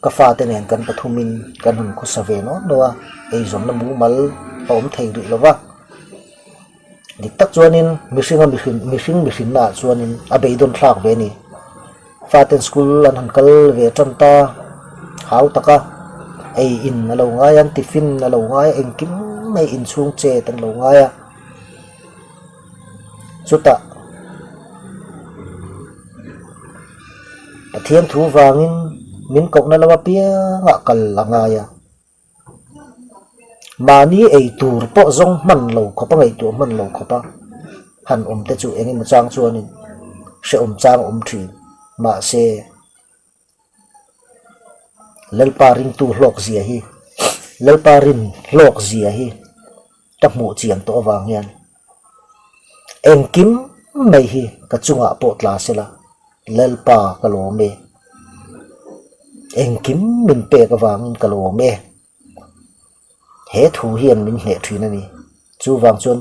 Ka fate nen kan pathumin kan han khawsa ve nawk nawk a, eizawnna mumal a awm thei rih lo va. Dik tak chuanin mihringa mihrin mihring mihrinnaah chuanin a beidawn thlak ve a ni. Faten school an han kal ve tan ta hau tak a, ei in a lo ngai a, tiffin a lo ngai a, engkim mai inchhung chet an lo ngai a. Chutah Pathian thu vangin min kohna lo apiangah kal a ngai a. Mahni ei tur pawh zawng hman lo khawp a, ngaihtuah hman lo khawp a, han awm te chu eng emaw chang chuanin hrehawm chang a awm thin. Mahse, Lalpa ringtu hlawk zia hi, Lalpa rin hlawk zia hi ka hmuh chian tawh avang hian Engkim mai hi ka chungah pawh tla sela, Lalpa ka lawm e. Engkim min pek avangin ka lawm e. He thu hian min hneh thin a ni. Chuvang chuan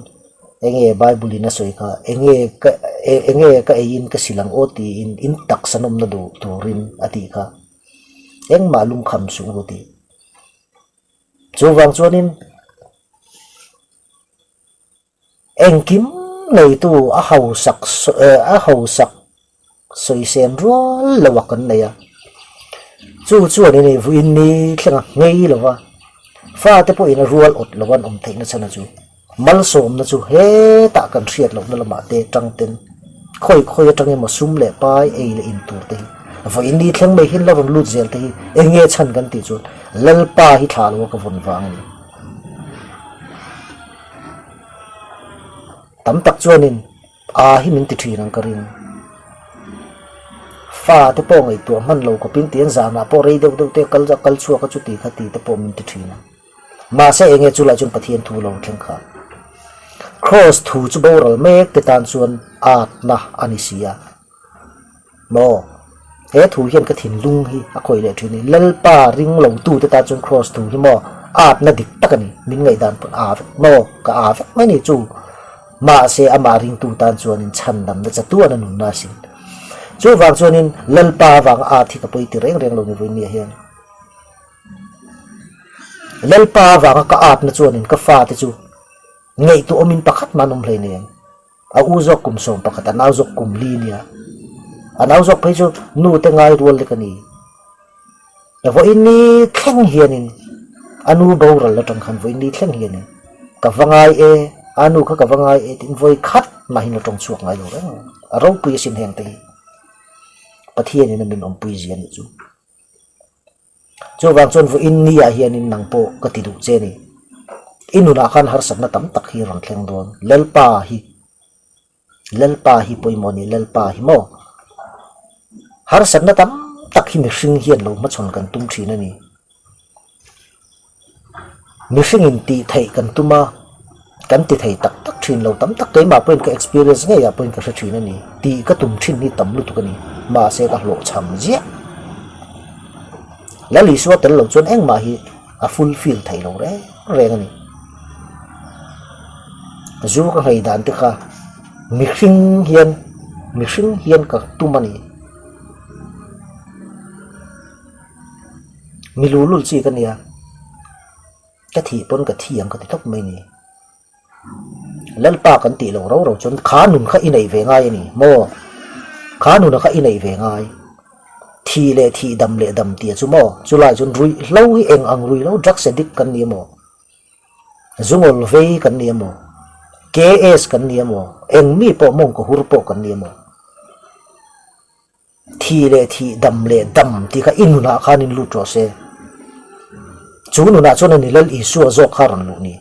enge Bible in a sawi kha, enge ka enge ka eiin ka sil ang aw tiin in taksa nawmna duh turin a tih kha. Engmah lungkham suh u tih. Chuvang chuanin Engkim neitu a hausak a hausak sawisem rual lo a kan nei a, chu chuan in ei vuin ni thleng a nghei lo va, fate pawhin a rual awt lo an awm theihna chhan a chu malsawmna chu hetah kan hriat lohna lamah te tang ten khawi khawi atang emaw sum leh pai ei leh in tur te hi vawiin ni thleng mai hian la rawn lut zel te hi eng nge chhan kan tih chuan Lalpa hi thlah lo a ka vawn vang a ni. Tam tak chuanin a hi min ti thin ang ka ring. Fa te pawh ngaihtuah hman lo khawpin tian zanah pawh rei deuh deuh te kal kal chhuak a chuti kha ti te pawh min ti thin a. Mahse enge chu lah chuan Pathian thu lo thleng kha. Kraws thu chu boral mek te tan chuan atna a ni si a. Maw? He thu hian ka thinlung hi a khawih leh thin a ni. Lalpa ring lo tu te tan chuan Kraws thu hi maw atna dik tak a ni. Min ngaihdan pawn a vek maw? Ka a vek mai a ni chu. Mahse amah ringtu tan chuanin chhandamna chatuan a nunna a sin. Chuvang chuanin Lalpa avanga at hi ka pawi ti reng reng lo ni vawinia hian. Lalpa avanga ka atna chuanin ka fate chu ngaihtuah awmin pakhat mah an awm hleinem. A u zawk kum 11, a nau zawk kum li nia. A nau zawk phei chu nu te ngai rual lek a ni. Vawiin ni thleng hianin a nu boral atang khan vawiin ni thleng hianin ka va ngai e, a nu kha ka va ngai e tiin vawi khat mahin a tawng chhuak ngai lo reng. A ropui asin heng te hi. Pathianin a min awmpui zia nih chu. Chuvang chuan vawiin ni ah hianin nang pawh ka ti duh che ni. I nunah khan harsatna tam tak hi rawn thleng dawn. Lalpa hi, Lalpa hi pawimawh a ni, Lalpa hi maw? Harsatna tam tak hi mihring hian lo hmachhawn kan tum thin a ni. Mihringin tih theih kan tum a, kan ti thei tak tak thin lo tam tak keimah pawhin ka experience ngeiah pawhin ka hre thin a ni. Tih ka tum thin hi tam lutuk a ni. Mahse ka hlawhchham ziah. Lal Isua tel lo chuan engmah hi a fulfill thei lo reng reng a ni. Zu ka nghei dan te kha mihring hian mihring hian ka tum a ni. Mi lulul chi ka nia, ka thih pawn ka thi ang ka ti tawp mai ni. Lalpa kan tih loh rau rau chuan kha nun kha i neih ve ngai a ni maw? Kha nuna kha i neih ve ngai. Thih leh thih dam leh dam tia chu maw? Chulai chuan ruihhlo hi eng ang ruihhlo drugs addict kan ni emaw? Zungawl vei kan ni emaw? KS kan ni emaw? Eng mi pawh mawngkaw hur pawh kan ni emaw? Thih leh thih, dam leh dam tih kha i nunah khan in lut rawh se. Chu nunah chuan a ni Lal Isua zawk kha a rawn luh ni.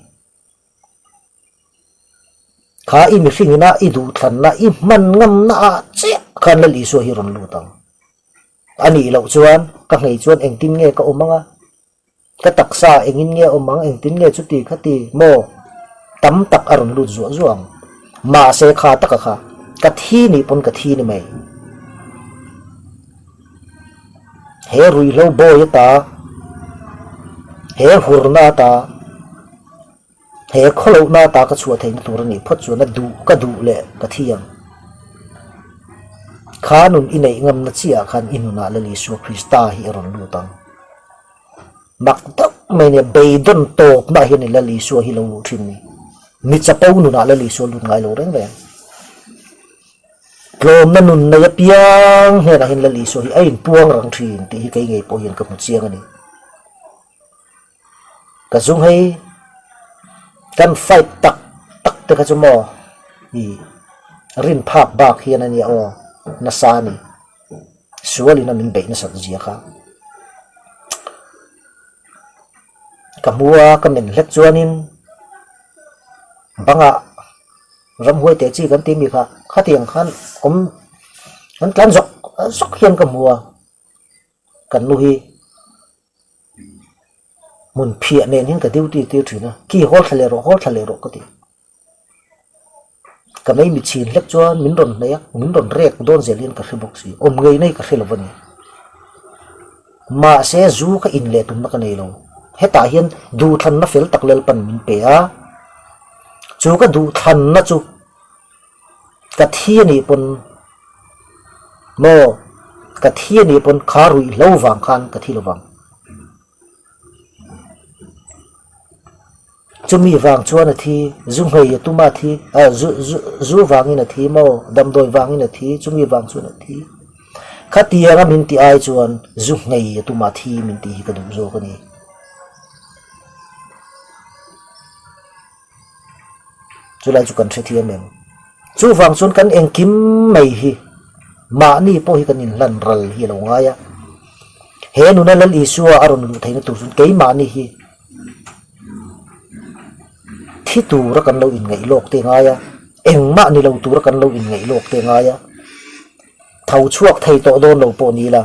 Kha i mihring ina i duhthlanna, i hman ngamna ah chiah khan Lal Isua hi rawn lut ang. A nih loh chuan ka nghei chuan engtin nge ka awm ang a? Ka taksa engin nge awm ang, engtin nge chuti khati maw? Tam tak a rawn lut zuah zuah ang. Mahse kha taka kha ka thi nih pawn ka thi ni mai. He ruihhlo bawi ata, he hurna ata, He khawlohna ata ka chhuah theihna tur a nih phawt chuan a duh ka duh leh ka thi ang. Kha nun i neih ngamna chiah ah khan i nunah Lal Isua Krista hi a rawn lut ang. Mak deuh mai nia beidawn tawpna ah hian i Lal Isua hi lo luh thin ni. Mi chapo nunah Lal Isua lut ngai lo reng reng. Tlawmna nun nei apiang hnenah hian Lal Isua hi a inpuang rang thin tih hi kei ngei pawh hian ka hmu chiang a ni. Ka zung hei kan fight tak tak te kha chu maw ih rin phak bak hian a nia aw nasa a ni sual in a min beih nasat zia kha ka hmu a ka men hlek chuanin bangah ramhuai teh chi kan tih mi kha khatiang khan awm an tlan zawk zawk hian ka hmu a kan nu hi. Hmun phiah nen hian ka duty tir thin a, ki hawl thla leh rawh, hawl thla leh rawh ka ti. Ka mei mi chhin hlek chuan min rawn hnaih a, min rawn rek dawn zel hian ka hre bawk si, awm ngei nei ka hre lo a ni. Mahse zu kha in leh tumna ka nei lo, hetah hian duhthlanna fel tak Lalpan min pe a, chu ka duhthlanna chu Ka thi a nih pawn maw ka thi a nih pawn kha ruih hlo vang khan ka thi lovang. Chumi vang chuan a thi, zu nghei a tum a thi, ah zu zu zu vangin a thi maw damdawi vangin a thi, chumi vang chuan a thi. Khatianga min tih ai chuan zu nghei a tum a thi min tih hi ka duh zawk a ni. Chulai chu kan hrethiam em? Chuvang chuan kan engkim mai hi mahni pawh hi kan inhlan ral hi a lo ngai a. He nuna Lal Isua a rawn luh theihna tur chuan keimahni hi thi tura kan lo inngaih lawk te ngai a, engmah ni lo tura kan lo inngaih lawk te ngai a, tho chhuak thei tawh dawn lo pawh ni ila.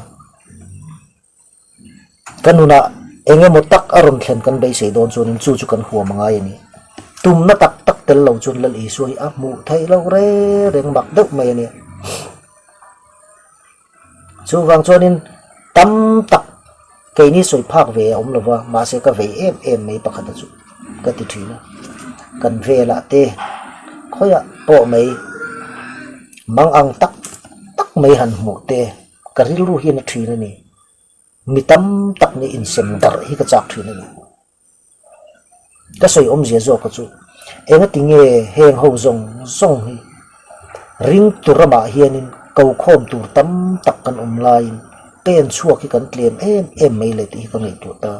Ka nunah eng emaw tak a rawn thlen kan beisei dawn chuanin chu chu kan huam a ngai a ni. Tumna tak tak tel lo chuan Lal Isua hi a hmuh theih loh reng reng mak deuh mai a ni. Chuvang chuanin tam tak keini sawi phak ve a awm lo va, mahse ka vei em em mai pakhat a chu ka ti thin a. Kan velah te khawiah pawh mai mang ang tak tak mai han hmuh te. Ka rilru hian a thin a ni. Mi tam tak nih insem darh hi ka chak thin a ni. Ka sawi awmzia zawk a chu engati nge heng ho zawng zawng hi ring tur ramah hianin ko khawm tur tam tak kan awm laiin pen chhuak hi kan tlem em em mai le tih hi ka ngaihtuah ta.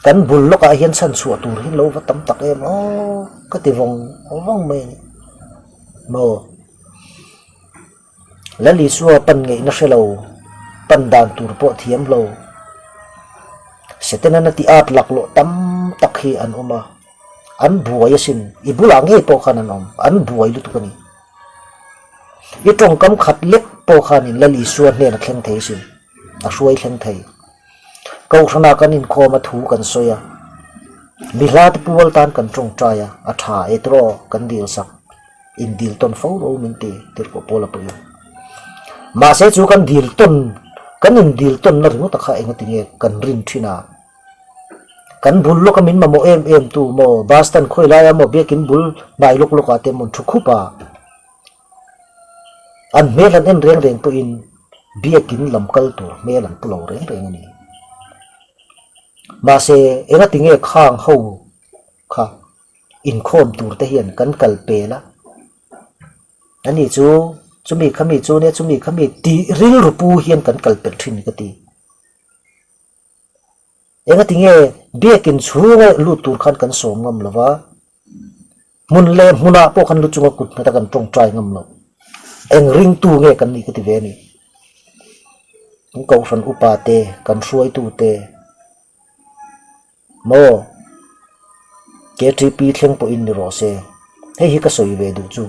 Kan bul lawkah hian chhan chhuah tur hi lo va tam tak em aw ka ti vawng vawng mai a ni maw. Lal Isua pan ngeihna hre lo, pan dan tur pawh thiam lo. Setana ti at laklawh tam tak hi an awm a, an buai asin, i bulah ngei pawh khan an awm, an buai lutuk a ni. I tawngkam khat lek pawh khanin Lal Isua hnen a thleng thei asin, a hruai thleng thei. Kohhrana kan inkhawm a thu kan sawi a, mi hla te pual tan kan tawngtai a, a tha e tiraw kan dil sak. In dil tawn fo ro min ti tirhkoh Paula pawhin. Mahse chu kan dil tawn, kan in dil tawnna ringawt a kha engati nge kan rin thin a? Kan bul lawka min mamawh em em tu maw bus stand khawi laia maw biakin bul hnai lawk lawkah te mawn thu khup a, an hmel han en reng reng pawhin biakin lam kal tur hmel an pu lo reng reng a ni. Mahse engati nge khang ho kha Inkhawm tur te hian kan kal pel a, ani chu chumi khami chu nia chumi khami tih rilru pu hian kan kal pel thin ka ti. Engati nge biakin chhunga lut tur khan kan sawm ngam lo va, hmun leh hmunah pawh khan lu chunga kut hmata kan tawngtai ngam lo. Eng ringtu nge kan nih ka ti ve a ni. Kan kohhran upa te, kan hruaitu te maw KTP thleng pawhin ni rawh se, hei hi ka sawi ve duh chu.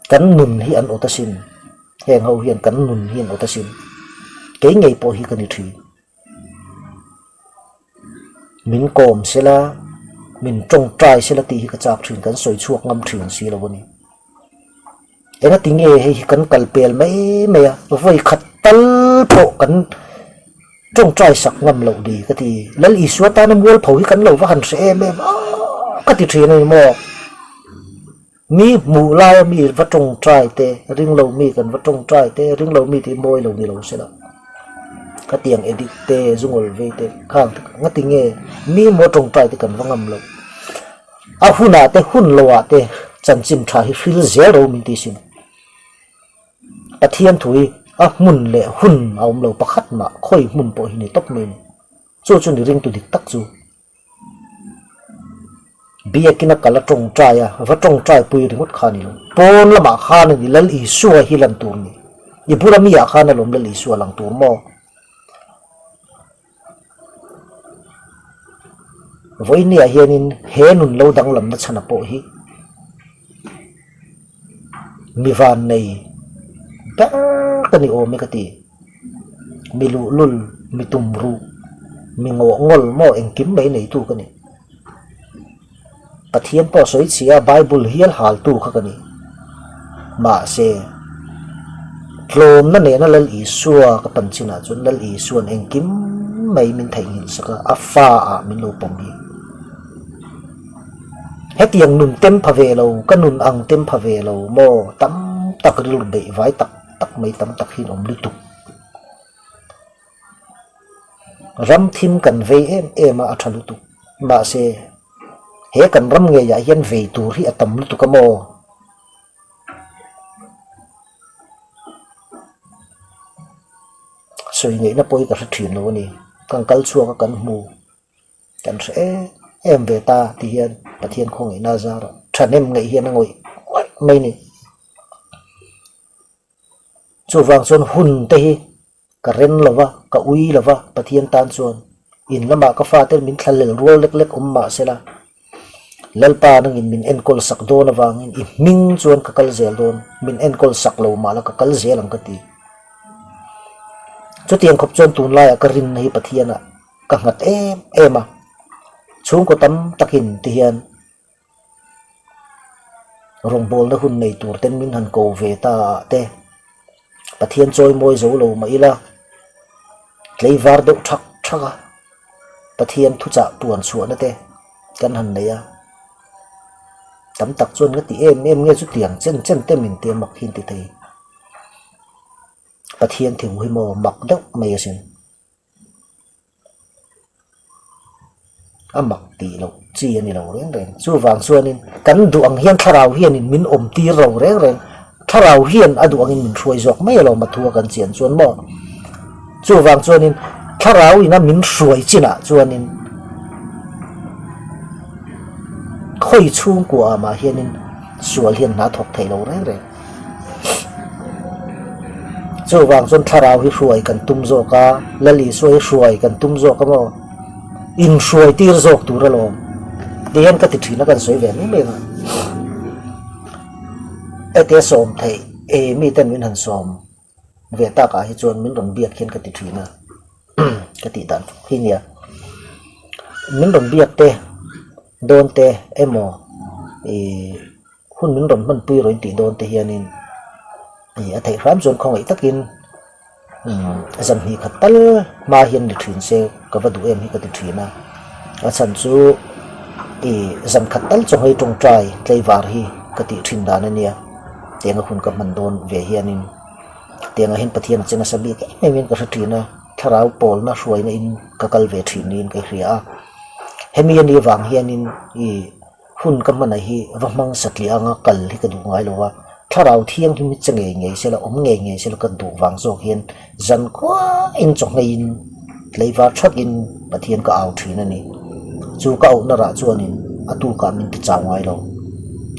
Kan nun hi an awt asin, heng ho hian kan nun hi an awt asin, kei ngei pawh hi ka ni thin. Min kawm sela, min tawngtai sela tih hi ka chak thin, kan sawi chhuak ngam thin si lo a ni. Engati nge hei hi kan kal pel mai mai a, vawi khat tal pawh kan tawngtai sak ngam loh ni ka ti. Lal Isua tana mualpho hi kan lo va han hre em em a ka ti thin a ni maw? Mi hmuh laia mi va tawngtai te, ringlo mi kan va tawngtai te, ringlo mi tih mawi lo ni lo se la. Khatiang edit te, zungawl vei te khang te ngati nge mi maw tawngtai te kan va ngam loh. A hunah te hun loah te chanchin tha hi hril zel ro min ti sin. Pathian thu hi a hmun leh hun a awm lo pakhat mah khawi hmun pawh hi ni tawp mai a ni. Chu chu ni ringtu dik tak chu. Biakin a kal a tawngtai a, va tawngtai pui ringawt kha a ni lo. Pawn lamah khan a ni Lal Isua hi lan tur ni. I bula mi ah khan alawm Lal Isua lang tur maw? Vawinia hianin he nun lo danglamna chhana pawh hi mi vannei ber ka ni awm e ka ti. Mi luhlul, mi tumruh, mi ngawh ngawl maw engkim mai neitu ka ni. Pathian pawh sawi chhia a, Bible hial haltu kha ka ni. Mahse, tlawmna nena Lal Isua ka pan chinah chuan Lal Isua'n engkim mai min theihnghilh sak a, a fa ah min lo pawm hi. Hetiang nun tem pha ve lo, ka nun ang tem pha ve lo maw, tam tak rilru beih vai tak tak mai tam tak hi an awm lutuk. Ram thim kan vei em em a, a tha lutuk. Mahse, he kan ram ngeiah hian vei tur hi a tam lutuk a maw? Sawi ngaihna pawh hi ka hre thin lo a ni. Kan kal chhuak a kan hmu, kan hre em em ve ta ti hian Pathian khawngaihna a zar a, thahnem ngaih hian a ngawih ngawih mai a ni. Chuvang chuan hun te hi ka ren lo va, ka ui lo va, Pathian tan chuan in lamah ka fate min thlalel rual lek lek awm mah sela, Lalpa nangin min enkawl sak dawn avangin i hming chuan ka kal zel dawn, min enkawl sak lo mah la ka kal zel ang ka ti. Chutiang khawp chuan tunlaiah ka rinna hi Pathianah ka nghat em em a, chhungkaw tam takin ti hian Rawngbawlna hun nei tur ten min han ko ve ta ah te Pathian chawi mawi zo lo mah ila tleivar deuh thak thak a Pathian thuchah puan chhuahna te kan han nei a, tam tak chuan ka ti em em nge chutiang chen chen te min tia mak hi an ti thei. Pathian thu hi maw mak deuh mai asin. A mak tih loh chi a ni lo reng reng. Chuvang chuanin kan duh ang hian thlarau hianin min awm tir lo reng reng. Thlarau hian a duh angin min hruai zawk mai alawm a thu a kan chian chuan maw. Chuvang chuanin thlarau ina min hruai chinah chuanin khawi chhungkua ah mah hianin sual hian hna thawk thei lo reng reng. Chuvang chuan thlarau hi hruai kan tum zawk a, Lal Isua hi hruai kan tum zawk a maw? Inhruai tir zawk tur alawm. Ti hian ka ti thin a, kan sawi ve mai mai ang a. Heti a sawm theih e miten min han sawm ve takah hi chuan min rawn biak hian ka ti thin a, ka tih dan fawk hi nia. Min rawn biak te dawn te emaw ih. Hun min rawn hmanpui rawh in tih dawn te hianin ih a theih hram chuan khawngaih takin umm zan hnih khat tal hma hian ni thin se ka va duh em hi ka ti thin a, a chhan chu ih zan khat tal chaw nghei tawngtai tlaivar hi ka tih thin dan a nia tianga hun ka hman dawn ve hianin tiangah hian Pathian a che nasa bik em em in ka hre thin a, thlarau pawlna hruaina in ka kal ve thin niin ka hria a, hemi a nih avang hianin ih. Hun ka hmanah hi va hmang satliah anga kal hi ka duh ngai lo a, thlarau thianghlim hi che ngei ngei sela, awm ngei ngei sela ka duh vang zawk hian zan khuain chawhngeiin tleivar thatin Pathian ka au thin a ni. Chu ka auhna rah chuanin a tukah min ti chau ngai lo,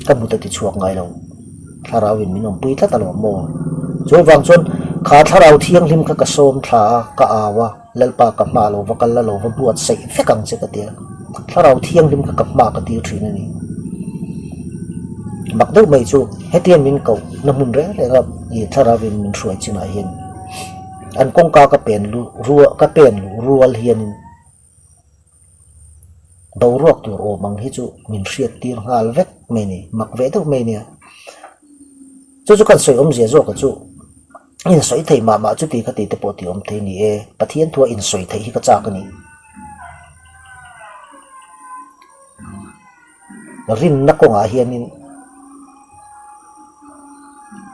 ka mut a ti chhuak ngai lo. Thlarauin min awmpui tlat alawm maw? Chuvang chuan kha thlarau thianghlim kha ka sawm thla a, ka au a, Lalpa ka hma lo va kal la lo va buatsaih vek ang che ka ti a, thlarau thianghlim kha ka hma ka tir thin a ni. Mak deuh mai chu hetiang min koh na hmun reng reng a ih thlarau in min hruai chinah hian an kawngka ka pen luh rual ka pen luh rual hianin boruak tur awm ang hi chu min hriat tir nghal vek mai a ni, mak ve deuh mai a nia. Chu chu kan sawi awmzia zawk a chu insawi thei mah mah chuti kha tih te pawh tih awm thei a ni e, Pathian thua insawi theih hi ka chak a ni. Rinna kawngah hianin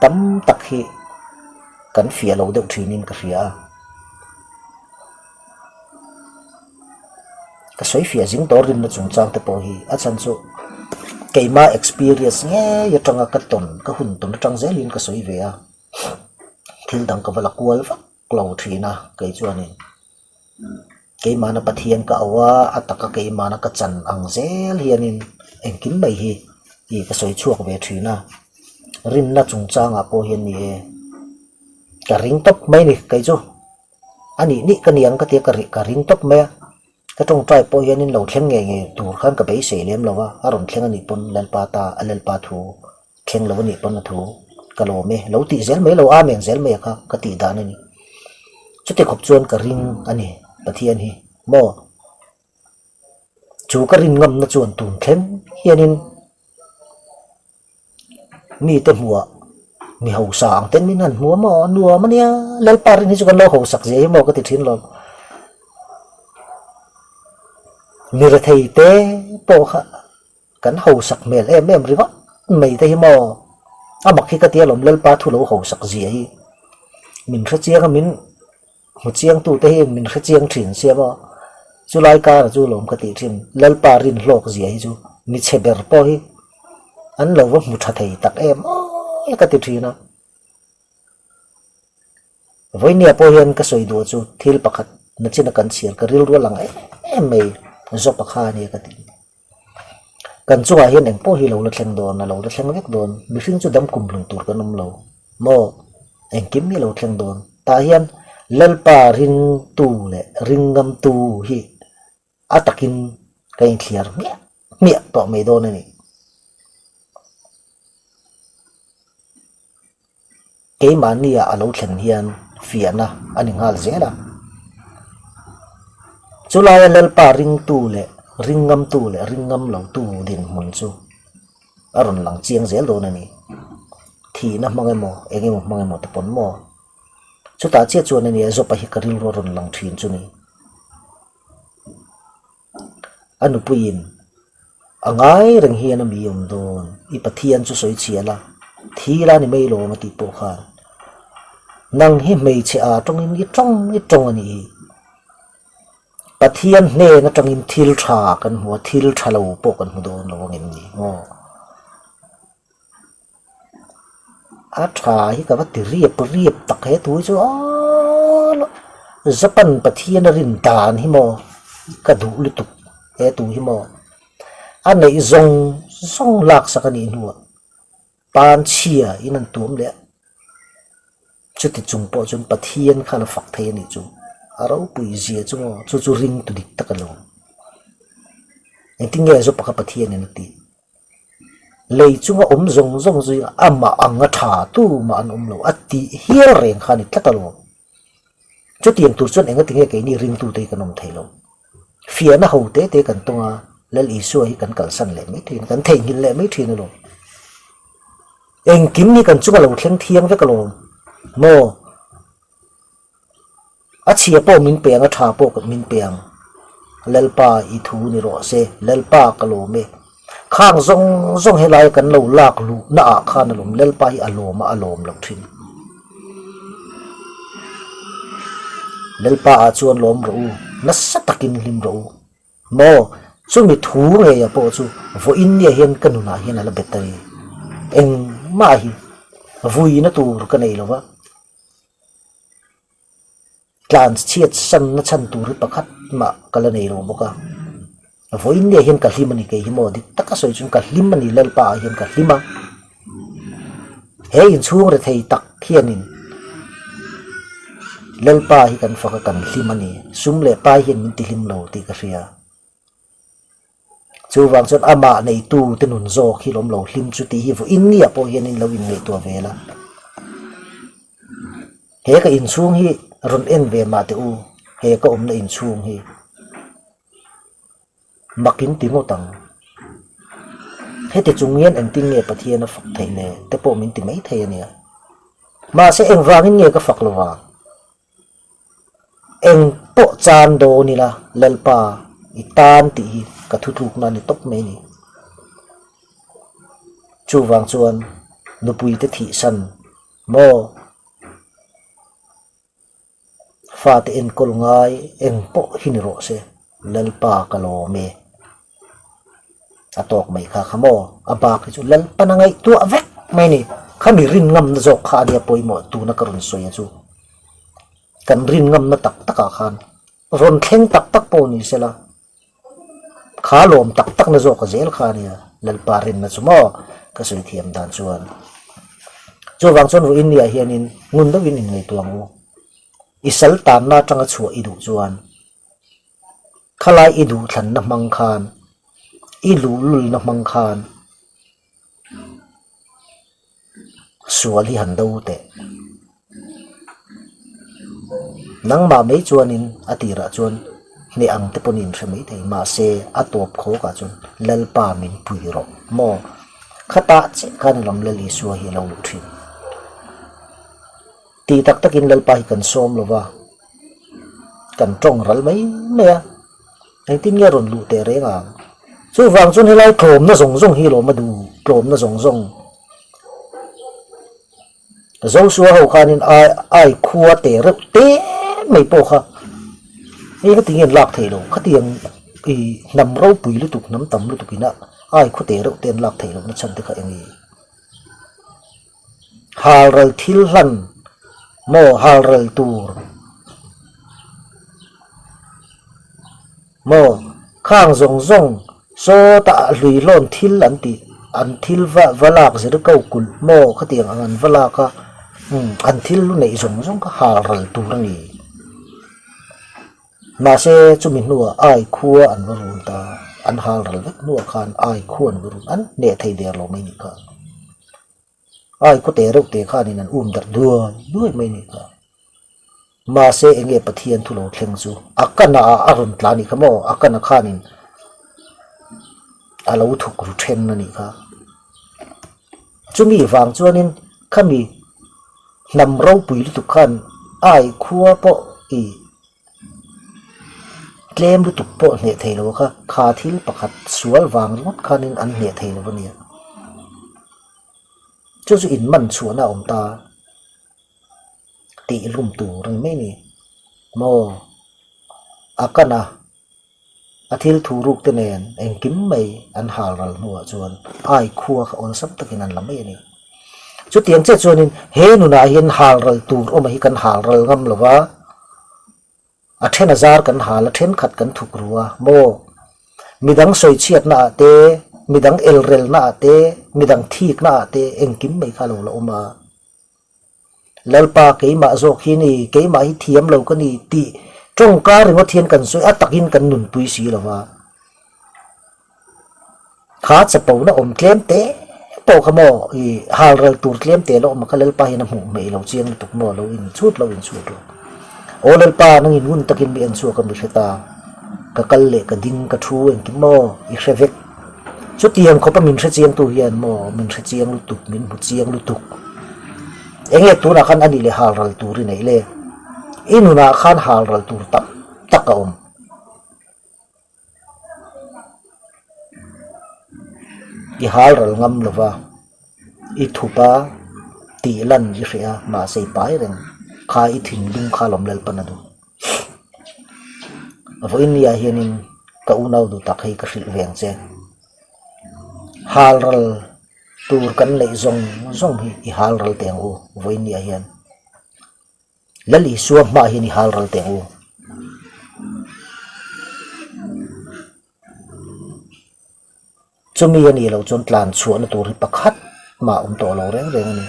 tam tak hi kan fiah lo deuh thinin ka hria a. Ka sawi fiah zing tawh rinna chungchang te pawh hi a chhan chu keima experience ngei atanga ka tawn ka hun tawn atang zelin ka sawi ve a, thil dang ka va la kual vak lo thin a kei chuanin keimahna Pathian ka auh a, a taka keimahna ka chan ang zel hianin engkim mai hi ih ka sawi chhuak ve thin a, rinna chungchangah pawh hian ni e ka ring tawp mai ni kei chu. A nih nih ka ni ang ka tia ka ka ring tawp mai a, ka tawngtai pawh hianin lo thleng ngei ngei tur khan ka beisei lem lo a, a rawn thleng a nih pawn Lalpa ta a Lalpa thu thleng lo a nih pawn a thu ka lawm e, lo tih zel mai lo amen zel mai a kha ka tih dan a ni. Chuti khawp chuan ka ring a ni Pathian hi maw? Chu ka rin ngamna chuan tun thleng hianin Mite hmuah mi hausa ang ten min han hmu a maw nuam a nia, Lalpa rin hi chu kan lo hausak zia hi maw ka ti thin lo. Mi rethei te pawh kha kan hausak hmel em em ringawt mai te hi maw a mak hi ka ti alawm Lalpa thu lo hausak zia hi min hrechiang a min Hmu chiangtute hi min hre chiang thin sia maw? Chulai kara chu lawm ka tih thin, Lalpa rin hlawk zia hi chu mi chhe ber pawh hi an lo va hmu tha thei tak em aw ka ti thin a. Vawinia pawh hian ka sawi duh chu thil pakhat nachina kan chhiar ka rilru a lang em em mai Jopa kha a nia ka ti. Kan chungah hian eng pawh hi lo la thleng dawn, a lo la thleng vek dawn. Mihring chu dam kum hlun tur kan awm lo maw? Engkim hi a lo thleng dawn. Tah hian Lalpa ringtu leh ringngamtu hi a takin ka inthliar hmiah hmiah tawh mai dawn a ni. Keimahnia a lo thlen hian fiahna a ni nghal zel a. Chulaia Lalpa ringtu leh ringngamtu leh ringngam lotu dinhmun chu a rawn lang chiang zel dawn a ni. Thihna hmang emaw, eng emaw hmang emaw te pawn maw? Chutah chiah chuan a nia Jopa hi ka rilru a rawn lang thin chu ni. A nupuiin, A ngai reng hian a mi awm dawn, i Pathian chu sawi chhia la, thi la ni mai lawm a tih pawh khan, Nang hi hmeichhe a tawngin i tawng i tawng a nih hi. Pathian hnen atangin thil tha kan hmu a, thil tha lo pawh kan hmu dawn lo angem ni maw? A tha hi ka va ti riap riap tak he thu hi chu aw Japan Pathian a rin dan hi maw ka duh lutuk he thu hi maw a neih zawng zawng lak sak a nih hnuah pan chhia in an tuam leh a chuti chung pawh chuan Pathian kha la fak thei a nih chu a ropui zia chu maw chu chu ring tu dik tak a lo engtin nge Zopa kha Pathian in a tih. Lei chunga awm zawng zawng zui amah anga tha tu mah an awm lo a tih hial reng kha a ni tlat alawm. Chutiang tur chuan enga tinge keini ringtute hi kan awm thei lo. Fiahna ho te te kan tawng a, Lal Isua hi kan kalsan leh mai thin, kan theihnghilh leh mai thin alawm. Engkim hi kan chunga lo thleng thiang vek alawm maw? A chhia pawh min pe ang, a tha pawh min pe ang. Lalpa i thu ni rawh se, Lalpa ka lawm e. Khang zawng zawng helai kan lo lak luh na ah khan a lawm, Lalpa hi a lawm a, a lawm loh thin. Lalpa ah chuan lawm rawh u, nasa takin hlim rawh u. Maw, chumi thu ngeia pawh chu vawiin nia hian ka nunah hian a la bet a ni. Engmah hi vuina tur ka nei lo va. Tlan chhiat sanna chhan tur hi pakhat mah ka la nei lo bawk a, vawiin nia hian ka hlim a ni kei hi maw dik taka sawi chuan ka hlim a ni Lalpa ah hian ka hlim a, he inchhung rethei tak hianin. Lalpa hi kan fak a kan hlim a ni. Sum leh pai hian min tihlim lo tih ka hria. Chuvang chuan amah neitu te nun zawk hi lawm lo hlim chu tih hi vawiin ni ah pawh hianin lo inngaihtuah ve la. He ka inchhung hi rawn en ve mah teh u, he ka awmna inchhung hi. Mak in ti ngawt ang. Heti chung hian engtin nge Pathian a fak theih le te pawh min ti mai thei a nia. Mahse engvangin nge ka fak lo vang? Eng pawh chan dawn ila Lalpa i tan tih hi ka thutlukna a ni tawp mai ni. Chuvang chuan nupuite thihsan maw? Fate enkawl ngai eng pawh hi ni rawh se, Lalpa ka lawm e. A tawk mai kha kha maw? A bak hi chu Lalpan a ngaihtuah vek mai ni. Khami rin ngamna zawk kha a nia pawimawh tuna ka rawn sawi a chu. Kan rin ngamna tak takah khan rawn thleng tak tak pawh ni sela, Kha lawm tak tak na zawk a zel kha a nia, Lalpa rinna chu maw ka sawi thiam dan chuan. Chuvang chuan vawiin ni ah hianin ngun deuhin inngaihtuah ang u. I sal tanna atanga chhuah i duh chuan khalai i duhthlanna hmang khan, i luhlulna hmang khan Sual hi han do teh. Nangmah mai chuanin a tirah chuan hneh ang te pawhin in hre mai thei mahse a tawp khawkah chuan Lalpa min pui rawh maw? Khatah chiah khan i lam Lal Isua hi a lo luh thin. Tih tak takin Lalpa hi kan sawm lo va, kan tawng ral mai mai a. Engtin nge rawn luh teh reng ang? Chuvang chuan helai tlawmna zawng zawng hi lawm a duh, tlawmna zawng zawng. Zosua ho khanin ai ai khua teh reuh te mai pawh kha hei khati nge an lak theih loh, khatiang i hnam ropui lutuk, hnam tam lutuk ina ai khua teh reuh te an lak theih lohna chhan te kha eng nge? Halral thil hlan maw halral tur maw khang zawng zawng sawtah a hlui hlawn thil an tih an thil va va lak Jericho kulh maw khatiang ang an va lak a umm an thil lu neih zawng zawng kha halral tur a ni. Mahse, chumi hnuah ai khua an va run ta, an hal ral vek hnuah khan ai khua an va run, an hneh thei der lo mai nih kha. Ai khaw te reuh te khanin an um darh duai duai mai nih kha. Mahse, enge Pathian thu lo thleng chu a kana ah a rawn tla nih kha maw, a kana khanin a lo thuk ru then a nih kha. Chumi vang chuanin khami hnam ropui lutuk khan ai khua pawh i Tlem lutuk pawh hneh thei lo kha, kha thil pakhat sual vang ringawt khanin an hneh thei lo a nia. Chu chu in man chhuahna a awm ta tih hlum tur a ni mai a ni. Maw a kan a. A thil thu ruk te nen engkim mai an hal ral hnuah chuan ai khua kha awlsam takin an la mai a ni. Chutiang chiah chuanin he nunah hian hal ral tur awm a hi kan hal ral ngam lo va, a then a zar kan hal a, thenkhat kan thuk ru a maw? Midang sawichhiatna ah te, midang elrelna ah te, midang thikna ah te engkim mai kha a lo la awm a. Lalpa keimah zawk hi ni, keimah hi thiam lo ka ni tih tawngka ringawt hian kan sawi a takin kan nunpui si lo va. Kha chapona awm tlem te pawh kha maw i halral tur tlem te la awm a kha Lalpa hian a hmuh hmeih lo chiang lutuk maw lo in chhut lo in chhut lo. Aw Lalpa nangin ngun takin mi en chhuak a mi hre ta, ka kal leh ka ding ka thu engkim maw i hre vek. Chutiang khawpa min hre chiangtu hian maw min hre chiang lutuk, min hmu chiang lutuk. Enge tunah khan a nih leh hal ral tur i neih le? I nunah khan hal ral tur tam tak a awm. I hal ral ngam lo va, i thup a, tih lan i hreh a, mahse i pai reng. Kha i thinlung kha lawm Lalpan a duh. Vawiin ni ah hianin ka unau duh tak hei ka hrilh ve ang che. Hal ral tur kan neih zawng zawng hi i hal ral teh ang u vawiin ni ah hian. Lal Isua hmaah hian i hal ral teh ang u. Chumi a nih loh chuan tlan chhuahna tur hi pakhat mah awm tawh lo reng reng a ni.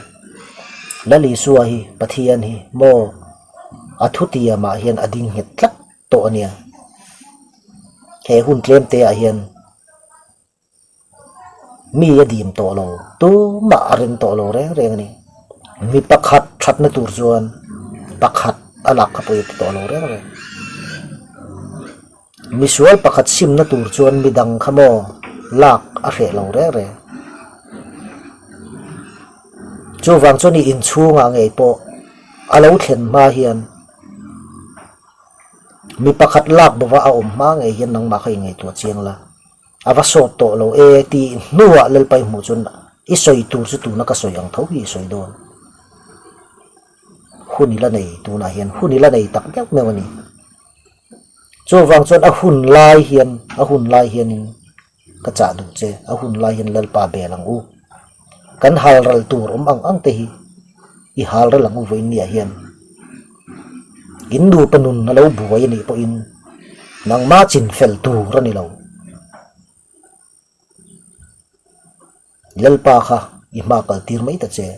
Lal Isua hi Pathian hi maw? A thutiamah hian a ding nghet tlat tawh a nia. He hun tlem te ah hian mi a dim tawh lo, tumah a rem tawh lo reng reng a ni. Mi pakhat thatna tur chuan pakhat a lak kha pawh i ti tawh lo reng reng. Misual pakhat simna tur chuan midang kha maw lak a hreh lo reng reng. Chuvang chuan i inchhungah ngei pawh a lo thlen hma hian mi pakhat lak bova a awm hma ngei hian nangmah kha i ngaihtuah chiang la, a va sawt tawh lo e tih hnuah Lalpai hmuh chuan i sawi tur chu tuna ka sawi ang tho hi i sawi dawn. Hun i la nei tunah hian hun i la nei tak meuh meuh a ni. Chuvang chuan a hun lai hian a hun lai hianin ka chah duh che, a hun lai hian Lalpa bel ang u. Kan hal ral tur awm ang ang te hi i hal ral ang u vawiin niah hian. In nupa nun a lo buai a nih pawhin nangmah chin fel tur a ni lo. Lalpa kha i hma kal tir mai ta che.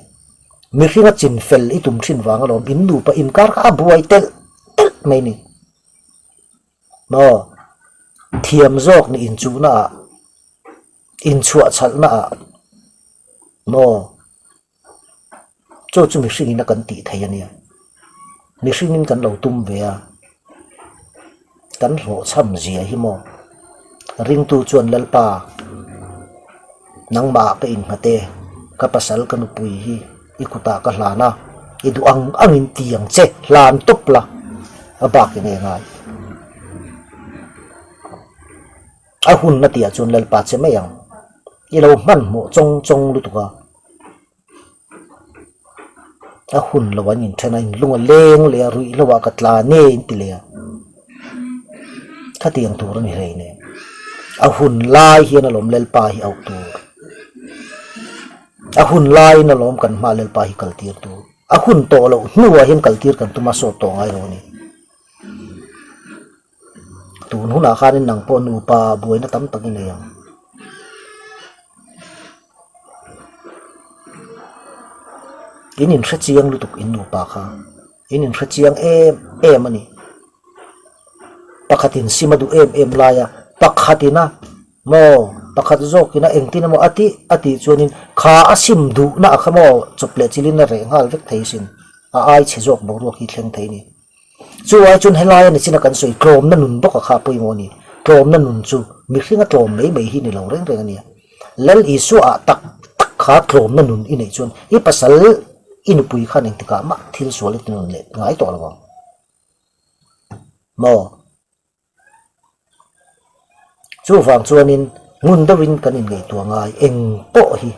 Mihringa chin fel i tum thin vang alawm in nupa inkar kha a buai telh telh mai ni. Maw? Thiam zawk nih inchuhna ah, inchhuah chhalhna ah maw? Chu chu mihringin a kan tih thei a nia. Mihringin kan lo tum ve a, kan hlawhchham zia hi maw? Ringtu chuan Lalpa, nangmah ah ka innghat e, ka pasal ka nupui hi i kutah ka hlan a, i duh ang angin ti ang che, hlan tawp la, a bak eng nge ngai? A hun a tihah chuan Lalpa che mai ang. I lo hmanhmawh chawng chawng lutuk a. A hun lo an inthen a, inlung a leng leh a, ruih lo ah ka tla nge in ti leh a. Khatiang tur a ni hlei nen. A hun lai hian alawm Lalpa hi auh tur. A hun laiin alawm kan hma Lalpa hi kal tir tur. A hun tawh loh hnuah hian kal tir kan tum a sawt tawh ngai lo a ni. Tun hunah khanin nang pawh nupa buaina tam tak i nei ang. In inhre chiang lutuk in nupa kha. In inhre chiang em em a ni. Pakhatin sim a duh em em lai a, pakhatin a maw pakhat zawkin a engtin emaw a tih a tih chuanin kha a sim duhna a kha maw chawp leh chilhin a reh nghal vek thei sin. A ai chhe zawk boruak hi thleng thei a ni. Chu ai chuan helai a ni chin a kan sawi tlawmna nun bawk a kha pawimawh a ni. Tlawmna nun chu mihringa tlawm mai mai hi ni lo reng reng a nia. Lal Isua ah tak tak kha tlawmna nun i neih chuan i pasal i nupui khan engtikah mah thil sual i ti nun leh ngai tawh lo ang. Maw? Chuvang chuanin ngun deuhin kan inngaihtuah ngai eng pawh hi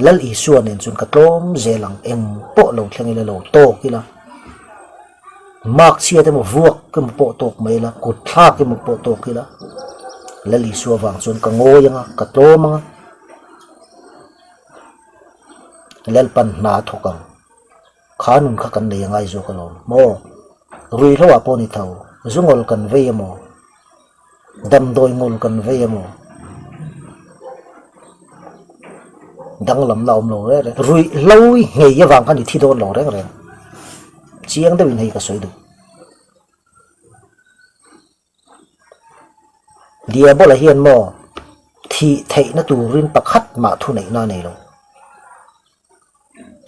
Lal Isua nen chuan ka tlawm zel ang, eng pawh lo thleng ila lo tawk ila, mark chhiat emaw vuak emaw pawh tawk mai ila, kut thlak emaw pawh tawk ila, Lal Isua vang chuan ka ngawi ang a, ka tlawm ang a, Lalpan hna a thawk ang. Kha nun kha kan nei a ngai zawk alawm maw? Ruihhlo ah pawh ni tho, zu ngawl kan vei emaw, damdawi ngawl kan vei emaw, danglamna a awm lo reng reng. Ruihhlo i nghei avang khan i thi dawn lo reng reng. Chiang deuhin hei ka sawi duh. Diabola hian maw thih theihna turin pakhat mah thuneihna a nei lo.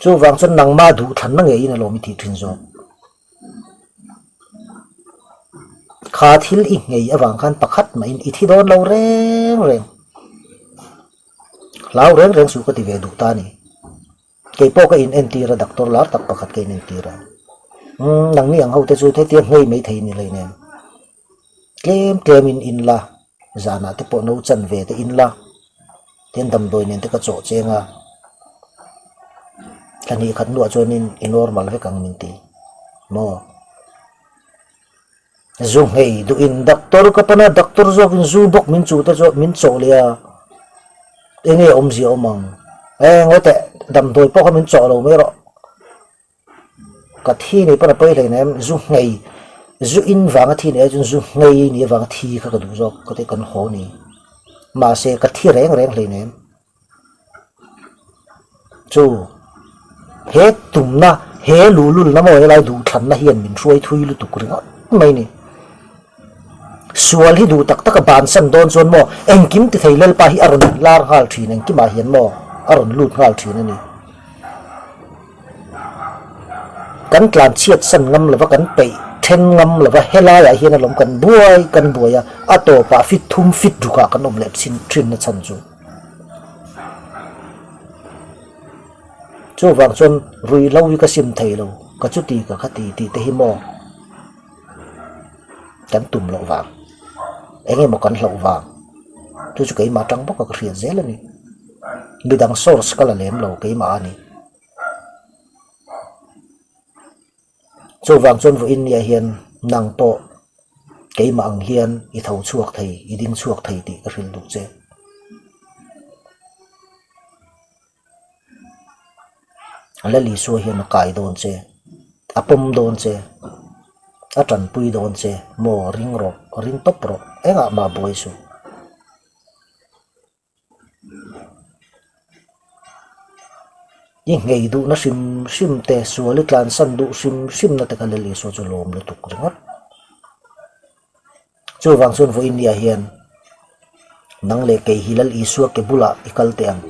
Chuvang chuan nangmah duhthlanna ngeiin a lawm i tih thin zawk. Kha thil i nghei avang khan pakhat mahin i thi dawn lo reng reng. Hlau reng reng suh ka ti ve duh ta a ni. Kei pawh ka in entir a, doctor lar tak pakhat ka in entir a. Umm, nangni ang ho te chu hetia nghei mai thei ni hleinem. Tlem tlem in in la, zanah te pawh no chan ve te in la, tin damdawi nen te ka chawh cheng a. Thla hnih khat hnuah chuanin i normal vek ang min ti. Maw? Zu nghei duh in doctor ka pan a, doctor zawk in zu bawk min chu te chu min chawh leh a, enge awmzia awm ang? E ngawi teh, damdawi pawh kha min chawh lo mai rawh. Ka thi nei pawn a pawi hlei nem, zu nghei, zu in vanga thi nei ai chuan zu nghei ni avanga thi kha ka duh zawk ka ti kan haw ni. Mahse ka thi reng reng hlei nem. Chu he tumna, He luhlulna maw helai duhthlanna hian min hruai thui lutuk ringawt mai ni. Sual hi duh tak taka bansan dawn chuan maw engkim ti thei Lalpa hi a rawn lar nghal thin engkimah hian maw a rawn lut nghal thin a ni. Kan tlan chhiat san ngam lova kan peih then ngam lova helaiah hian alawm kan buai kan buai a, a tawpah fit thum fit rukah kan awm leh thin thin na chhan chu. Chuvang chuan ruihhlo hi ka sim thei lo, ka chuti ka khati tih te hi maw kan tum loh vang, eng emaw kan hlauh vang, chu chu keimah atang bawk a ka hriat zel a ni. Midang source ka la lem lo keimah a ni. Chuvang chuan vawiin nia hian nang pawh keimah ang hian i tho chhuak thei, i ding chhuak thei tih ka hrilh duh che. Lal Isua hian a kai dawn che, a pawm dawn che, a tanpui dawn che, maw ring rawh, ring tawp rawh, engah mah buai suh. I nghei duhna hrim hrim te, sual i tlansan duh hrim hrim na te kha Lal Isua chu lawm lutuk ringawt. Chuvang chuan vawiin nia hian nang leh kei hi Lal Isua ke bulah i kal teh ang.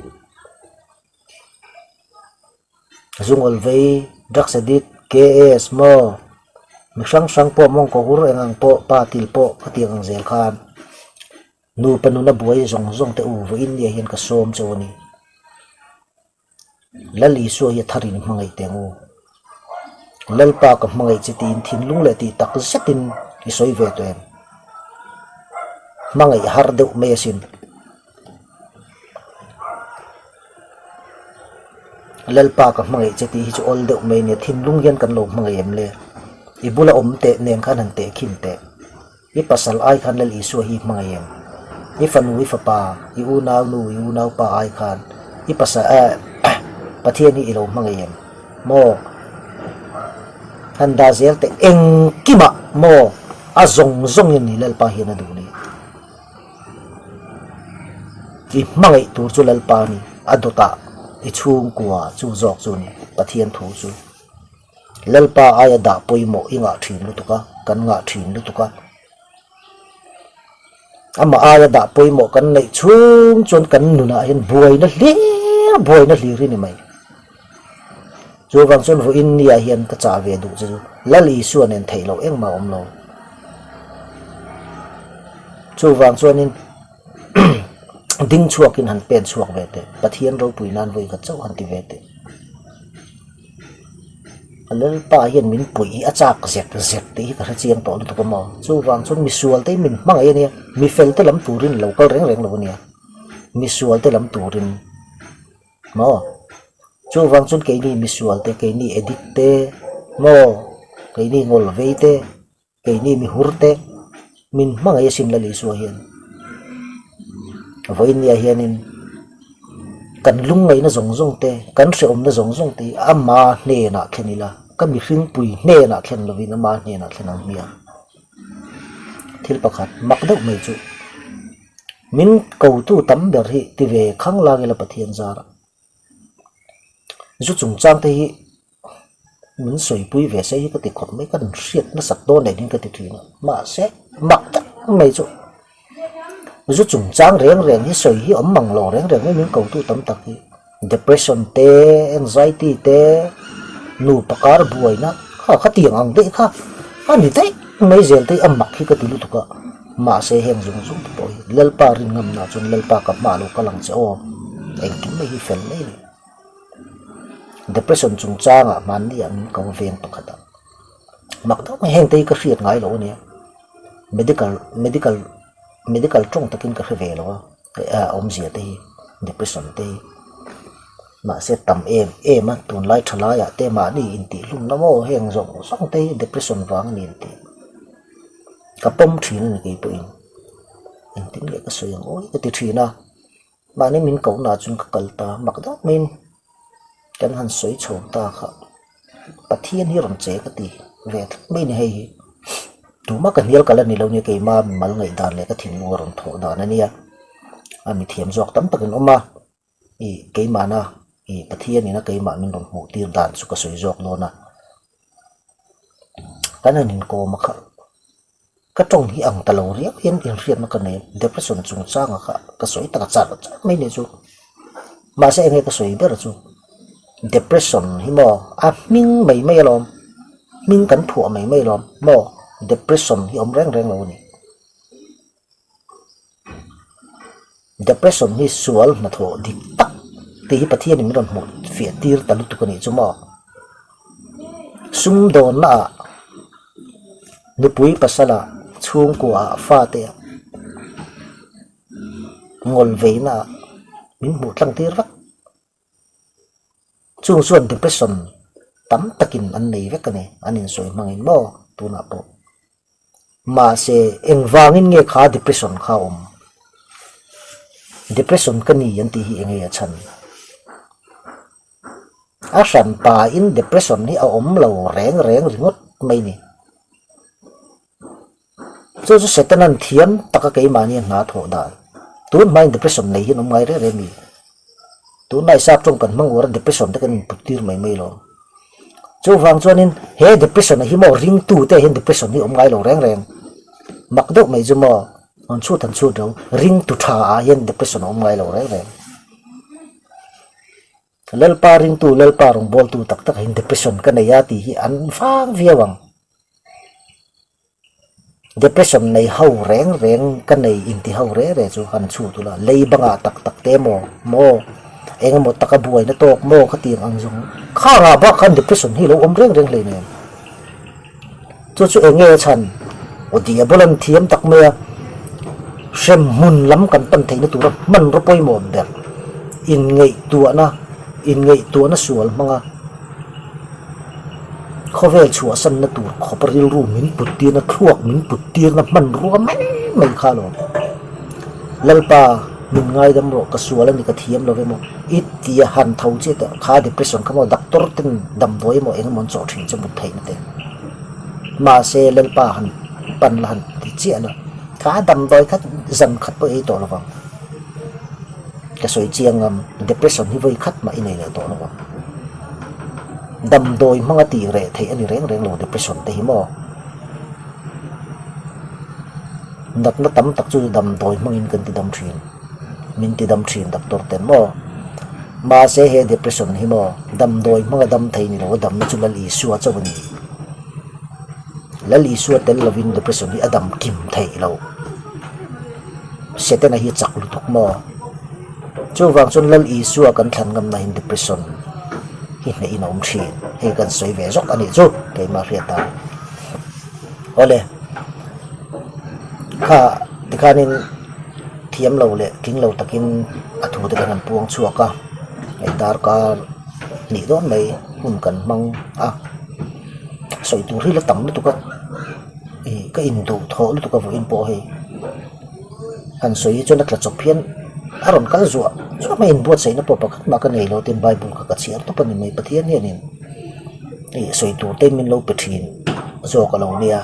Zungawl vei, drugs addict, KS, maw, mi hrang hrang pawh mawngkaw hur eng ang pawh, pa til pawh khatiang ang zel khan nupa nuna buai zawng zawng te u vawiin nia hian ka sawm chauh a ni. Lal Isua hi a tharin hmangaih teh ang u. Lalpa ka hmangaih che tiin thinlung leh tih tak zetin i sawi ve tawh em? Hmangaih har deuh mai asin. Lalpa ka hmangaih che tih hi chu awl deuh mai nia, thinlung hian kan lo hmangaih em le? I bula awm teh nen khan han teh khin teh. I pasal ai khan Lal Isua hi hmangaih em? I fanu, i fapa, i unau nu, i unau pa ai khan i pasal eh Pathian hi i lo hmangaih em? Maw? Han dah zel teh engkimah maw a zawng zawngin ni Lalpa hian a duh ni. I hmangaih tur chu Lalpa a ni, a dawtah i chhungkua chu zawk chu ni Pathian thu chu. Lalpa aia dah pawimawh i ngah thin lutuk a, kan ngah thin lutuk a. Amah aia dah pawimawh kan neih chhung chuan kan nunah hian buaina hlir buaina hlir hi ni mai. Chuvang chuan vawiin nia hian ka chah ve duh che chu Lal Isua nen theih loh engmah a awm lo. Chuvang chuanin ding chhuakin han pen chhuak ve teh, Pathian ropui nan vawi khat chauh han ti ve teh. Lalpa hian min puih hi a chak zek zek tih hi ka hre chiang tawh lutuk a maw? Chuvang chuan misual te hi min hmangaih a nia, mifel te lam turin lo kal reng reng lo a nia, misual te lam turin maw? Chuvang chuan keini misual te, keini addict te maw, keini ngawl vei te. Keini mi hur te min hmangaih asin Lal Isua hian vawiin nia hianin kan lungngaihna zawng zawng te kan hrehawmna zawng zawng te hi ama hnenah thlen ila ka mihringpui hnenah thlen lovin ama hnenah thlen ang hmiang. Thil pakhat mak deuh mai chu min kotu tam ber hi ti ve khang lak ila Pathian zarah zu chungchang te hi. Min sawipui ve se hi ka ti khawp mai, ka hriat nasat dawn leh ding ka ti thin a, mahse mak tak mai chu zu chungchang reng reng hi sawi hi awm mang lo reng reng mai min kotu tam tak hi depression te anxiety te nupa kar buaina kha khatiang ang daih kha a ni daih mai zel te hi a mak hi ka ti lutuk a, mahse heng zawng zawng te pawh hi Lalpa rinngam nah chuan Lalpa ka hma lo kal ang che aw engkim mai hi fel mai a ni. Depression chungchangah hmanni ah min ko veng pakhat a, mak deuh mai heng te hi ka hriat ngai lo a nia, medical medical medical tawng takin ka hre ve lo a, a awmzia te hi depression te hi mahse tam em em a tunlai tha laiah te mahni intihhlumna maw heng zawng zawng te hi depression vang a ni an tih ka pawm thin a ni keipawhin engtin nge ka sawi ang awi ka ti thin a. Mahni min koh nah chuan ka kal ta mak deuh maiin kan han sawi chho ta kha Pathian hi rawn che ka ti ve tlat mai a ni hei hi tumah ka hnial kal a ni lo nia keima mimal ngaihdan leh ka thinlung a rawn thawh dan a nia a mithiam zawk tam takin awm a ih keimahna ih Pathianin a keimah min rawn hmuh tir dan chu ka sawi zawk dawn a. Kan han inkawm a kha ka tawng hi ang ta lo riau hian inhriatna ka nei a, depression chungchanga kha ka sawi tak a char char mai nih chu. Mahse enge ka sawi ber chu depression hi maw a hming mai mai alawm, hming kan phuah mai mai alawm maw depression hi awm reng reng lo a ni. Depression hi sual hnathawh dik tak tih hi Pathianin min rawn hmuh fiah tir ta lutuk a nih chu maw? Sumdawnna ah nupui pasal ah chhungkua ah fate ah ngawl veina ah min hmuh tlang tir vek. Chung chuan depression tam takin an nei vek a ni, an insawi hmangin maw tunah pawh. Mahse, engvangin nge kha depression kha a awm? Depression ka ni an tih hi enge a chhan? A hran pain depression hi a awm lo reng reng ringawt mai ni. Chu chu Setanan thiam taka keimahni a hna thawh dan. Tun hmain depression nei hian awm ngai reng reng mi. Tunlai sap tawng kan hmang uar a depression te kan input tir mai mai lo. Chuvang chuanin he depression hi maw ringtu te hian depression hi awm ngai lo reng reng. Mak deuh mai chu maw an chhut an chhut lo ringtu tha ah hian depression a awm ngai lo reng reng. Lalpa ringtu Lalpa rawngbawltu tak tak hian depression ka nei a tih hi an vang viau ang. Depression nei ho reng reng ka nei inti ho reng reng chu han chhut ula, lei bangah tak tak te emaw maw eng emaw taka buaina tawk maw ka tih ang zawng khangah bak khan depression hi lo awm reng reng hleinem. Chu chu eng nge a chhan? Aw diabol an thiam tak mai a, hrem hmun lam kan pan theihna tura hmanraw pawimawh ber inngaihtuahna inngaihtuahna sual hmanga Khawvel chhuahsanna tur khawp rilru min put tirna, thluak min put tirna hmanrua mai mai kha alawm. Lalpa, min ngaidam rawh, ka sual a ni, ka thiam lo emaw i tia han tho chiah teh, kha depression kha maw doctor ten damdawi emaw eng emaw an chawh thin che mut theihna te. Mahse, Lalpa han pan la han ti chiah la, kha damdawi kha zan khat pawh ei tawh lovang. Ka sawi chiang ngam, depression hi vawi khat mah i nei leh tawh lo ang. Damdawi hmanga tih reh theih a ni reng reng lo depression te hi maw? Natna tam tak chu damdawi hmangin kan ti dam thin, min ti dam thin doctor ten maw? Mahse he depression hi maw damdawi hmanga dam thei ni lo a damna chu Lal Isua chauh a ni. Lal Isua tel lovin depression hi a dam kim theih lo. Setana hi a chak lutuk maw? Chuvang chuan Lal Isua kan thlan ngamna hian depression hi hnehin a awm thin. Hei kan sawi ve zawk a nih chu keimah hriat dan. Awle, kha tikhanin thiam lo leh tling lo takin a thu te khan an puang chhuak a, hei darkar hnih dawn mai hun kan hmang a, sawi tur hi la tam lutuk a. Ih ka induh thawh lutuk a vawiin pawh hei han sawi hi chuan a tla chawp hian a rawn kal zuah zuah mai inbuatsaihna pawh pakhat mah ka nei lo tin bible kha ka chhiar tawp a ni mai Pathian hianin ih sawi tur te min lo pe thin zawk a lo nia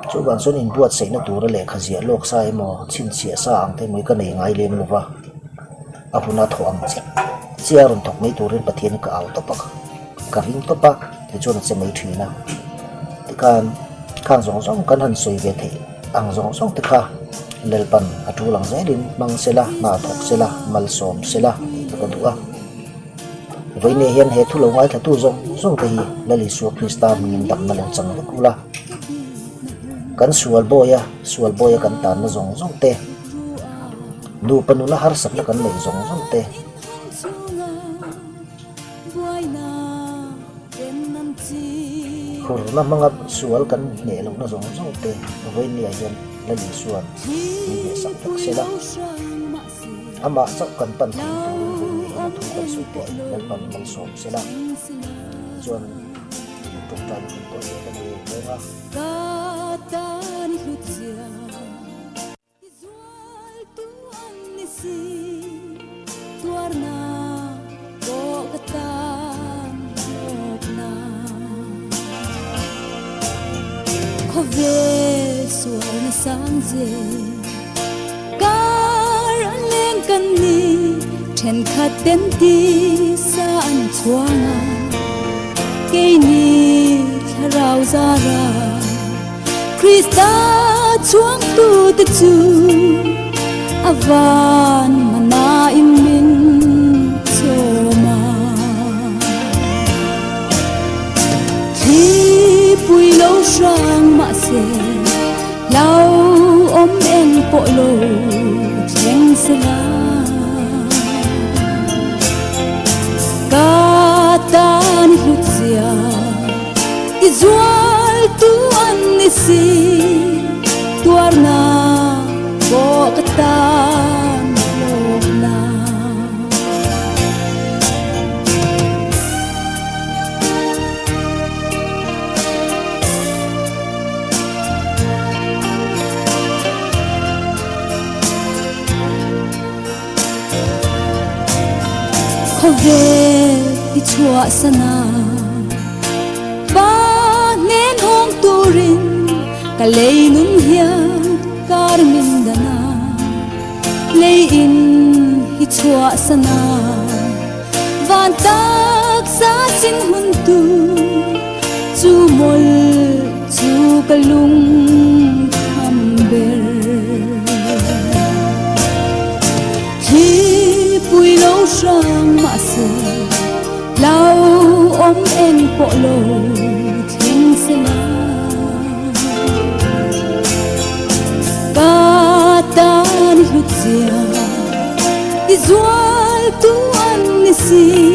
chuvang chuan inbuatsaihna tura lehkha ziah lawk sa emaw chhinchhiah sa ang te emaw hi ka nei ngai lem lo va a huna thawh ang chiah chiah a rawn thawk mai turin Pathian hi ka au tawp a ka ring tawp a tichuan a che mai thin a tikhan. Khang zawng zawng kan han sawi ve theih ang zawng zawng te kha Lalpan a tul ang zelin hmang sela, hna thawk sela, malsawm sela tih chu ka duh a. Vawiinah hian he thu lo ngaithlatu zawng zawng te hi Lal Isua Krista hmingin damna lo chang vek ula. Kan sual bawia, sual bawia kan tanna zawng zawng te, nupa nuna harsatna kan neih zawng zawng te, Hurna hmanga sual kan hneh lohna zawng zawng te vawinia hian Lal Isua'n min hnehsak vek se la, amah chauh kan pan theih turin vawinia hian a thu kan sawi te Lalpan malsawm se la, tichuan tawngtaina hun pawh hi ka nei reng a. I zualtu an ni si, tuarna pawh ka tan hlawkna. Khawvel sualna sang zel, kar a leng kan ni, thenkhat ten tisa an chhuang a, keini thlarau zara. Krista chhuangtute chu a van manain min chawm a. Thlipui lo hrang mahse hlauhawm eng pawh lo thleng sela. Ka tan hlut zia i zual tu an ni si, tuarna pawh ka tan hlawkna. Khawvel i chhuah sana Pa hnen hawng turin ka lei nun hian kar min dan a, lei in i chhuah sana van taksa chin hun tu chu mawlh chu ka lung tham ber. Thlipui lo hrang mahse hlauhawm eng pawh lo thleng sela. Ka tan hlut zia ti zual tu an ni si.